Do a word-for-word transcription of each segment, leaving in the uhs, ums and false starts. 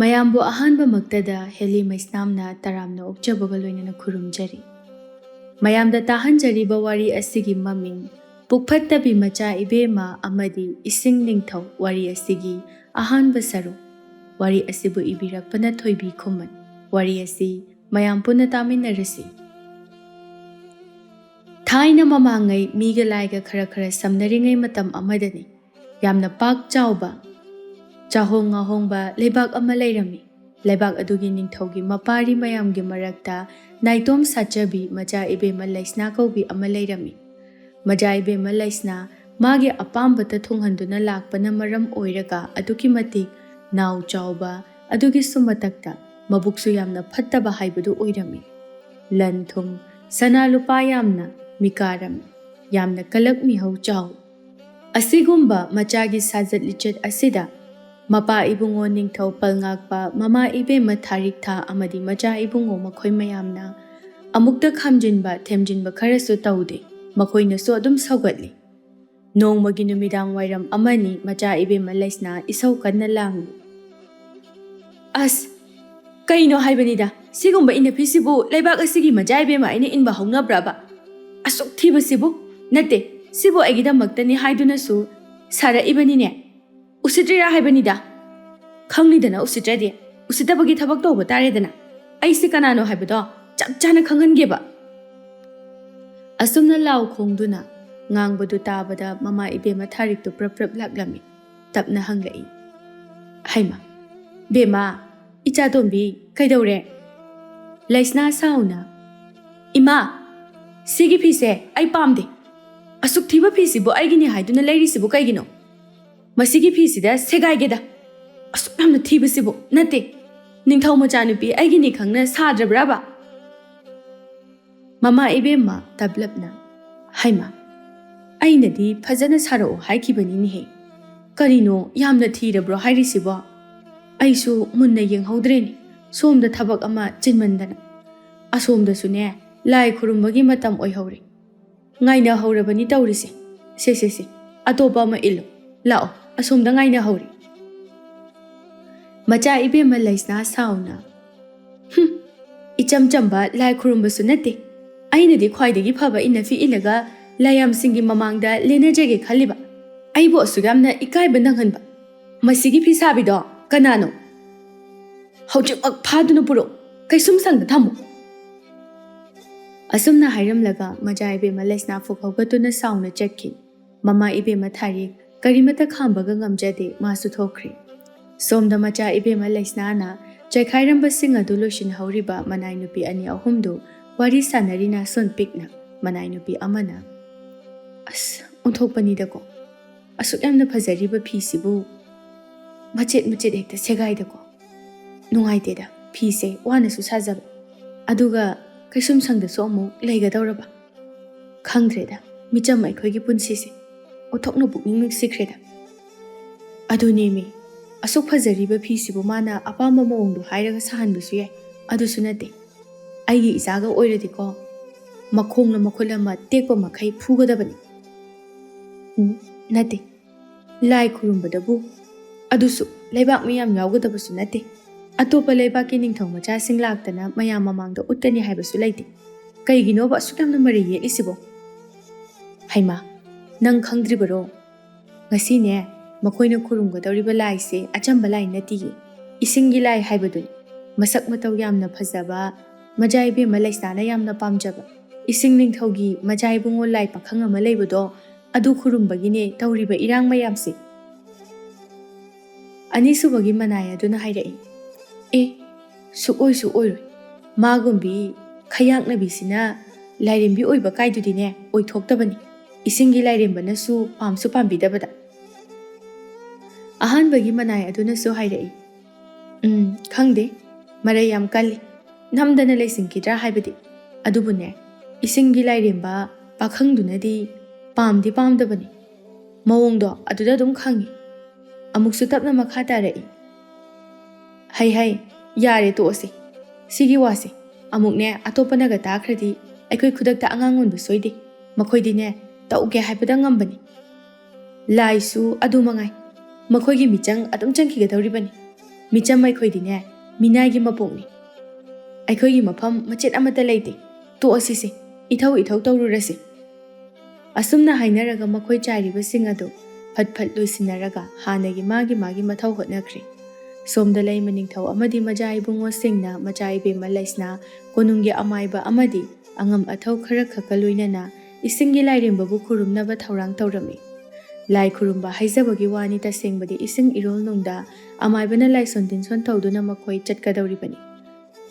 ꯃꯌꯥꯝꯕꯨ ꯑꯍꯥꯟꯕꯃꯛꯇꯗ ꯍꯦꯂꯤ ꯃꯩꯁꯅꯥꯝꯅ ꯇꯔꯥꯝꯅ ꯑꯣꯛꯆꯕꯒ ꯂꯣꯏꯅꯅ ꯈꯨꯔꯨꯝꯖꯔꯤ꯫ ꯃꯌꯥꯝꯗ ꯇꯥꯍꯟꯖꯔꯤꯕ ꯋꯥꯔꯤ ꯑꯁꯤꯒꯤ ꯃꯃꯤꯡ ꯄꯨꯛꯐꯠꯇꯕꯤ ꯃꯆꯥ ꯏꯕꯦꯝꯃ ꯑꯃꯗꯤ ꯏꯁꯤꯡ ꯅꯤꯡꯊꯧ ꯋꯥꯔꯤ ꯑꯁꯤꯒꯤ ꯑꯍꯥꯟꯕ ꯁꯔꯨꯛ꯫ ꯋꯥꯔꯤ ꯑꯁꯤꯕꯨ ꯏꯕꯤꯔꯛꯄꯅ ꯊꯣꯏꯕꯤ ꯈꯨꯃꯟ꯫ ꯋꯥꯔꯤ ꯑꯁꯤ ꯃꯌꯥꯝ ꯄꯨꯟꯅ ꯇꯥꯃꯤꯟꯅꯔꯁꯤ꯫ ꯊꯥꯏꯅ ꯃꯃꯥꯡꯉꯩ ꯃꯤꯒ ꯂꯥꯏꯒ ꯈꯔ ꯈꯔ ꯁꯝꯅꯔꯤꯉꯩ ꯃꯇꯝ ꯑꯃꯗꯅꯤ꯫ ꯌꯥꯝꯅ ꯄꯥꯛ ꯆꯥꯎꯕ, ꯆꯥꯍꯣꯡ ꯉꯥꯍꯣꯡꯕ ꯂꯩꯕꯥꯛ ꯑꯃ ꯂꯩꯔꯝꯃꯤ꯫ ꯂꯩꯕꯥꯛ ꯑꯗꯨꯒꯤ ꯅꯤꯡꯊꯧꯒꯤ ꯃꯄꯥꯔꯤ ꯃꯌꯥꯝꯒꯤ ꯃꯔꯛꯇ ꯅꯥꯏꯇꯣꯝ ꯁꯥꯠꯆꯕꯤ ꯃꯆꯥ ꯏꯕꯦꯝꯃ ꯂꯩꯁꯅꯥ ꯀꯧꯕꯤ ꯑꯃ ꯂꯩꯔꯝꯃꯤ꯫ ꯃꯆꯥ ꯏꯕꯦꯝꯃ ꯂꯩꯁꯅꯥ ꯃꯥꯒꯤ ꯑꯄꯥꯝꯕꯇ ꯊꯨꯡꯍꯟꯗꯨꯅ ꯂꯥꯛꯄꯅ ꯃꯔꯝ ꯑꯣꯏꯔꯒ ꯑꯗꯨꯛꯀꯤ ꯃꯇꯤꯛ ꯅꯥꯎ ꯆꯥꯎꯕ, ꯑꯗꯨꯒꯤꯁꯨ ꯃꯊꯛꯇ ꯃꯕꯨꯛꯁꯨ ꯌꯥꯝꯅ ꯐꯠꯇꯕ ꯍꯥꯏꯕꯗꯨ ꯑꯣꯏꯔꯝꯃꯤ꯫ ꯂꯟ ꯊꯨꯝ, ꯁꯅꯥ ꯂꯨꯄꯥ ꯌꯥꯝꯅ ꯃꯤꯀꯥꯔꯝꯃꯤ꯫ ꯌꯥꯝꯅ ꯀꯂꯛ ꯃꯤꯍꯧ ꯆꯥꯎ꯫ ꯑꯁꯤꯒꯨꯝꯕ ꯃꯆꯥꯒꯤ ꯁꯥꯖꯠ ꯂꯤꯆꯠ ꯑꯁꯤꯗ ꯃꯄꯥ ꯏꯕꯨꯡꯉꯣ ꯅꯤꯡꯊꯧ ꯄꯜꯉꯥꯛꯄ, ꯃꯃꯥ ꯏꯕꯦꯝꯃ ꯊꯥꯔꯤꯛꯊꯥ ꯑꯃꯗꯤ ꯃꯆꯥ ꯏꯕꯨꯡꯉꯣ ꯃꯈꯣꯏ ꯃꯌꯥꯝꯅ ꯑꯃꯨꯛꯇ ꯈꯥꯝꯖꯤꯟꯕ ꯊꯦꯝꯖꯤꯟꯕ ꯈꯔꯁꯨ ꯇꯧꯗꯦ꯫ ꯃꯈꯣꯏꯅꯁꯨ ꯑꯗꯨꯝ ꯁꯧꯒꯠꯂꯤ꯫ ꯅꯣꯡꯃꯒꯤ ꯅꯨꯃꯤꯗꯥꯡ ꯋꯥꯏꯔꯝ ꯑꯃꯅꯤ, ꯃꯆꯥ ꯏꯕꯦꯝꯃ ꯂꯩꯁꯅꯥ ꯏꯁꯧ ꯀꯟꯅ ꯂꯥꯡꯂꯤ꯫ "ꯑꯁ, ꯀꯩꯅꯣ ꯍꯥꯏꯕꯅꯤꯗ, ꯁꯤꯒꯨꯝꯕ ꯏꯅꯐꯤꯁꯤꯕꯨ ꯂꯩꯕꯥꯛ ꯑꯁꯤꯒꯤ ꯃꯆꯥ ꯏꯕꯦꯝꯃ ꯑꯩꯅ ꯏꯟꯕ ꯍꯧꯅꯕ꯭ꯔꯕ? ꯑꯁꯨꯛ ꯊꯤꯕꯁꯤꯕꯨ? ꯅꯠꯇꯦ, ꯁꯤꯕꯨ ꯑꯩꯒꯤꯗꯃꯛꯇꯅꯤ ꯍꯥꯏꯗꯨꯅꯁꯨ ꯁꯥꯔꯛꯏꯕꯅꯤꯅꯦ꯫ ꯎꯁꯤꯠꯇ꯭ꯔꯤꯔꯥ ꯍꯥꯏꯕꯅꯤꯗ? ꯈꯪꯂꯤꯗꯅ ꯎꯁꯤꯠꯇ꯭ꯔꯗꯤ, ꯎꯁꯤꯠꯇꯕꯒꯤ ꯊꯕꯛ ꯇꯧꯕ ꯇꯥꯔꯦꯗꯅ꯫ ꯑꯩꯁꯤ ꯀꯅꯥꯅꯣ ꯍꯥꯏꯕꯗꯣ ꯆꯞ ꯆꯥꯅ ꯈꯪꯍꯟꯒꯦꯕ꯫" ꯑꯁꯨꯝꯅ ꯂꯥꯎ ꯈꯣꯡꯗꯨꯅ ꯉꯥꯡꯕꯗꯨ ꯇꯥꯕꯗ ꯃꯃꯥ ꯏꯕꯦꯝꯃ ꯊꯥꯔꯤꯛꯇꯨ ꯄ꯭ꯔꯞ ꯄ꯭ꯔꯞ ꯂꯥꯛꯂꯝꯃꯤ꯫ ꯇꯞꯅ ꯍꯪꯂꯛꯏ, "ꯍꯩꯃꯥ, ꯕꯦꯝꯃ, ꯏꯆꯥꯇꯣꯝꯕꯤ, ꯀꯩꯗꯧꯔꯦ?" ꯂꯩꯁꯅꯥ ꯁꯥꯎꯅ, "ꯏꯃꯥ, ꯁꯤꯒꯤ ꯐꯤꯁꯦ ꯑꯩ ꯄꯥꯝꯗꯦ꯫ ꯑꯁꯨꯛ ꯊꯤꯕ ꯐꯤꯁꯤꯕꯨ ꯑꯩꯒꯤꯅꯤ ꯍꯥꯏꯗꯨꯅ ꯂꯩꯔꯤꯁꯤꯕꯨ ꯀꯩꯒꯤꯅꯣ? ꯃꯁꯤꯒꯤ ꯐꯤꯁꯤꯗ ꯁꯦꯒꯥꯏꯒꯦꯗ꯫ ꯑꯁꯨꯛ ꯌꯥꯝꯅ ꯊꯤꯕꯁꯤꯕꯨ꯫ ꯅꯠꯇꯦ, ꯅꯤꯡꯊꯧ ꯃꯆꯥꯅꯨꯄꯤ ꯑꯩꯒꯤꯅꯤ ꯈꯪꯅ ꯁꯥꯗ꯭ꯔꯕ꯭ꯔꯕ?" ꯃꯃꯥ ꯏꯕꯦꯝꯃ ꯇꯞꯂꯞꯅ, "ꯍꯩꯃꯥ, ꯑꯩꯅꯗꯤ ꯐꯖꯅ ꯁꯥꯔꯛꯑꯣ ꯍꯥꯏꯈꯤꯕꯅꯤꯅꯦꯍꯦ꯫ ꯀꯔꯤꯅꯣ ꯌꯥꯝꯅ ꯊꯤꯔꯕ꯭ꯔꯣ ꯍꯥꯏꯔꯤꯁꯤꯕꯣ? ꯑꯩꯁꯨ ꯃꯨꯟꯅ ꯌꯦꯡꯍꯧꯗ꯭ꯔꯦꯅꯦ, ꯁꯣꯝꯗ ꯊꯕꯛ ꯑꯃ ꯆꯤꯟꯃꯟꯗꯅ꯫ ꯑꯁꯣꯝꯗꯁꯨꯅꯦ ꯂꯥꯏ ꯈꯨꯔꯨꯝꯕꯒꯤ ꯃꯇꯝ ꯑꯣꯏꯍꯧꯔꯦ꯫ ꯉꯥꯏꯅꯍꯧꯔꯕꯅꯤ ꯇꯧꯔꯤꯁꯦ꯫ ꯁꯦ, ꯁꯦ, ꯁꯦ, ꯑꯇꯣꯞꯄ ꯑꯃ ꯏꯜꯂꯨ꯫ ꯂꯥꯛꯑꯣ, ꯑꯁꯣꯝꯗ ꯉꯥꯏꯅꯍꯧꯔꯦ꯫" ꯃꯆꯥ ꯏꯕꯦꯝꯃ ꯂꯩꯁꯅꯥ ꯁꯥꯎꯅ, "ꯍꯨꯝ, ꯏꯆꯝ ꯆꯝꯕ ꯂꯥꯏ ꯈꯨꯔꯨꯝꯕꯁꯨ ꯅꯠꯇꯦ꯫ ꯑꯩꯅꯗꯤ ꯈ꯭ꯋꯥꯏꯗꯒꯤ ꯐꯕ ꯏꯟꯅꯐꯤ ꯏꯜꯂꯒ ꯂꯥꯏꯌꯥꯝꯁꯤꯡꯒꯤ ꯃꯃꯥꯡꯗ ꯂꯦꯟꯅꯖꯒꯦ ꯈꯜꯂꯤꯕ꯫ ꯑꯩꯕꯨ ꯑꯁꯨꯛ ꯌꯥꯝꯅ ꯏꯀꯥꯏꯕ ꯅꯪꯍꯟꯕ ꯃꯁꯤꯒꯤ ꯐꯤꯁꯥꯕꯤꯗꯣ ꯀꯅꯥꯅꯣ? ꯍꯧꯖꯤꯛꯃꯛ ꯐꯥꯗꯨꯅ ꯄꯨꯔꯛꯎ, ꯀꯩꯁꯨꯝ ꯁꯪꯗ ꯊꯝꯃꯨ꯫" ꯑꯁꯨꯝꯅ ꯍꯥꯏꯔꯝꯂꯒ ꯃꯆꯥ ꯏꯕꯦꯝꯃ ꯂꯩꯁꯅꯥ ꯐꯨꯛ ꯍꯧꯒꯠꯇꯨꯅ ꯁꯥꯎꯅ ꯆꯠꯈꯤ꯫ ꯃꯃꯥ ꯏꯕꯦꯝꯃ ꯊꯥꯔꯤ ꯀꯔꯤꯃꯠꯇ ꯈꯥꯝꯕꯒ ꯉꯝꯖꯗꯦ, ꯃꯥꯁꯨ ꯊꯣꯛꯈ꯭ꯔꯦ꯫ ꯁꯣꯝꯗ ꯃꯆꯥ ꯏꯕꯦꯝꯃ ꯂꯩꯁꯅꯥꯅ ꯆꯥꯏꯈꯥꯏꯔꯝꯕꯁꯤꯡ ꯑꯗꯨ ꯂꯣꯏꯁꯤꯟꯍꯧꯔꯤꯕ ꯃꯅꯥꯏ ꯅꯨꯄꯤ ꯑꯅꯤ ꯑꯍꯨꯝꯗꯨ ꯋꯥꯔꯤ ꯁꯥꯟꯅꯔꯤ ꯅꯥꯁꯣꯟ ꯄꯤꯛꯅ꯫ ꯃꯅꯥꯏ ꯅꯨꯄꯤ ꯑꯃꯅ, "ꯑꯁ, ꯑꯣꯟꯊꯣꯛꯄꯅꯤꯗꯀꯣ꯫ ꯑꯁꯨꯛ ꯌꯥꯝꯅ ꯐꯖꯔꯤꯕ ꯐꯤꯁꯤꯕꯨ ꯃꯆꯦꯠ ꯃꯆꯦꯠ ꯍꯦꯛꯇ ꯁꯦꯒꯥꯏꯗꯀꯣ꯫ ꯅꯨꯡꯉꯥꯏꯇꯦꯗ, ꯐꯤꯁꯦ ꯋꯥꯅꯁꯨ ꯁꯥꯖꯕ, ꯑꯗꯨꯒ ꯀꯩꯁꯨꯝ ꯁꯪꯗꯁꯨ ꯑꯃꯨꯛ ꯂꯩꯒꯗꯧꯔꯕ꯫ ꯈꯪꯗ꯭ꯔꯦꯗ, ꯃꯤꯆꯝ ꯑꯩꯈꯣꯏꯒꯤ ꯄꯨꯟꯁꯤꯁꯦ꯫ ꯑꯣꯟꯊꯣꯛꯅ ꯄꯨꯛꯅꯤꯡ ꯅꯨꯡꯁꯤꯈ꯭ꯔꯦꯗ꯫ ꯑꯗꯨꯅꯦꯃꯤ, ꯑꯁꯨꯛ ꯐꯖꯔꯤꯕ ꯐꯤꯁꯤꯕꯨ ꯃꯥꯅ ꯑꯄꯥꯝꯕ ꯃꯑꯣꯡꯗꯣ ꯍꯥꯏꯔꯒ ꯁꯥꯍꯟꯕꯁꯨ ꯌꯥꯏ꯫ ꯑꯗꯨꯁꯨ ꯅꯠꯇꯦ, ꯑꯩꯒꯤ ꯏꯆꯥꯒ ꯑꯣꯏꯔꯗꯤꯀꯣ, ꯃꯈꯣꯡꯅ ꯃꯈꯨꯠ ꯑꯃ ꯇꯦꯛꯄ ꯃꯈꯩ ꯐꯨꯒꯗꯕꯅꯤ꯫ ꯎꯝ, ꯅꯠꯇꯦ, ꯂꯥꯏ ꯈꯨꯔꯨꯝꯕꯗꯕꯨ, ꯑꯗꯨꯁꯨ ꯂꯩꯕꯥꯛ ꯃꯤꯌꯥꯝ ꯌꯥꯎꯒꯗꯕꯁꯨ ꯅꯠꯇꯦ꯫ ꯑꯇꯣꯞꯄ ꯂꯩꯕꯥꯛꯀꯤ ꯅꯤꯡꯊꯧ ꯃꯆꯥꯁꯤꯡ ꯂꯥꯛꯇꯅ ꯃꯌꯥꯝ ꯃꯃꯥꯡꯗ ꯎꯠꯀꯅꯤ ꯍꯥꯏꯕꯁꯨ ꯂꯩꯇꯦ꯫ ꯀꯩꯒꯤꯅꯣꯕ ꯑꯁꯨꯛ ꯌꯥꯝꯅ ꯃꯔꯩ ꯌꯦꯠꯂꯤꯁꯤꯕꯣ?" "ꯍꯩꯃꯥ, ꯅꯪ ꯈꯪꯗ꯭ꯔꯤꯕꯔꯣ? ꯉꯁꯤꯅꯦ, ꯃꯈꯣꯏꯅ ꯈꯨꯔꯨꯝꯒꯗꯧꯔꯤꯕ ꯂꯥꯏꯁꯦ ꯑꯆꯝꯕ ꯂꯥꯏ ꯅꯠꯇꯤꯌꯦ, ꯏꯁꯤꯡꯒꯤ ꯂꯥꯏ ꯍꯥꯏꯕꯗꯨꯅꯤ꯫ ꯃꯁꯛ ꯃꯇꯧ ꯌꯥꯝꯅ ꯐꯖꯕ, ꯃꯖꯥ ꯏꯕꯦꯝꯃ ꯂꯩꯁꯅꯥꯅ ꯌꯥꯝꯅ ꯄꯥꯝꯖꯕ, ꯏꯁꯤꯡ ꯅꯤꯡꯊꯧꯒꯤ ꯃꯖꯥ ꯏꯕꯨꯡꯉꯣ ꯂꯥꯏ ꯄꯥꯈꯪ ꯑꯃ ꯂꯩꯕꯗꯣ, ꯑꯗꯨ ꯈꯨꯔꯨꯝꯕꯒꯤꯅꯦ ꯇꯧꯔꯤꯕ ꯏꯔꯥꯡ ꯃꯌꯥꯝꯁꯦ꯫" ꯑꯅꯤꯁꯨꯕꯒꯤ ꯃꯅꯥꯏ ꯑꯗꯨꯅ ꯍꯥꯏꯔꯛꯏ, "ꯑꯦ, ꯁꯨꯛꯑꯣꯏꯁꯨ ꯑꯣꯏꯔꯣꯏ꯫ ꯃꯥꯒꯨꯝꯕꯤ ꯈꯌꯥꯛꯅꯕꯤꯁꯤꯅ ꯂꯥꯏꯔꯦꯝꯕꯤ ꯑꯣꯏꯕ ꯀꯥꯏꯗꯨꯗꯤꯅꯦ ꯑꯣꯏꯊꯣꯛꯇꯕꯅꯤ꯫ ꯏꯁꯤꯡꯒꯤ ꯂꯥꯏꯔꯦꯝꯕꯅꯁꯨ ꯄꯥꯝꯁꯨ ꯄꯥꯝꯕꯤꯗꯕꯗ꯫" ꯑꯍꯥꯟꯕꯒꯤ ꯃꯅꯥꯏ ꯑꯗꯨꯅꯁꯨ ꯍꯥꯏꯔꯛꯏ, "ꯎꯝ, ꯈꯪꯗꯦ, ꯃꯔꯩ ꯌꯥꯝ ꯀꯜꯂꯤ꯫ ꯅꯝꯗꯅ ꯂꯩꯁꯤꯟꯈꯤꯗ꯭ꯔꯥ ꯍꯥꯏꯕꯗꯤ꯫ ꯑꯗꯨꯕꯨꯅꯦ, ꯏꯁꯤꯡꯒꯤ ꯂꯥꯏꯔꯦꯝꯕ ꯄꯥꯈꯪꯗꯨꯅꯗꯤ ꯄꯥꯝꯗꯤ ꯄꯥꯝꯗꯕꯅꯤ꯫ ꯃꯑꯣꯡꯗꯣ ꯑꯗꯨꯗ ꯑꯗꯨꯝ ꯈꯪꯉꯤ꯫" ꯑꯃꯨꯛꯁꯨ ꯇꯞꯅ ꯃꯈꯥ ꯇꯥꯔꯛꯏ, "ꯍꯩ ꯍꯩ, ꯌꯥꯔꯦ, ꯇꯣꯛꯑꯁꯤ꯫ ꯁꯤꯒꯤ ꯋꯥꯁꯦ ꯑꯃꯨꯛꯅꯦ ꯑꯇꯣꯞꯄꯅꯒ ꯇꯥꯈ꯭ꯔꯗꯤ ꯑꯩꯈꯣꯏ ꯈꯨꯗꯛꯇ ꯑꯉꯥꯡ ꯑꯣꯟꯕ ꯁꯣꯏꯗꯦ꯫ ꯃꯈꯣꯏꯗꯤꯅꯦ ꯇꯧꯒꯦ ꯍꯥꯏꯕꯗ ꯉꯝꯕꯅꯤ꯫ ꯂꯥꯏꯁꯨ ꯑꯗꯨ ꯃꯉꯥꯏ꯫ ꯃꯈꯣꯏꯒꯤ ꯃꯤꯆꯪ ꯑꯗꯨꯝ ꯆꯪꯈꯤꯒꯗꯧꯔꯤꯕꯅꯤ꯫ ꯃꯤꯆꯝ ꯑꯩꯈꯣꯏꯗꯤꯅꯦ, ꯃꯤꯅꯥꯏꯒꯤ ꯃꯄꯣꯛꯅꯤ꯫ ꯑꯩꯈꯣꯏꯒꯤ ꯃꯐꯝ ꯃꯆꯦꯠ ꯑꯃꯠꯇ ꯂꯩꯇꯦ꯫ ꯇꯣꯛꯑꯁꯤꯁꯦ, ꯏꯊꯧ ꯏꯊꯧ ꯇꯧꯔꯨꯔꯁꯤ꯫ ꯑꯁꯨꯝꯅ ꯍꯥꯏꯅꯔꯒ ꯃꯈꯣꯏ ꯆꯥꯏꯔꯤꯕꯁꯤꯡ ꯑꯗꯨ ꯐꯠ ꯐꯠ ꯂꯣꯏꯁꯤꯟꯅꯔꯒ ꯍꯥꯟꯅꯒꯤ ꯃꯥꯒꯤ ꯃꯥꯒꯤ ꯃꯊꯧ ꯍꯣꯠꯅꯈ꯭ꯔꯦ꯫ ꯁꯣꯝꯗ ꯂꯩꯃ ꯅꯤꯡꯊꯧ ꯑꯃꯗꯤ ꯃꯆꯥ ꯏꯕꯨꯡꯉꯣꯁꯤꯡꯅ ꯃꯆꯥ ꯏꯕꯦꯝꯃ ꯂꯩꯁꯅꯥ ꯀꯣꯅꯨꯡꯒꯤ ꯑꯃꯥꯏꯕ ꯑꯃꯗꯤ ꯑꯉꯝ ꯑꯊꯧ ꯈꯔ ꯈꯛꯀ ꯂꯣꯏꯅꯅ ꯏꯁꯤꯡꯒꯤ ꯂꯥꯏꯔꯦꯝꯕꯕꯨ ꯈꯨꯔꯨꯝꯅꯕ ꯊꯧꯔꯥꯡ ꯇꯧꯔꯝꯃꯤ꯫ ꯂꯥꯏ ꯈꯨꯔꯨꯝꯕ ꯍꯥꯏꯖꯕꯒꯤ ꯋꯥꯅꯤ, ꯇꯁꯦꯡꯕꯗꯤ ꯏꯁꯤꯡ ꯏꯔꯣꯜ ꯅꯨꯡꯗ ꯑꯃꯥꯏꯕꯅ ꯂꯥꯏꯁꯣꯟ ꯇꯤꯟꯁꯣꯟ ꯇꯧꯗꯨꯅ ꯃꯈꯣꯏ ꯆꯠꯀꯗꯧꯔꯤꯕꯅꯤ꯫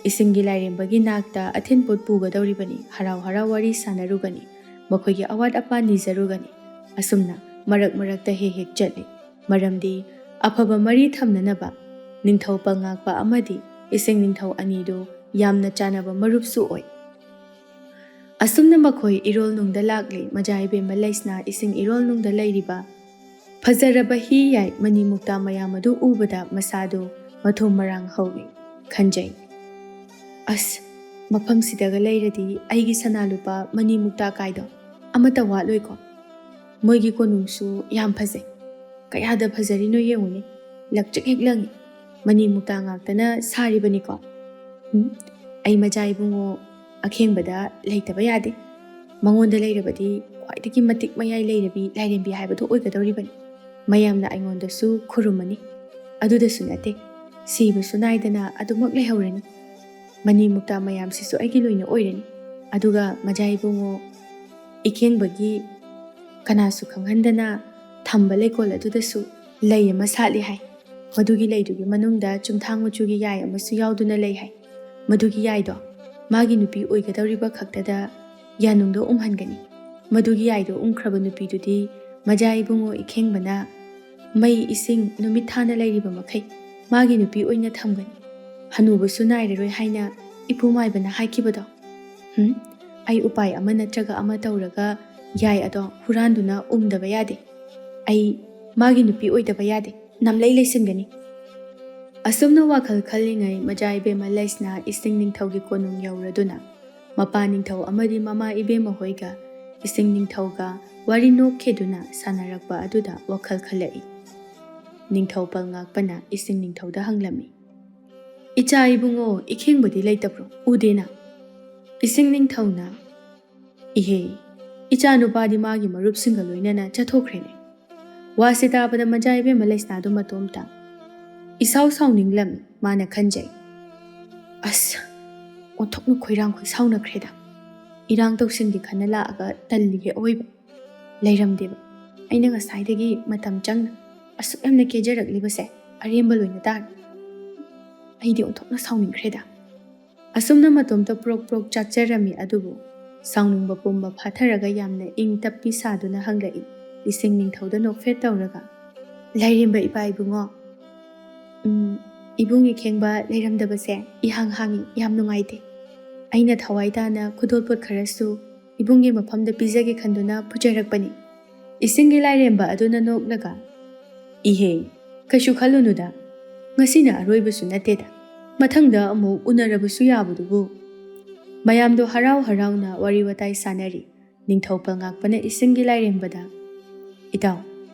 ꯏꯁꯤꯡꯒꯤ ꯂꯥꯏꯔꯦꯝꯕꯒꯤ ꯅꯥꯛꯇ ꯑꯊꯤꯟ ꯄꯣꯠ ꯄꯨꯒꯗꯧꯔꯤꯕꯅꯤ꯫ ꯍꯔꯥꯎ ꯍꯔꯥꯎ ꯋꯥꯔꯤ ꯁꯥꯟꯅꯔꯨꯒꯅꯤ꯫ ꯃꯈꯣꯏꯒꯤ ꯑꯋꯥꯠ ꯑꯄꯥ ꯅꯤꯖꯔꯨꯒꯅꯤ꯫ ꯑꯁꯨꯝꯅ ꯃꯔꯛ ꯃꯔꯛꯇ ꯍꯦꯛ ꯍꯦꯛ ꯆꯠꯂꯤ꯫ ꯃꯔꯝꯗꯤ ꯑꯐꯕ ꯃꯔꯤ ꯊꯝꯅꯅꯕ ꯅꯤꯡꯊꯧ ꯄꯉꯥꯛꯄ ꯑꯃꯗꯤ ꯏꯁꯤꯡ ꯅꯤꯡꯊꯧ ꯑꯅꯤꯗꯨ ꯌꯥꯝꯅ ꯆꯥꯟꯅꯕ ꯃꯔꯨꯞꯁꯨ ꯑꯣꯏ꯫ ꯑꯁꯨꯝꯅ ꯃꯈꯣꯏ ꯏꯔꯣꯜ ꯅꯨꯡꯗ ꯂꯥꯛꯂꯤ꯫ ꯃꯖꯥ ꯏꯕꯦꯝꯃ ꯂꯩꯁꯅꯥ ꯏꯁꯤꯡ ꯏꯔꯣꯜ ꯅꯨꯡꯗ ꯂꯩꯔꯤꯕ ꯐꯖꯔꯕ ꯍꯤ ꯌꯥꯏ ꯃꯅꯤ ꯃꯨꯛꯇꯥ ꯃꯌꯥꯝ ꯑꯗꯨ ꯎꯕꯗ ꯃꯁꯥꯗꯨ ꯃꯊꯨꯝ ꯃꯔꯥꯡ ꯍꯧꯏ꯫ ꯈꯟꯖꯩ, "ꯑꯁ, ꯃꯐꯝꯁꯤꯗꯒ ꯂꯩꯔꯗꯤ ꯑꯩꯒꯤ ꯁꯅꯥ ꯂꯨꯄꯥ ꯃꯅꯤ ꯃꯨꯛꯇꯥ ꯀꯥꯏꯗꯣ ꯑꯃꯠꯇ ꯋꯥꯠꯂꯣꯏꯀꯣ꯫ ꯃꯣꯏꯒꯤ ꯀꯣꯅꯨꯡꯁꯨ ꯌꯥꯝ ꯐꯖꯩ꯫ ꯀꯌꯥꯗ ꯐꯖꯔꯤꯅꯣ ꯌꯦꯡꯉꯨꯅꯦ꯫ ꯂꯛꯆꯛ ꯍꯦꯛ ꯂꯪꯉꯤ꯫ ꯃꯅꯤ ꯃꯨꯛꯇꯥ ꯉꯥꯛꯇꯅ ꯁꯥꯔꯤꯕꯅꯤꯀꯣ꯫ ꯎꯝ, ꯑꯩ ꯃꯖꯥ ꯏꯕꯨꯡꯉꯣ ꯑꯈꯦꯡꯕꯗ ꯂꯩꯇꯕ ꯌꯥꯗꯦ꯫ ꯃꯉꯣꯟꯗ ꯂꯩꯔꯕꯗꯤ ꯈ꯭ꯋꯥꯏꯗꯒꯤ ꯃꯇꯤꯛ ꯃꯌꯥꯏ ꯂꯩꯔꯕꯤ ꯂꯥꯏꯔꯦꯝꯕꯤ ꯍꯥꯏꯕꯗꯨ ꯑꯣꯏꯒꯗꯧꯔꯤꯕꯅꯤ꯫ ꯃꯌꯥꯝꯅ ꯑꯩꯉꯣꯟꯗꯁꯨ ꯈꯨꯔꯨꯝꯃꯅꯤ꯫ ꯑꯗꯨꯗꯁꯨ ꯅꯠꯇꯦ, ꯁꯤꯕꯁꯨ ꯅꯥꯏꯗꯅ ꯑꯗꯨꯃꯛ ꯂꯩꯍꯧꯔꯅꯤ꯫ ꯃꯅꯤ ꯃꯨꯛꯇꯥ ꯃꯌꯥꯝꯁꯤꯁꯨ ꯑꯩꯒꯤ ꯂꯣꯏꯅ ꯑꯣꯏꯔꯅꯤ꯫ ꯑꯗꯨꯒ ꯃꯖꯥ ꯏꯕꯨꯡꯉꯣ ꯏꯈꯦꯡꯕꯒꯤ ꯀꯅꯥꯁꯨ ꯈꯪꯍꯟꯗꯅ ꯊꯝꯕ ꯂꯩꯀꯣꯜ ꯑꯗꯨꯗꯁꯨ ꯂꯩ ꯑꯃ ꯁꯥꯠꯂꯤ ꯍꯥꯏ꯫ ꯃꯗꯨꯒꯤ ꯂꯩꯗꯨꯒꯤ ꯃꯅꯨꯡꯗ ꯆꯨꯝꯊꯥꯡ ꯃꯆꯨꯒꯤ ꯌꯥꯏ ꯑꯃꯁꯨ ꯌꯥꯎꯗꯨꯅ ꯂꯩ ꯍꯥꯏ꯫ ꯃꯗꯨꯒꯤ ꯌꯥꯏꯗꯣ ꯃꯥꯒꯤ ꯅꯨꯄꯤ ꯑꯣꯏꯒꯗꯧꯔꯤꯕ ꯈꯛꯇꯗ ꯌꯥꯅꯨꯡꯗꯣ ꯎꯝꯍꯟꯒꯅꯤ꯫ ꯃꯗꯨꯒꯤ ꯌꯥꯏꯗꯣ ꯎꯝꯈ꯭ꯔꯕ ꯅꯨꯄꯤꯗꯨꯗꯤ ꯃꯖꯥ ꯏꯕꯨꯡꯉꯣ ꯏꯈꯦꯡꯕꯅ ꯃꯩ, ꯏꯁꯤꯡ, ꯅꯨꯃꯤꯠ ꯊꯥꯅ ꯂꯩꯔꯤꯕ ꯃꯈꯩ ꯃꯥꯒꯤ ꯅꯨꯄꯤ ꯑꯣꯏꯅ ꯊꯝꯒꯅꯤ꯫ ꯍꯅꯨꯕꯁꯨ ꯅꯥꯏꯔꯔꯣꯏ ꯍꯥꯏꯅ ꯏꯄꯨ ꯃꯥꯏꯕꯅ ꯍꯥꯏꯈꯤꯕꯗꯣ꯫ ꯍꯨꯝ, ꯑꯩ ꯎꯄꯥꯏ ꯑꯃ ꯅꯠꯇ꯭ꯔꯒ ꯑꯃ ꯇꯧꯔꯒ ꯌꯥꯏ ꯑꯗꯣ ꯍꯨꯔꯥꯟꯗꯨꯅ ꯎꯝꯗꯕ ꯌꯥꯗꯦ꯫ ꯑꯩ ꯃꯥꯒꯤ ꯅꯨꯄꯤ ꯑꯣꯏꯗꯕ ꯌꯥꯗꯦ꯫ ꯅꯝꯂꯩ ꯂꯩꯁꯤꯟꯒꯅꯤ꯫ ꯑꯁꯨꯝꯅ ꯋꯥꯈꯜ ꯈꯜꯂꯤꯉꯩ ꯃꯖꯥ ꯏꯕꯦꯝꯃ ꯂꯩꯁꯅꯥ ꯏꯁꯤꯡ ꯅꯤꯡꯊꯧꯒꯤ ꯀꯣꯅꯨꯡ ꯌꯧꯔꯗꯨꯅ ꯃꯄꯥ ꯅꯤꯡꯊꯧ ꯑꯃꯗꯤ ꯃꯃꯥ ꯏꯕꯦꯝꯃ ꯍꯣꯏꯒ ꯏꯁꯤꯡ ꯅꯤꯡꯊꯧꯒ ꯋꯥꯔꯤ ꯅꯣꯛꯈꯤꯗꯨꯅ ꯁꯥꯟꯅꯔꯛꯄ ꯑꯗꯨꯗ ꯋꯥꯈꯜ ꯈꯜꯂꯛꯏ꯫ ꯅꯤꯡꯊꯧ ꯄꯜꯉꯥꯛꯄꯅ ꯏꯁꯤꯡ ꯅꯤꯡꯊꯧꯗ ꯍꯪꯂꯝꯃꯤ꯫ "ꯏꯆꯥ ꯏꯕꯨꯡꯉꯣ, ꯏꯈꯦꯡꯕꯗꯤ ꯂꯩꯇꯕ꯭ꯔꯣ? ꯎꯗꯦꯅ?" ꯏꯁꯤꯡ ꯅꯤꯡꯊꯧꯅ, "ꯏꯍꯦ, ꯏꯆꯥ ꯅꯨꯄꯥꯗꯤ ꯃꯥꯒꯤ ꯃꯔꯨꯞꯁꯤꯡꯒ ꯂꯣꯏꯅꯅ ꯆꯠꯊꯣꯛꯈ꯭ꯔꯦꯅꯦ"꯫ ꯋꯥꯁꯤ ꯇꯥꯕꯗ ꯃꯆꯥ ꯏꯕꯦꯝꯃ ꯂꯩꯁꯅꯥꯗꯨ ꯃꯇꯣꯝꯇ ꯏꯁꯥꯎ ꯁꯥꯎꯅꯤꯡꯂꯝꯃꯤ꯫ ꯃꯥꯅ ꯈꯟꯖꯩ, "ꯑꯁ, ꯑꯣꯟꯊꯣꯛꯅ ꯈꯣꯏꯔꯥꯡ ꯈꯣꯏꯁꯥꯎꯅꯈ꯭ꯔꯦꯗ꯫ ꯏꯔꯥꯡ ꯇꯧꯁꯤꯟꯒꯦ ꯈꯟꯅ ꯂꯥꯛꯑꯒ ꯇꯜꯂꯤꯍꯦ ꯑꯑꯣꯏꯕ꯫ ꯂꯩꯔꯝꯗꯦꯕ꯫ ꯑꯩꯅ ꯉꯁꯥꯏꯗꯒꯤ ꯃꯇꯝ ꯆꯪꯅ ꯑꯁꯨꯛ ꯌꯥꯝꯅ ꯀꯦꯖꯔꯛꯂꯤꯕꯁꯦ ꯑꯔꯦꯝꯕ ꯂꯣꯏꯅ ꯇꯥꯔꯦ꯫ ꯑꯩꯗꯤ ꯑꯣꯟꯊꯣꯛꯅ ꯁꯥꯎꯅꯤꯡꯈ꯭ꯔꯦꯗ"꯫ ꯑꯁꯨꯝꯅ ꯃꯇꯣꯝꯇ ꯄ꯭ꯔꯣꯛ ꯄ꯭ꯔꯣꯛ ꯆꯥꯛꯆꯔꯝꯃꯤ꯫ ꯑꯗꯨꯕꯨ ꯁꯥꯎꯅꯤꯡꯕ ꯄꯨꯝꯕ ꯐꯥꯊꯔꯒ ꯌꯥꯝꯅ ꯏꯪ ꯇꯞꯄꯤ ꯁꯥꯗꯨꯅ ꯍꯪꯂꯛꯏ, ꯏꯁꯤꯡ ꯅꯤꯡꯊꯧꯗ ꯅꯣꯛꯐꯦꯠ ꯇꯧꯔꯒ꯫ "ꯂꯩꯔꯦꯝꯕ ꯏꯄꯥ ꯏꯕꯨꯡꯉꯣ, ꯎꯝ, ꯏꯕꯨꯡ ꯏꯈꯦꯡꯕ ꯂꯩꯔꯝꯗꯕꯁꯦ ꯏꯍꯥꯡ ꯍꯥꯡꯉꯤ, ꯌꯥꯝ ꯅꯨꯡꯉꯥꯏꯇꯦ꯫ ꯑꯩꯅ ꯊꯋꯥꯏ ꯇꯥꯅ ꯈꯨꯗꯣꯜꯄꯣꯠ ꯈꯔꯁꯨ ꯏꯕꯨꯡꯒꯤ ꯃꯐꯝꯗ ꯄꯤꯖꯒꯦ ꯈꯟꯗꯨꯅ ꯄꯨꯖꯔꯛꯄꯅꯤ"꯫ ꯏꯁꯤꯡꯒꯤ ꯂꯥꯏꯔꯦꯝꯕ ꯑꯗꯨꯅ ꯅꯣꯛꯂꯒ, "ꯏꯍꯦ, ꯀꯩꯁꯨ ꯈꯜꯂꯨꯅꯨꯗ, ꯉꯁꯤꯅ ꯑꯔꯣꯏꯕꯁꯨ ꯅꯠꯇꯦꯗ, ꯃꯊꯪꯗ ꯑꯃꯨꯛ ꯎꯅꯔꯕꯁꯨ ꯌꯥꯕꯗꯨꯕꯨ"꯫ ꯃꯌꯥꯝꯗꯣ ꯍꯔꯥꯎ ꯍꯔꯥꯎꯅ ꯋꯥꯔꯤ ꯋꯥꯇꯥꯏ ꯁꯥꯟꯅꯔꯤ꯫ ꯅꯤꯡꯊꯧ ꯄꯜꯉꯥꯛꯄꯅ ꯏꯁꯤꯡꯒꯤ ꯂꯥꯏꯔꯦꯝꯕꯗ, "ꯏꯇꯥꯎ,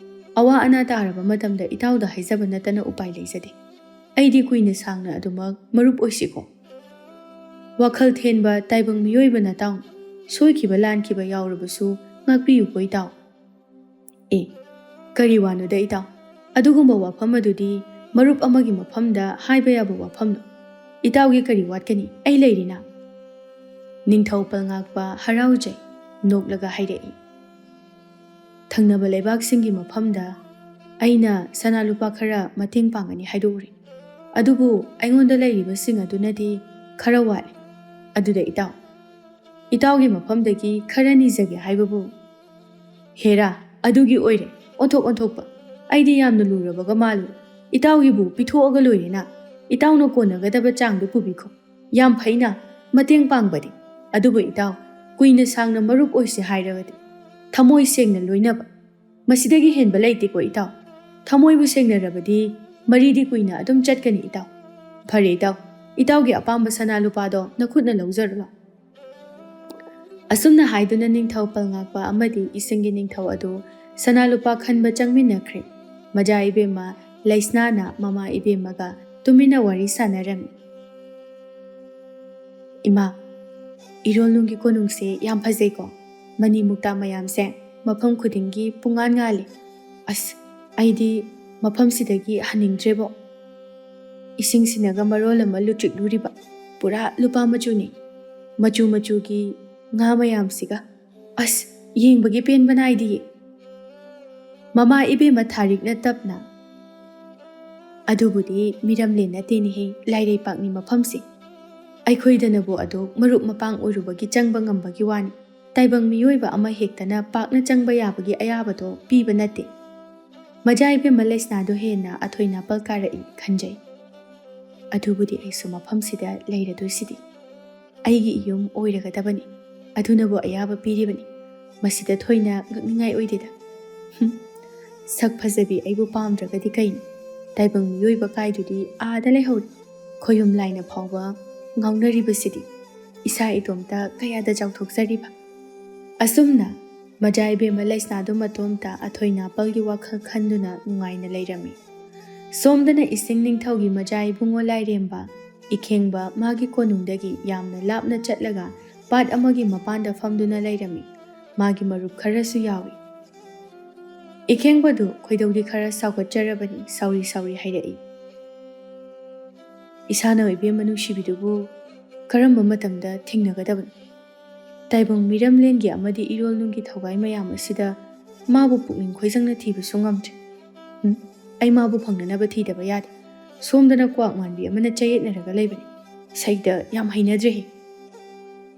ꯑꯋꯥ ꯑꯅꯥ ꯇꯥꯔꯕ ꯃꯇꯝꯗ ꯏꯇꯥꯎꯗ ꯍꯥꯏꯖꯕ ꯅꯠꯇꯅ ꯎꯄꯥꯏ ꯂꯩꯖꯗꯦ꯫ ꯑꯩꯗꯤ ꯀꯨꯏꯅ ꯁꯥꯡꯅ ꯑꯗꯨꯃꯛ ꯃꯔꯨꯞ ꯑꯣꯏꯁꯤꯀꯣ꯫ ꯋꯥꯈꯜ ꯊꯦꯟꯕ ꯇꯥꯏꯕꯪ ꯃꯤꯑꯣꯏꯕ ꯅꯇꯥꯎ, ꯁꯣꯏꯈꯤꯕ ꯂꯥꯟꯈꯤꯕ ꯌꯥꯎꯔꯕꯁꯨ ꯉꯥꯛꯄꯤꯌꯨꯀꯣ ꯏꯇꯥꯎ"꯫ "ꯑꯦ, ꯀꯔꯤ ꯋꯥꯅꯣꯗ ꯏꯇꯥꯎ? ꯑꯗꯨꯒꯨꯝꯕ ꯋꯥꯐꯝ ꯑꯗꯨꯗꯤ ꯃꯔꯨꯞ ꯑꯃꯒꯤ ꯃꯐꯝꯗ ꯍꯥꯏꯕ ꯌꯥꯕ ꯋꯥꯐꯝꯂꯣ? ꯏꯇꯥꯎꯒꯤ ꯀꯔꯤ ꯋꯥꯠꯀꯅꯤ? ꯑꯩ ꯂꯩꯔꯤꯅ"꯫ ꯅꯤꯡꯊꯧ ꯄꯜꯉꯥꯛꯄ ꯍꯔꯥꯎꯖꯩ, ꯅꯣꯛꯂꯒ ꯍꯥꯏꯔꯛꯏ, "ꯊꯪꯅꯕ ꯂꯩꯕꯥꯛꯁꯤꯡꯒꯤ ꯃꯐꯝꯗ ꯑꯩꯅ ꯁꯅꯥ ꯂꯨꯄꯥ ꯈꯔ ꯃꯇꯦꯡ ꯄꯥꯡꯒꯅꯤ ꯍꯥꯏꯗꯣꯛꯎꯔꯦ꯫ ꯑꯗꯨꯕꯨ ꯑꯩꯉꯣꯟꯗ ꯂꯩꯔꯤꯕꯁꯤꯡ ꯑꯗꯨꯅꯗꯤ ꯈꯔ ꯋꯥꯠꯂꯤ꯫ ꯑꯗꯨꯗ ꯏꯇꯥꯎ, ꯏꯇꯥꯎꯒꯤ ꯃꯐꯝꯗꯒꯤ ꯈꯔ ꯅꯤꯖꯒꯦ ꯍꯥꯏꯕꯕꯨ"꯫ "ꯍꯦꯔꯥ, ꯑꯗꯨꯒꯤ ꯑꯣꯏꯔꯦ, ꯑꯣꯟꯊꯣꯛ ꯑꯣꯟꯊꯣꯛꯄ꯫ ꯑꯩꯗꯤ ꯌꯥꯝꯅ ꯂꯨꯔꯕꯒ ꯃꯥꯜꯂꯨꯔꯦ꯫ ꯏꯇꯥꯎꯒꯤꯕꯨ ꯄꯤꯊꯣꯛꯑꯒ ꯂꯣꯏꯔꯦꯅ꯫ ꯏꯇꯥꯎꯅ ꯀꯣꯟꯅꯒꯗꯕ ꯆꯥꯡꯗꯨ ꯄꯨꯕꯤꯈꯣ꯫ ꯌꯥꯝ ꯐꯩꯅ, ꯃꯇꯦꯡ ꯄꯥꯡꯕꯗꯤ꯫ ꯑꯗꯨꯕꯨ ꯏꯇꯥꯎ, ꯀꯨꯏꯅ ꯁꯥꯡꯅ ꯃꯔꯨꯞ ꯑꯣꯏꯁꯤ ꯍꯥꯏꯔꯕꯗꯤ ꯊꯃꯣꯏ ꯁꯦꯡꯅ ꯂꯣꯏꯅꯕ꯫ ꯃꯁꯤꯗꯒꯤ ꯍꯦꯟꯕ ꯂꯩꯇꯦꯀꯣ ꯏꯇꯥꯎ꯫ ꯊꯃꯣꯏꯕꯨ ꯁꯦꯡꯅꯔꯕꯗꯤ ꯃꯔꯤꯗꯤ ꯀꯨꯏꯅ ꯑꯗꯨꯝ ꯆꯠꯀꯅꯤ ꯏꯇꯥꯎ꯫ ꯐꯔꯦ ꯏꯇꯥꯎ, ꯏꯇꯥꯎꯒꯤ ꯑꯄꯥꯝꯕ ꯁꯅꯥ ꯂꯨꯄꯥꯗꯣ ꯅꯈꯨꯠꯅ ꯂꯧꯖꯔꯨ ꯂꯥꯎ"꯫ ꯑꯁꯨꯝꯅ ꯍꯥꯏꯗꯨꯅ ꯅꯤꯡꯊꯧ ꯄꯜꯉꯥꯛꯄ ꯑꯃꯗꯤ ꯏꯁꯤꯡꯒꯤ ꯅꯤꯡꯊꯧ ꯑꯗꯨ ꯁꯅꯥ ꯂꯨꯄꯥ ꯈꯟꯕ ꯆꯪꯃꯤꯟꯅꯈ꯭ꯔꯦ꯫ ꯃꯖꯥ ꯏꯕꯦꯝꯃ ꯂꯩꯁꯅꯥꯅ ꯃꯃꯥ ꯏꯕꯦꯝꯃꯒ ꯇꯨꯃꯤꯟꯅ ꯋꯥꯔꯤ ꯁꯥꯟꯅꯔꯝꯃꯤ꯫ "ꯏꯃꯥ, ꯏꯔꯣꯜꯅꯨꯡꯒꯤ ꯀꯣꯅꯨꯡꯁꯦ ꯌꯥꯝ ꯐꯖꯩꯀꯣ꯫ ꯃꯅꯤ ꯃꯨꯛꯇꯥ ꯃꯌꯥꯝꯁꯦ ꯃꯐꯝ ꯈꯨꯗꯤꯡꯒꯤ ꯄꯨꯡꯉꯥꯟ ꯉꯥꯜꯂꯤ꯫ ꯑꯁ, ꯑꯩꯗꯤ ꯃꯐꯝꯁꯤꯗꯒꯤ ꯍꯟꯅꯤꯡꯗ꯭ꯔꯦꯕꯣ꯫ ꯏꯁꯤꯡꯁꯤꯅꯒ ꯃꯔꯣꯜ ꯑꯃ ꯂꯨꯇ꯭ꯔꯤꯛ ꯂꯨꯔꯤꯕ, ꯄꯨꯔꯥ ꯂꯨꯄꯥ ꯃꯆꯨꯅꯤ꯫ ꯃꯆꯨ ꯃꯆꯨꯒꯤ ꯉꯥ ꯃꯌꯥꯝꯁꯤꯒ꯫ ꯑꯁ, ꯌꯦꯡꯕꯒꯤ ꯄꯦꯟꯕ ꯅꯥꯏꯗꯤꯌꯦ꯫" ꯃꯃꯥ ꯏꯕꯦꯝꯃ ꯊꯥꯔꯤꯛꯅ ꯇꯞꯅ, "ꯑꯗꯨꯕꯨꯗꯤ ꯃꯤꯔꯝꯂꯦꯟ ꯅꯠꯇꯦꯅꯦꯍꯦ, ꯂꯥꯏꯔꯩꯄꯥꯛꯅꯤ ꯃꯐꯝꯁꯦ꯫ ꯑꯩꯈꯣꯏꯗꯅꯕꯨ ꯑꯗꯨ ꯃꯔꯨꯞ ꯃꯄꯥꯡ ꯑꯣꯏꯔꯨꯕꯒꯤ ꯆꯪꯕ ꯉꯝꯕꯒꯤ ꯋꯥꯅꯤ꯫ ꯇꯥꯏꯕꯪ ꯃꯤꯑꯣꯏꯕ ꯑꯃ ꯍꯦꯛꯇꯅ ꯄꯥꯛꯅ ꯆꯪꯕ ꯌꯥꯕꯒꯤ ꯑꯌꯥꯕꯗꯣ ꯄꯤꯕ ꯅꯠꯇꯦ꯫ ꯃꯖꯥ ꯏꯕꯦꯝꯃ ꯂꯩꯁꯅꯥꯗꯣ ꯍꯦꯟꯅ ꯑꯊꯣꯏ ꯅꯥꯄꯜ ꯀꯥꯔꯛꯏ ꯈꯟꯖꯩ꯫ ꯑꯗꯨꯕꯨꯗꯤ ꯑꯩꯁꯨ ꯃꯐꯝꯁꯤꯗ ꯂꯩꯔꯗꯣꯏꯁꯤꯗꯤ꯫ ꯑꯩꯒꯤ ꯏꯌꯨꯝ ꯑꯣꯏꯔꯒꯗꯕꯅꯤ꯫ ꯑꯗꯨꯅꯕꯨ ꯑꯌꯥꯕ ꯄꯤꯔꯤꯕꯅꯤ꯫ ꯃꯁꯤꯗ ꯊꯣꯏꯅ ꯉꯛꯅꯤꯡꯉꯥꯏ ꯑꯣꯏꯗꯦꯗ꯫ ꯍꯨꯝ, ꯁꯛ ꯐꯖꯕꯤ ꯑꯩꯕꯨ ꯄꯥꯝꯗ꯭ꯔꯒꯗꯤ ꯀꯩꯅꯣ? ꯇꯥꯏꯕꯪ ꯃꯤꯑꯣꯏꯕ ꯀꯥꯏꯗꯨꯗꯤ ꯑꯥꯗ ꯂꯩꯍꯧꯔꯤ꯫ ꯈꯣꯌꯨꯝ ꯂꯥꯏꯅ ꯐꯥꯎꯕ ꯉꯥꯎꯅꯔꯤꯕꯁꯤꯗꯤ꯫ ꯏꯁꯥ ꯏꯇꯣꯝꯇ ꯀꯌꯥꯗ ꯆꯥꯎꯊꯣꯛꯆꯔꯤꯕ꯫ ꯑꯁꯨꯝꯅ ꯃꯖꯥ ꯏꯕꯦꯝꯃ ꯂꯩꯁꯅꯥꯗꯨ ꯃꯇꯣꯝꯇ ꯑꯊꯣꯏ ꯅꯥꯄꯜꯒꯤ ꯋꯥꯈꯜ ꯈꯟꯗꯨꯅ ꯅꯨꯡꯉꯥꯏꯅ ꯂꯩꯔꯝꯃꯤ꯫ ꯁꯣꯝꯗꯅ ꯏꯁꯤꯡ ꯅꯤꯡꯊꯧꯒꯤ ꯃꯖꯥ ꯏꯕꯨꯡꯉꯣ ꯂꯥꯏꯔꯦꯝꯕ ꯏꯈꯦꯡꯕ ꯃꯥꯒꯤ ꯀꯣꯅꯨꯡꯗꯒꯤ ꯌꯥꯝꯅ ꯂꯥꯞꯅ ꯆꯠꯂꯒ ꯄꯥꯠ ꯑꯃꯒꯤ ꯃꯄꯥꯟꯗ ꯐꯝꯗꯨꯅ ꯂꯩꯔꯝꯃꯤ꯫ ꯃꯥꯒꯤ ꯃꯔꯨꯞ ꯈꯔꯁꯨ ꯌꯥꯎꯏ꯫ ꯏꯈꯦꯡꯕꯗꯨ ꯈꯣꯏꯗꯧꯗꯤ ꯈꯔ ꯁꯥꯎꯒꯠꯆꯔꯕꯅꯤ, ꯁꯥꯎꯔꯤ ꯁꯥꯎꯔꯤ ꯍꯥꯏꯔꯛꯏ꯫ "ꯏꯁꯥꯅ ꯏꯕꯦꯝꯃ ꯅꯨꯡꯁꯤꯕꯤꯗꯨꯕꯨ ꯀꯔꯝꯕ ꯃꯇꯝꯗ ꯊꯦꯡꯅꯒꯗꯕꯅꯣ? ꯇꯥꯏꯕꯪ ꯃꯤꯔꯝꯂꯦꯟꯒꯤ ꯑꯃꯗꯤ ꯏꯔꯣꯜꯅꯨꯡꯒꯤ ꯊꯧꯒꯥꯏ ꯃꯌꯥꯝ ꯑꯁꯤꯗ ꯃꯥꯕꯨ ꯄꯨꯛꯅꯤꯡ ꯈꯣꯏꯖꯪꯅ ꯊꯤꯕꯁꯨ ꯉꯝꯗ꯭ꯔꯦ꯫ ꯎꯝ, ꯑꯩ ꯃꯥꯕꯨ ꯐꯪꯅꯅꯕ ꯊꯤꯗꯕ ꯌꯥꯗꯦ꯫ ꯁꯣꯝꯗꯅ ꯀ꯭ꯋꯥꯛ ꯃꯥꯟꯕꯤ ꯑꯃꯅ ꯆꯌꯦꯠꯅꯔꯒ ꯂꯩꯕꯅꯤ꯫ ꯁꯩꯗ ꯌꯥꯝ ꯍꯩꯅꯗ꯭ꯔꯦꯍꯦ꯫"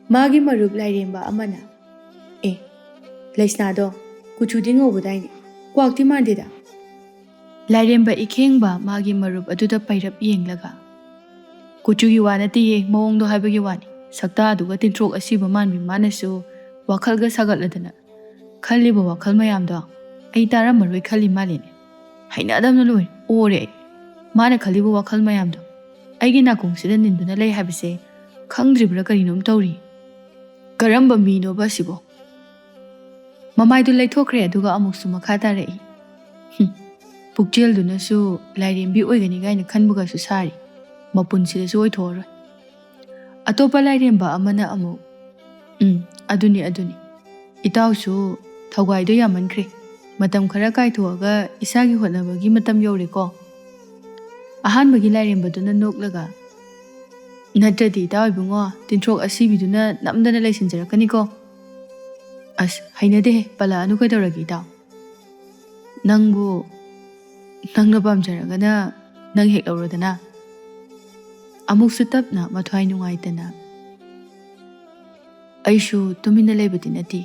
ꯃꯥꯒꯤ ꯃꯔꯨꯞ ꯂꯥꯏꯔꯦꯝꯕ ꯑꯃꯅ, "ꯑꯦ, ꯂꯩꯁꯅꯥꯗꯣ, ꯀꯨꯆꯨꯗꯤ ꯉꯧꯕꯗꯥꯏꯅꯦ, ꯀ꯭ꯋꯥꯛꯇꯤ ꯃꯥꯟꯗꯦꯗ꯫" ꯂꯥꯏꯔꯦꯝꯕ ꯏꯈꯦꯡꯕ ꯃꯥꯒꯤ ꯃꯔꯨꯞ ꯑꯗꯨꯗ ꯄꯩꯔꯞ ꯌꯦꯡꯂꯒ, "ꯀꯨꯆꯨꯒꯤ ꯋꯥ ꯅꯠꯇꯦꯌꯦ, ꯃꯑꯣꯡꯗꯣ ꯍꯥꯏꯕꯒꯤ ꯋꯥꯅꯤ꯫ ꯁꯛꯇꯥꯗꯨꯒ ꯇꯤꯟꯊ꯭ꯔꯣꯛ ꯑꯁꯤꯕ ꯃꯥꯟꯕꯤ ꯃꯥꯅꯁꯨ ꯋꯥꯈꯜꯒ ꯁꯥꯒꯠꯂꯗꯅ ꯈꯜꯂꯤꯕ ꯋꯥꯈꯜ ꯃꯌꯥꯝꯗꯣ ꯑꯩ ꯇꯥꯔꯝꯃꯔꯣꯏ ꯈꯜꯂꯤ ꯃꯥꯜꯂꯤꯅꯦ꯫ ꯍꯩꯅꯗꯕꯅ ꯂꯣꯏꯔꯦ, ꯑꯣꯔꯦ ꯑꯩ꯫ ꯃꯥꯅ ꯈꯜꯂꯤꯕ ꯋꯥꯈꯜ ꯃꯌꯥꯝꯗꯣ ꯑꯩꯒꯤ ꯅꯥꯀꯣꯡꯁꯤꯗ ꯅꯤꯟꯗꯨꯅ ꯂꯩ ꯍꯥꯏꯕꯁꯦ ꯈꯪꯗ꯭ꯔꯤꯕ꯭ꯔꯥ ꯀꯔꯤꯅꯣꯝ ꯇꯧꯔꯤ꯫ ꯀꯔꯝꯕ ꯃꯤꯅꯣꯕ ꯑꯁꯤꯕꯣ?" ꯃꯃꯥꯏꯗꯨ ꯂꯩꯊꯣꯛꯈ꯭ꯔꯦ, ꯑꯗꯨꯒ ꯑꯃꯨꯛꯁꯨ ꯃꯈꯥ ꯇꯥꯔꯛꯏ꯫ "ꯍꯨꯝ, ꯄꯨꯛꯆꯦꯜꯗꯨꯅꯁꯨ ꯂꯥꯏꯔꯦꯝꯕꯤ ꯑꯣꯏꯒꯅꯤ ꯀꯥꯏꯅ ꯈꯟꯕꯒꯁꯨ ꯁꯥꯔꯤ꯫ ꯃꯄꯨꯟꯁꯤꯗꯁꯨ ꯑꯣꯏꯊꯣꯛꯑꯔꯣꯏ꯫ ꯑꯇꯣꯞꯄ ꯂꯥꯏꯔꯦꯝꯕ ꯑꯃꯅ ꯑꯃꯨꯛ, "ꯎꯝ, ꯑꯗꯨꯅꯤ, ꯑꯗꯨꯅꯤ꯫ ꯏꯇꯥꯎꯁꯨ ꯊꯧꯒꯥꯏꯗꯣ ꯌꯥꯝꯃꯟꯈ꯭ꯔꯦ꯫ ꯃꯇꯝ ꯈꯔ ꯀꯥꯏꯊꯣꯛꯑꯒ ꯏꯁꯥꯒꯤ ꯍꯣꯠꯅꯕꯒꯤ ꯃꯇꯝ ꯌꯧꯔꯦꯀꯣ?" ꯑꯍꯥꯟꯕꯒꯤ ꯂꯥꯏꯔꯦꯝꯕꯗꯨꯅ ꯅꯣꯛꯂꯒ, "ꯅꯠꯇ꯭ꯔꯗꯤ ꯏꯇꯥꯎ ꯏꯕꯨꯡꯉꯣ, ꯇꯤꯟꯊ꯭ꯔꯣꯛ ꯑꯁꯤꯕꯤꯗꯨꯅ ꯅꯝꯗꯅ ꯂꯩꯁꯤꯟꯖꯔꯛꯀꯅꯤꯀꯣ꯫ ꯑꯁ, ꯍꯩꯅꯗꯦꯍꯦ, ꯄꯜꯂꯛꯑꯅꯨ ꯀꯩꯗꯧꯔꯒꯦ ꯏꯇꯥꯎ? ꯅꯪꯕꯨ, ꯅꯪꯅ ꯄꯥꯝꯖꯔꯒꯅ ꯅꯪ ꯍꯦꯛ ꯂꯧꯔꯣꯗꯅ꯫" ꯑꯃꯨꯛꯁꯨ ꯇꯞꯅ ꯃꯊ꯭ꯋꯥꯏ ꯅꯨꯡꯉꯥꯏꯇꯅ, "ꯑꯩꯁꯨ ꯇꯨꯃꯤꯟꯅ ꯂꯩꯕꯗꯤ ꯅꯠꯇꯦ꯫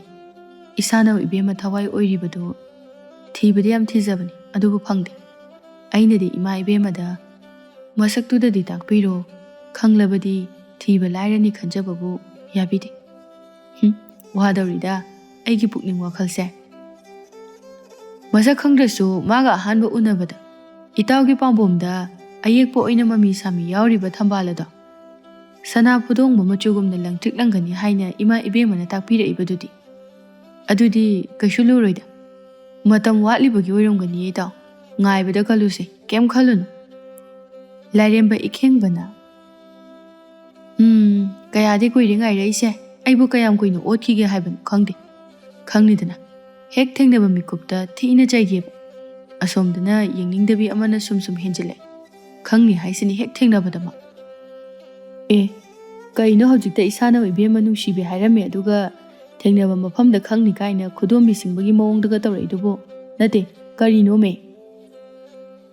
ꯏꯁꯥꯅ ꯏꯕꯦꯝꯃ ꯊꯋꯥꯏ ꯑꯣꯏꯔꯤꯕꯗꯨ ꯊꯤꯕꯗꯤ ꯌꯥꯝ ꯊꯤꯖꯕꯅꯤ, ꯑꯗꯨꯕꯨ ꯐꯪꯗꯦ꯫ ꯑꯩꯅꯗꯤ ꯏꯃꯥ ꯏꯕꯦꯝꯃꯗ ꯃꯁꯛꯇꯨꯗꯗꯤ ꯇꯥꯛꯄꯤꯔꯣ, ꯈꯪꯂꯕꯗꯤ ꯊꯤꯕ ꯂꯥꯏꯔꯅꯤ ꯈꯟꯖꯕꯕꯨ ꯌꯥꯕꯤꯗꯦ꯫ ꯍꯨꯝ, ꯋꯥꯗꯧꯔꯤꯗ ꯑꯩꯒꯤ ꯄꯨꯛꯅꯤꯡ ꯋꯥꯈꯜꯁꯦ꯫" ꯃꯁꯛ ꯈꯪꯗ꯭ꯔꯁꯨ ꯃꯥꯒ ꯑꯍꯥꯟꯕ ꯎꯅꯕꯗ ꯏꯇꯥꯎꯒꯤ ꯄꯥꯝꯕꯣꯝꯗ ꯑꯌꯦꯛꯄ ꯑꯣꯏꯅ ꯃꯃꯤ ꯁꯥꯃꯤ ꯌꯥꯎꯔꯤꯕ ꯊꯝꯕꯥꯜ ꯑꯗꯣ ꯁꯅꯥ ꯐꯨꯗꯣꯡꯕ ꯃꯆꯨꯒꯨꯝꯅ ꯂꯪꯇ꯭ꯔꯤꯛ ꯂꯪꯒꯅꯤ ꯍꯥꯏꯅ ꯏꯃꯥ ꯏꯕꯦꯝꯃꯅ ꯇꯥꯛꯄꯤꯔꯛꯏꯕꯗꯨꯗꯤ꯫ ꯑꯗꯨꯗꯤ ꯀꯩꯁꯨ ꯂꯨꯔꯣꯏꯗ꯫ ꯃꯇꯝ ꯋꯥꯠꯂꯤꯕꯒꯤ ꯑꯣꯏꯔꯝꯒꯅꯤꯌꯦ ꯏꯇꯥꯎ꯫ ꯉꯥꯏꯕꯗ ꯀꯜꯂꯨꯁꯦ, ꯀꯩꯝ ꯈꯜꯂꯨꯅꯨ꯫ ꯂꯥꯏꯔꯦꯝꯕ ꯏꯈꯦꯡꯕꯅ, "ꯎꯝ, ꯀꯌꯥꯗꯤ ꯀꯨꯏꯔꯦ ꯉꯥꯏꯔꯛꯏꯁꯦ꯫ ꯑꯩꯕꯨ ꯀꯌꯥꯝ ꯀꯨꯏꯅ ꯑꯣꯠꯈꯤꯒꯦ ꯍꯥꯏꯕꯅꯣ ꯈꯪꯗꯦ꯫ ꯈꯪꯅꯤꯗꯅ, ꯍꯦꯛ ꯊꯦꯡꯅꯕ ꯃꯤꯀꯨꯞꯇ ꯊꯤꯅ ꯆꯩꯒꯦꯕ꯫ ꯑꯁꯣꯝꯗꯅ ꯌꯦꯡꯅꯤꯡꯗꯕꯤ ꯑꯃꯅ ꯁꯨꯝ ꯁꯨꯝ ꯍꯦꯟꯖꯤꯜꯂꯛꯑꯦ꯫ ꯈꯪꯅꯤ ꯍꯥꯏꯁꯤꯅꯤ ꯍꯦꯛ ꯊꯦꯡꯅꯕꯗꯃꯛ꯫ ꯑꯦ, ꯀꯩꯅꯣ ꯍꯧꯖꯤꯛꯇ ꯏꯁꯥꯅ ꯏꯕꯦꯝꯃ ꯅꯨꯡꯁꯤꯕꯤ ꯍꯥꯏꯔꯝꯃꯦ, ꯑꯗꯨꯒ ꯊꯦꯡꯅꯕ ꯃꯐꯝꯗ ꯈꯪꯅꯤ ꯀꯥꯏꯅ ꯈꯨꯗꯣꯝꯕꯤ ꯁꯤꯡꯕꯒꯤ ꯃꯑꯣꯡꯗꯒ ꯇꯧꯔꯛꯏꯗꯨꯕꯨ? ꯅꯠꯇꯦ, ꯀꯔꯤꯅꯣꯃꯦ?"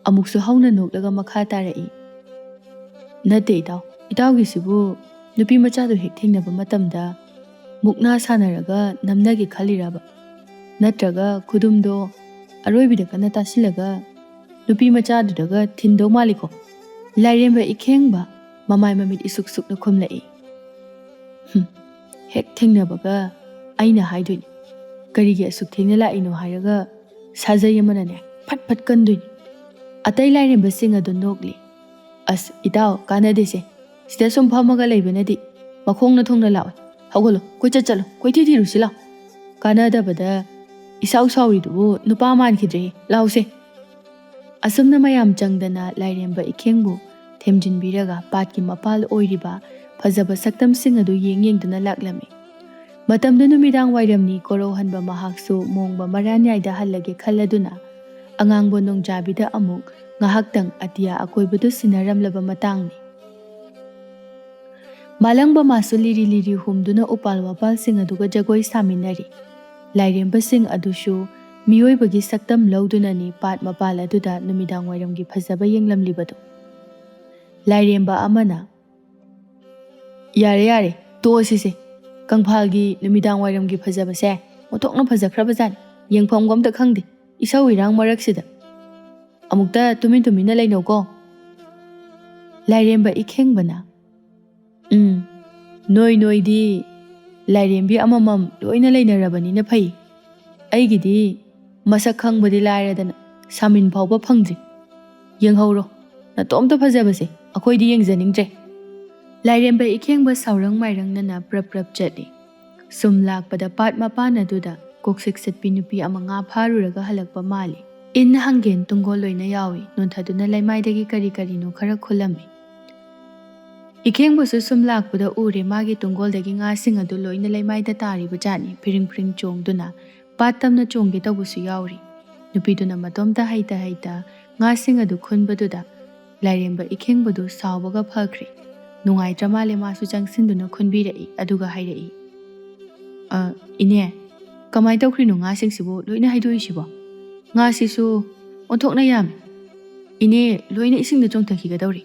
ꯑꯃꯨꯛꯁꯨ ꯍꯧꯅ ꯅꯣꯛꯂꯒ ꯃꯈꯥ ꯇꯥꯔꯛꯏ, "ꯅꯠꯇꯦ ꯏꯇꯥꯎ, ꯏꯇꯥꯎꯒꯤꯁꯤꯕꯨ ꯅꯨꯄꯤ ꯃꯆꯥꯗꯨ ꯍꯦꯛ ꯊꯦꯡꯅꯕ ꯃꯇꯝꯗ ꯃꯨꯛꯅꯥ ꯁꯥꯟꯅꯔꯒ ꯅꯝꯅꯒꯦ ꯈꯜꯂꯤꯔꯕ? ꯅꯠꯇ꯭ꯔꯒ ꯈꯨꯗꯨꯝꯗꯣ ꯑꯔꯣꯏꯕꯤꯗ ꯀꯟꯅ ꯇꯥꯁꯤꯜꯂꯒ ꯅꯨꯄꯤ ꯃꯆꯥꯗꯨꯗꯒ ꯊꯤꯟꯗꯧ ꯃꯥꯜꯂꯤꯀꯣ?" ꯂꯥꯏꯔꯦꯝꯕ ꯏꯈꯦꯡꯕ ꯃꯃꯥꯏ ꯃꯃꯤꯠ ꯏꯁꯨꯛ ꯁꯨꯛꯅ ꯈꯨꯝꯂꯛꯏ꯫ "ꯍꯨꯝ, ꯍꯦꯛ ꯊꯦꯡꯅꯕꯒ ꯑꯩꯅ ꯍꯥꯏꯗꯣꯏꯅꯤ꯫ ꯀꯔꯤꯒꯤ ꯑꯁꯨꯛ ꯊꯦꯡꯅ ꯂꯥꯛꯏꯅꯣ ꯍꯥꯏꯔꯒ ꯁꯥꯖꯩ ꯑꯃꯅꯅꯦ ꯐꯠ ꯐꯠ ꯀꯟꯗꯣꯏꯅꯤ꯫" ꯑꯇꯩ ꯂꯥꯏꯔꯦꯝꯕꯁꯤꯡ ꯑꯗꯨ ꯅꯣꯛꯂꯤ꯫ "ꯑꯁ ꯏꯇꯥꯎ, ꯀꯥꯟꯅꯗꯦꯁꯦ꯫ ꯁꯤꯗ ꯁꯨꯝ ꯐꯝꯃꯒ ꯂꯩꯕꯅꯗꯤ ꯃꯈꯣꯡꯅ ꯊꯣꯡꯅ ꯂꯥꯛꯑꯣꯏ꯫ ꯍꯧꯒꯠꯂꯣ, ꯀꯣꯏꯆꯠ ꯆꯠꯂꯣ, ꯀꯣꯏꯊꯤ ꯊꯤꯔꯨꯁꯤ ꯂꯥꯎ꯫ ꯀꯥꯟꯅꯗꯕꯗ ꯏꯁꯥꯎ ꯁꯥꯎꯔꯤꯗꯨꯕꯨ ꯅꯨꯄꯥ ꯃꯥꯟꯈꯤꯗ꯭ꯔꯦ꯫ ꯂꯥꯎꯁꯦ꯫" ꯑꯁꯨꯝꯅ ꯃꯌꯥꯝ ꯆꯪꯗꯅ ꯂꯥꯏꯔꯦꯝꯕ ꯏꯈꯦꯡꯕꯨ ꯊꯦꯝꯖꯤꯟꯕꯤꯔꯒ ꯄꯥꯠꯀꯤ ꯃꯄꯥꯜ ꯑꯣꯏꯔꯤꯕ ꯐꯖꯕ ꯁꯛꯇꯝꯁꯤꯡ ꯑꯗꯨ ꯌꯦꯡ ꯌꯦꯡꯗꯨꯅ ꯂꯥꯛꯂꯝꯃꯤ꯫ ꯃꯇꯝꯗꯨ ꯅꯨꯃꯤꯗꯥꯡ ꯋꯥꯏꯔꯝꯅꯤ꯫ ꯀꯣꯔꯧꯍꯟꯕ ꯃꯍꯥꯛꯁꯨ ꯃꯣꯡꯕ ꯃꯔꯥꯟꯌꯥꯏꯗ ꯍꯜꯂꯒꯦ ꯈꯜꯂꯗꯨꯅ ꯑꯉꯥꯡꯕ ꯅꯣꯡꯖꯥꯕꯤꯗ ꯑꯃꯨꯛ ꯉꯥꯏꯍꯥꯛꯇꯪ ꯑꯇꯤꯌꯥ ꯑꯀꯣꯏꯕꯗꯨ ꯁꯤꯟꯅꯔꯝꯂꯕ ꯃꯇꯥꯡꯅꯤ꯫ ꯃꯥꯂꯪꯕ ꯃꯥꯁꯨ ꯂꯤꯔꯤ ꯂꯤꯔꯤ ꯍꯨꯝꯗꯨꯅ ꯎꯄꯥꯜ ꯋꯥꯄꯥꯜꯁꯤꯡ ꯑꯗꯨꯒ ꯖꯒꯣꯏ ꯁꯥꯃꯤꯟꯅꯔꯤ꯫ ꯂꯥꯏꯔꯦꯝꯕꯁꯤꯡ ꯑꯗꯨꯁꯨ ꯃꯤꯑꯣꯏꯕꯒꯤ ꯁꯛꯇꯝ ꯂꯧꯗꯨꯅꯅꯤ ꯄꯥꯠ ꯃꯄꯥꯜ ꯑꯗꯨꯗ ꯅꯨꯃꯤꯗꯥꯡ ꯋꯥꯏꯔꯝꯒꯤ ꯐꯖꯕ ꯌꯦꯡꯂꯝꯂꯤꯕꯗꯨ꯫ ꯂꯥꯏꯔꯦꯝꯕ ꯑꯃꯅ, "ꯌꯥꯔꯦ, ꯌꯥꯔꯦ, ꯇꯣꯛꯑꯁꯤꯁꯦ꯫ ꯀꯪꯐꯥꯜꯒꯤ ꯅꯨꯃꯤꯗꯥꯡ ꯋꯥꯏꯔꯝꯒꯤ ꯐꯖꯕꯁꯦ ꯑꯣꯟꯊꯣꯛꯅ ꯐꯖꯈ꯭ꯔꯕꯖꯥꯠꯅꯤ꯫ ꯌꯦꯡꯐꯝꯒ ꯑꯝꯇ ꯈꯪꯗꯦ, ꯏꯁꯧ ꯏꯔꯥꯡ ꯃꯔꯛꯁꯤꯗ꯫ ꯑꯃꯨꯛꯇ ꯇꯨꯃꯤꯟ ꯇꯨꯃꯤꯟꯅ ꯂꯩꯅꯧꯀꯣ꯫" ꯂꯥꯏꯔꯦꯝꯕ ꯏꯈꯦꯡꯕꯅ, "ꯎꯝ, ꯅꯣꯏ ꯅꯣꯏꯗꯤ ꯂꯥꯏꯔꯦꯝꯕꯤ ꯑꯃꯃꯝ ꯂꯣꯏꯅ ꯂꯩꯅꯔꯕꯅꯤꯅ ꯐꯩ꯫ ꯑꯩꯒꯤꯗꯤ ꯃꯁꯛ ꯈꯪꯕꯗꯤ ꯂꯥꯏꯔꯗꯅ ꯁꯥꯃꯤꯟ ꯐꯥꯎꯕ ꯐꯪꯗ꯭ꯔꯤ꯫ ꯌꯦꯡꯍꯧꯔꯣ, ꯅꯇꯣꯝꯇ ꯐꯖꯕꯁꯦ ꯑꯩꯈꯣꯏꯗꯤ ꯌꯦꯡꯖꯅꯤꯡꯗ꯭ꯔꯦ꯫" ꯂꯥꯏꯔꯦꯝꯕ ꯏꯈꯦꯡꯕ ꯁꯥꯎꯔꯪ ꯃꯥꯏꯔꯪꯅꯅ ꯄ꯭ꯔꯞ ꯄ꯭ꯔꯞ ꯆꯠꯂꯤ꯫ ꯁꯨꯝ ꯂꯥꯛꯄꯗ ꯄꯥꯠ ꯃꯄꯥꯟ ꯑꯗꯨꯗ ꯀꯣꯛꯁꯤꯛ ꯁꯤꯠꯄꯤ ꯅꯨꯄꯤ ꯑꯃ ꯉꯥ ꯐꯥꯔꯨꯔꯒ ꯍꯜꯂꯛꯄ ꯃꯥꯜꯂꯤ꯫ ꯏꯟ, ꯍꯪꯒꯦꯟ, ꯇꯨꯡꯒꯣꯜ ꯂꯣꯏꯅ ꯌꯥꯎꯏ꯫ ꯅꯣꯟꯊꯗꯨꯅ ꯂꯩꯃꯥꯏꯗꯒꯤ ꯀꯔꯤ ꯀꯔꯤꯅꯣ ꯈꯔ ꯈꯨꯜꯂꯝꯃꯤ꯫ ꯏꯈꯦꯡꯕꯁꯨ ꯁꯨꯝ ꯂꯥꯛꯄꯗ ꯎꯔꯦ, ꯃꯥꯒꯤ ꯇꯨꯡꯒꯣꯜꯗꯒꯤ ꯉꯥꯁꯤꯡ ꯑꯗꯨ ꯂꯣꯏꯅ ꯂꯩꯃꯥꯏꯗ ꯇꯥꯔꯤꯕ ꯖꯥꯠꯅꯤ꯫ ꯐꯤꯔꯤꯡ ꯐꯤꯔꯤꯡ ꯆꯣꯡꯗꯨꯅ ꯄꯥꯠ ꯇꯝꯅ ꯆꯣꯡꯒꯦ ꯇꯧꯕꯁꯨ ꯌꯥꯎꯔꯤ꯫ ꯅꯨꯄꯤꯗꯨꯅ ꯃꯇꯣꯝꯇ ꯍꯩꯇ ꯍꯩꯇ ꯉꯥꯁꯤꯡ ꯑꯗꯨ ꯈꯨꯟꯕꯗꯨꯗ ꯂꯥꯏꯔꯦꯝꯕ ꯏꯈꯦꯡꯕꯗꯨ ꯁꯥꯎꯕꯒ ꯐꯈ꯭ꯔꯦ꯫ ꯅꯨꯡꯉꯥꯏꯇ꯭ꯔ ꯃꯥꯜꯂꯦ, ꯃꯥꯁꯨ ꯆꯪꯁꯤꯟꯗꯨꯅ ꯈꯨꯟꯕꯤꯔꯛꯏ, ꯑꯗꯨꯒ ꯍꯥꯏꯔꯛꯏ, "ꯑ, ꯏꯅꯦ, ꯀꯃꯥꯏ ꯇꯧꯈ꯭ꯔꯤꯅꯣ ꯉꯥꯁꯤꯡꯁꯤꯕꯨ ꯂꯣꯏꯅ ꯍꯩꯗꯣꯛꯏꯁꯤꯕꯣ? ꯉꯥꯁꯤꯁꯨ ꯑꯣꯟꯊꯣꯛꯅ ꯌꯥꯝꯃꯤ꯫ ꯏꯅꯦ, ꯂꯣꯏꯅ ꯏꯁꯤꯡꯗ ꯆꯣꯡꯊꯈꯤꯒꯗꯧꯔꯤ꯫"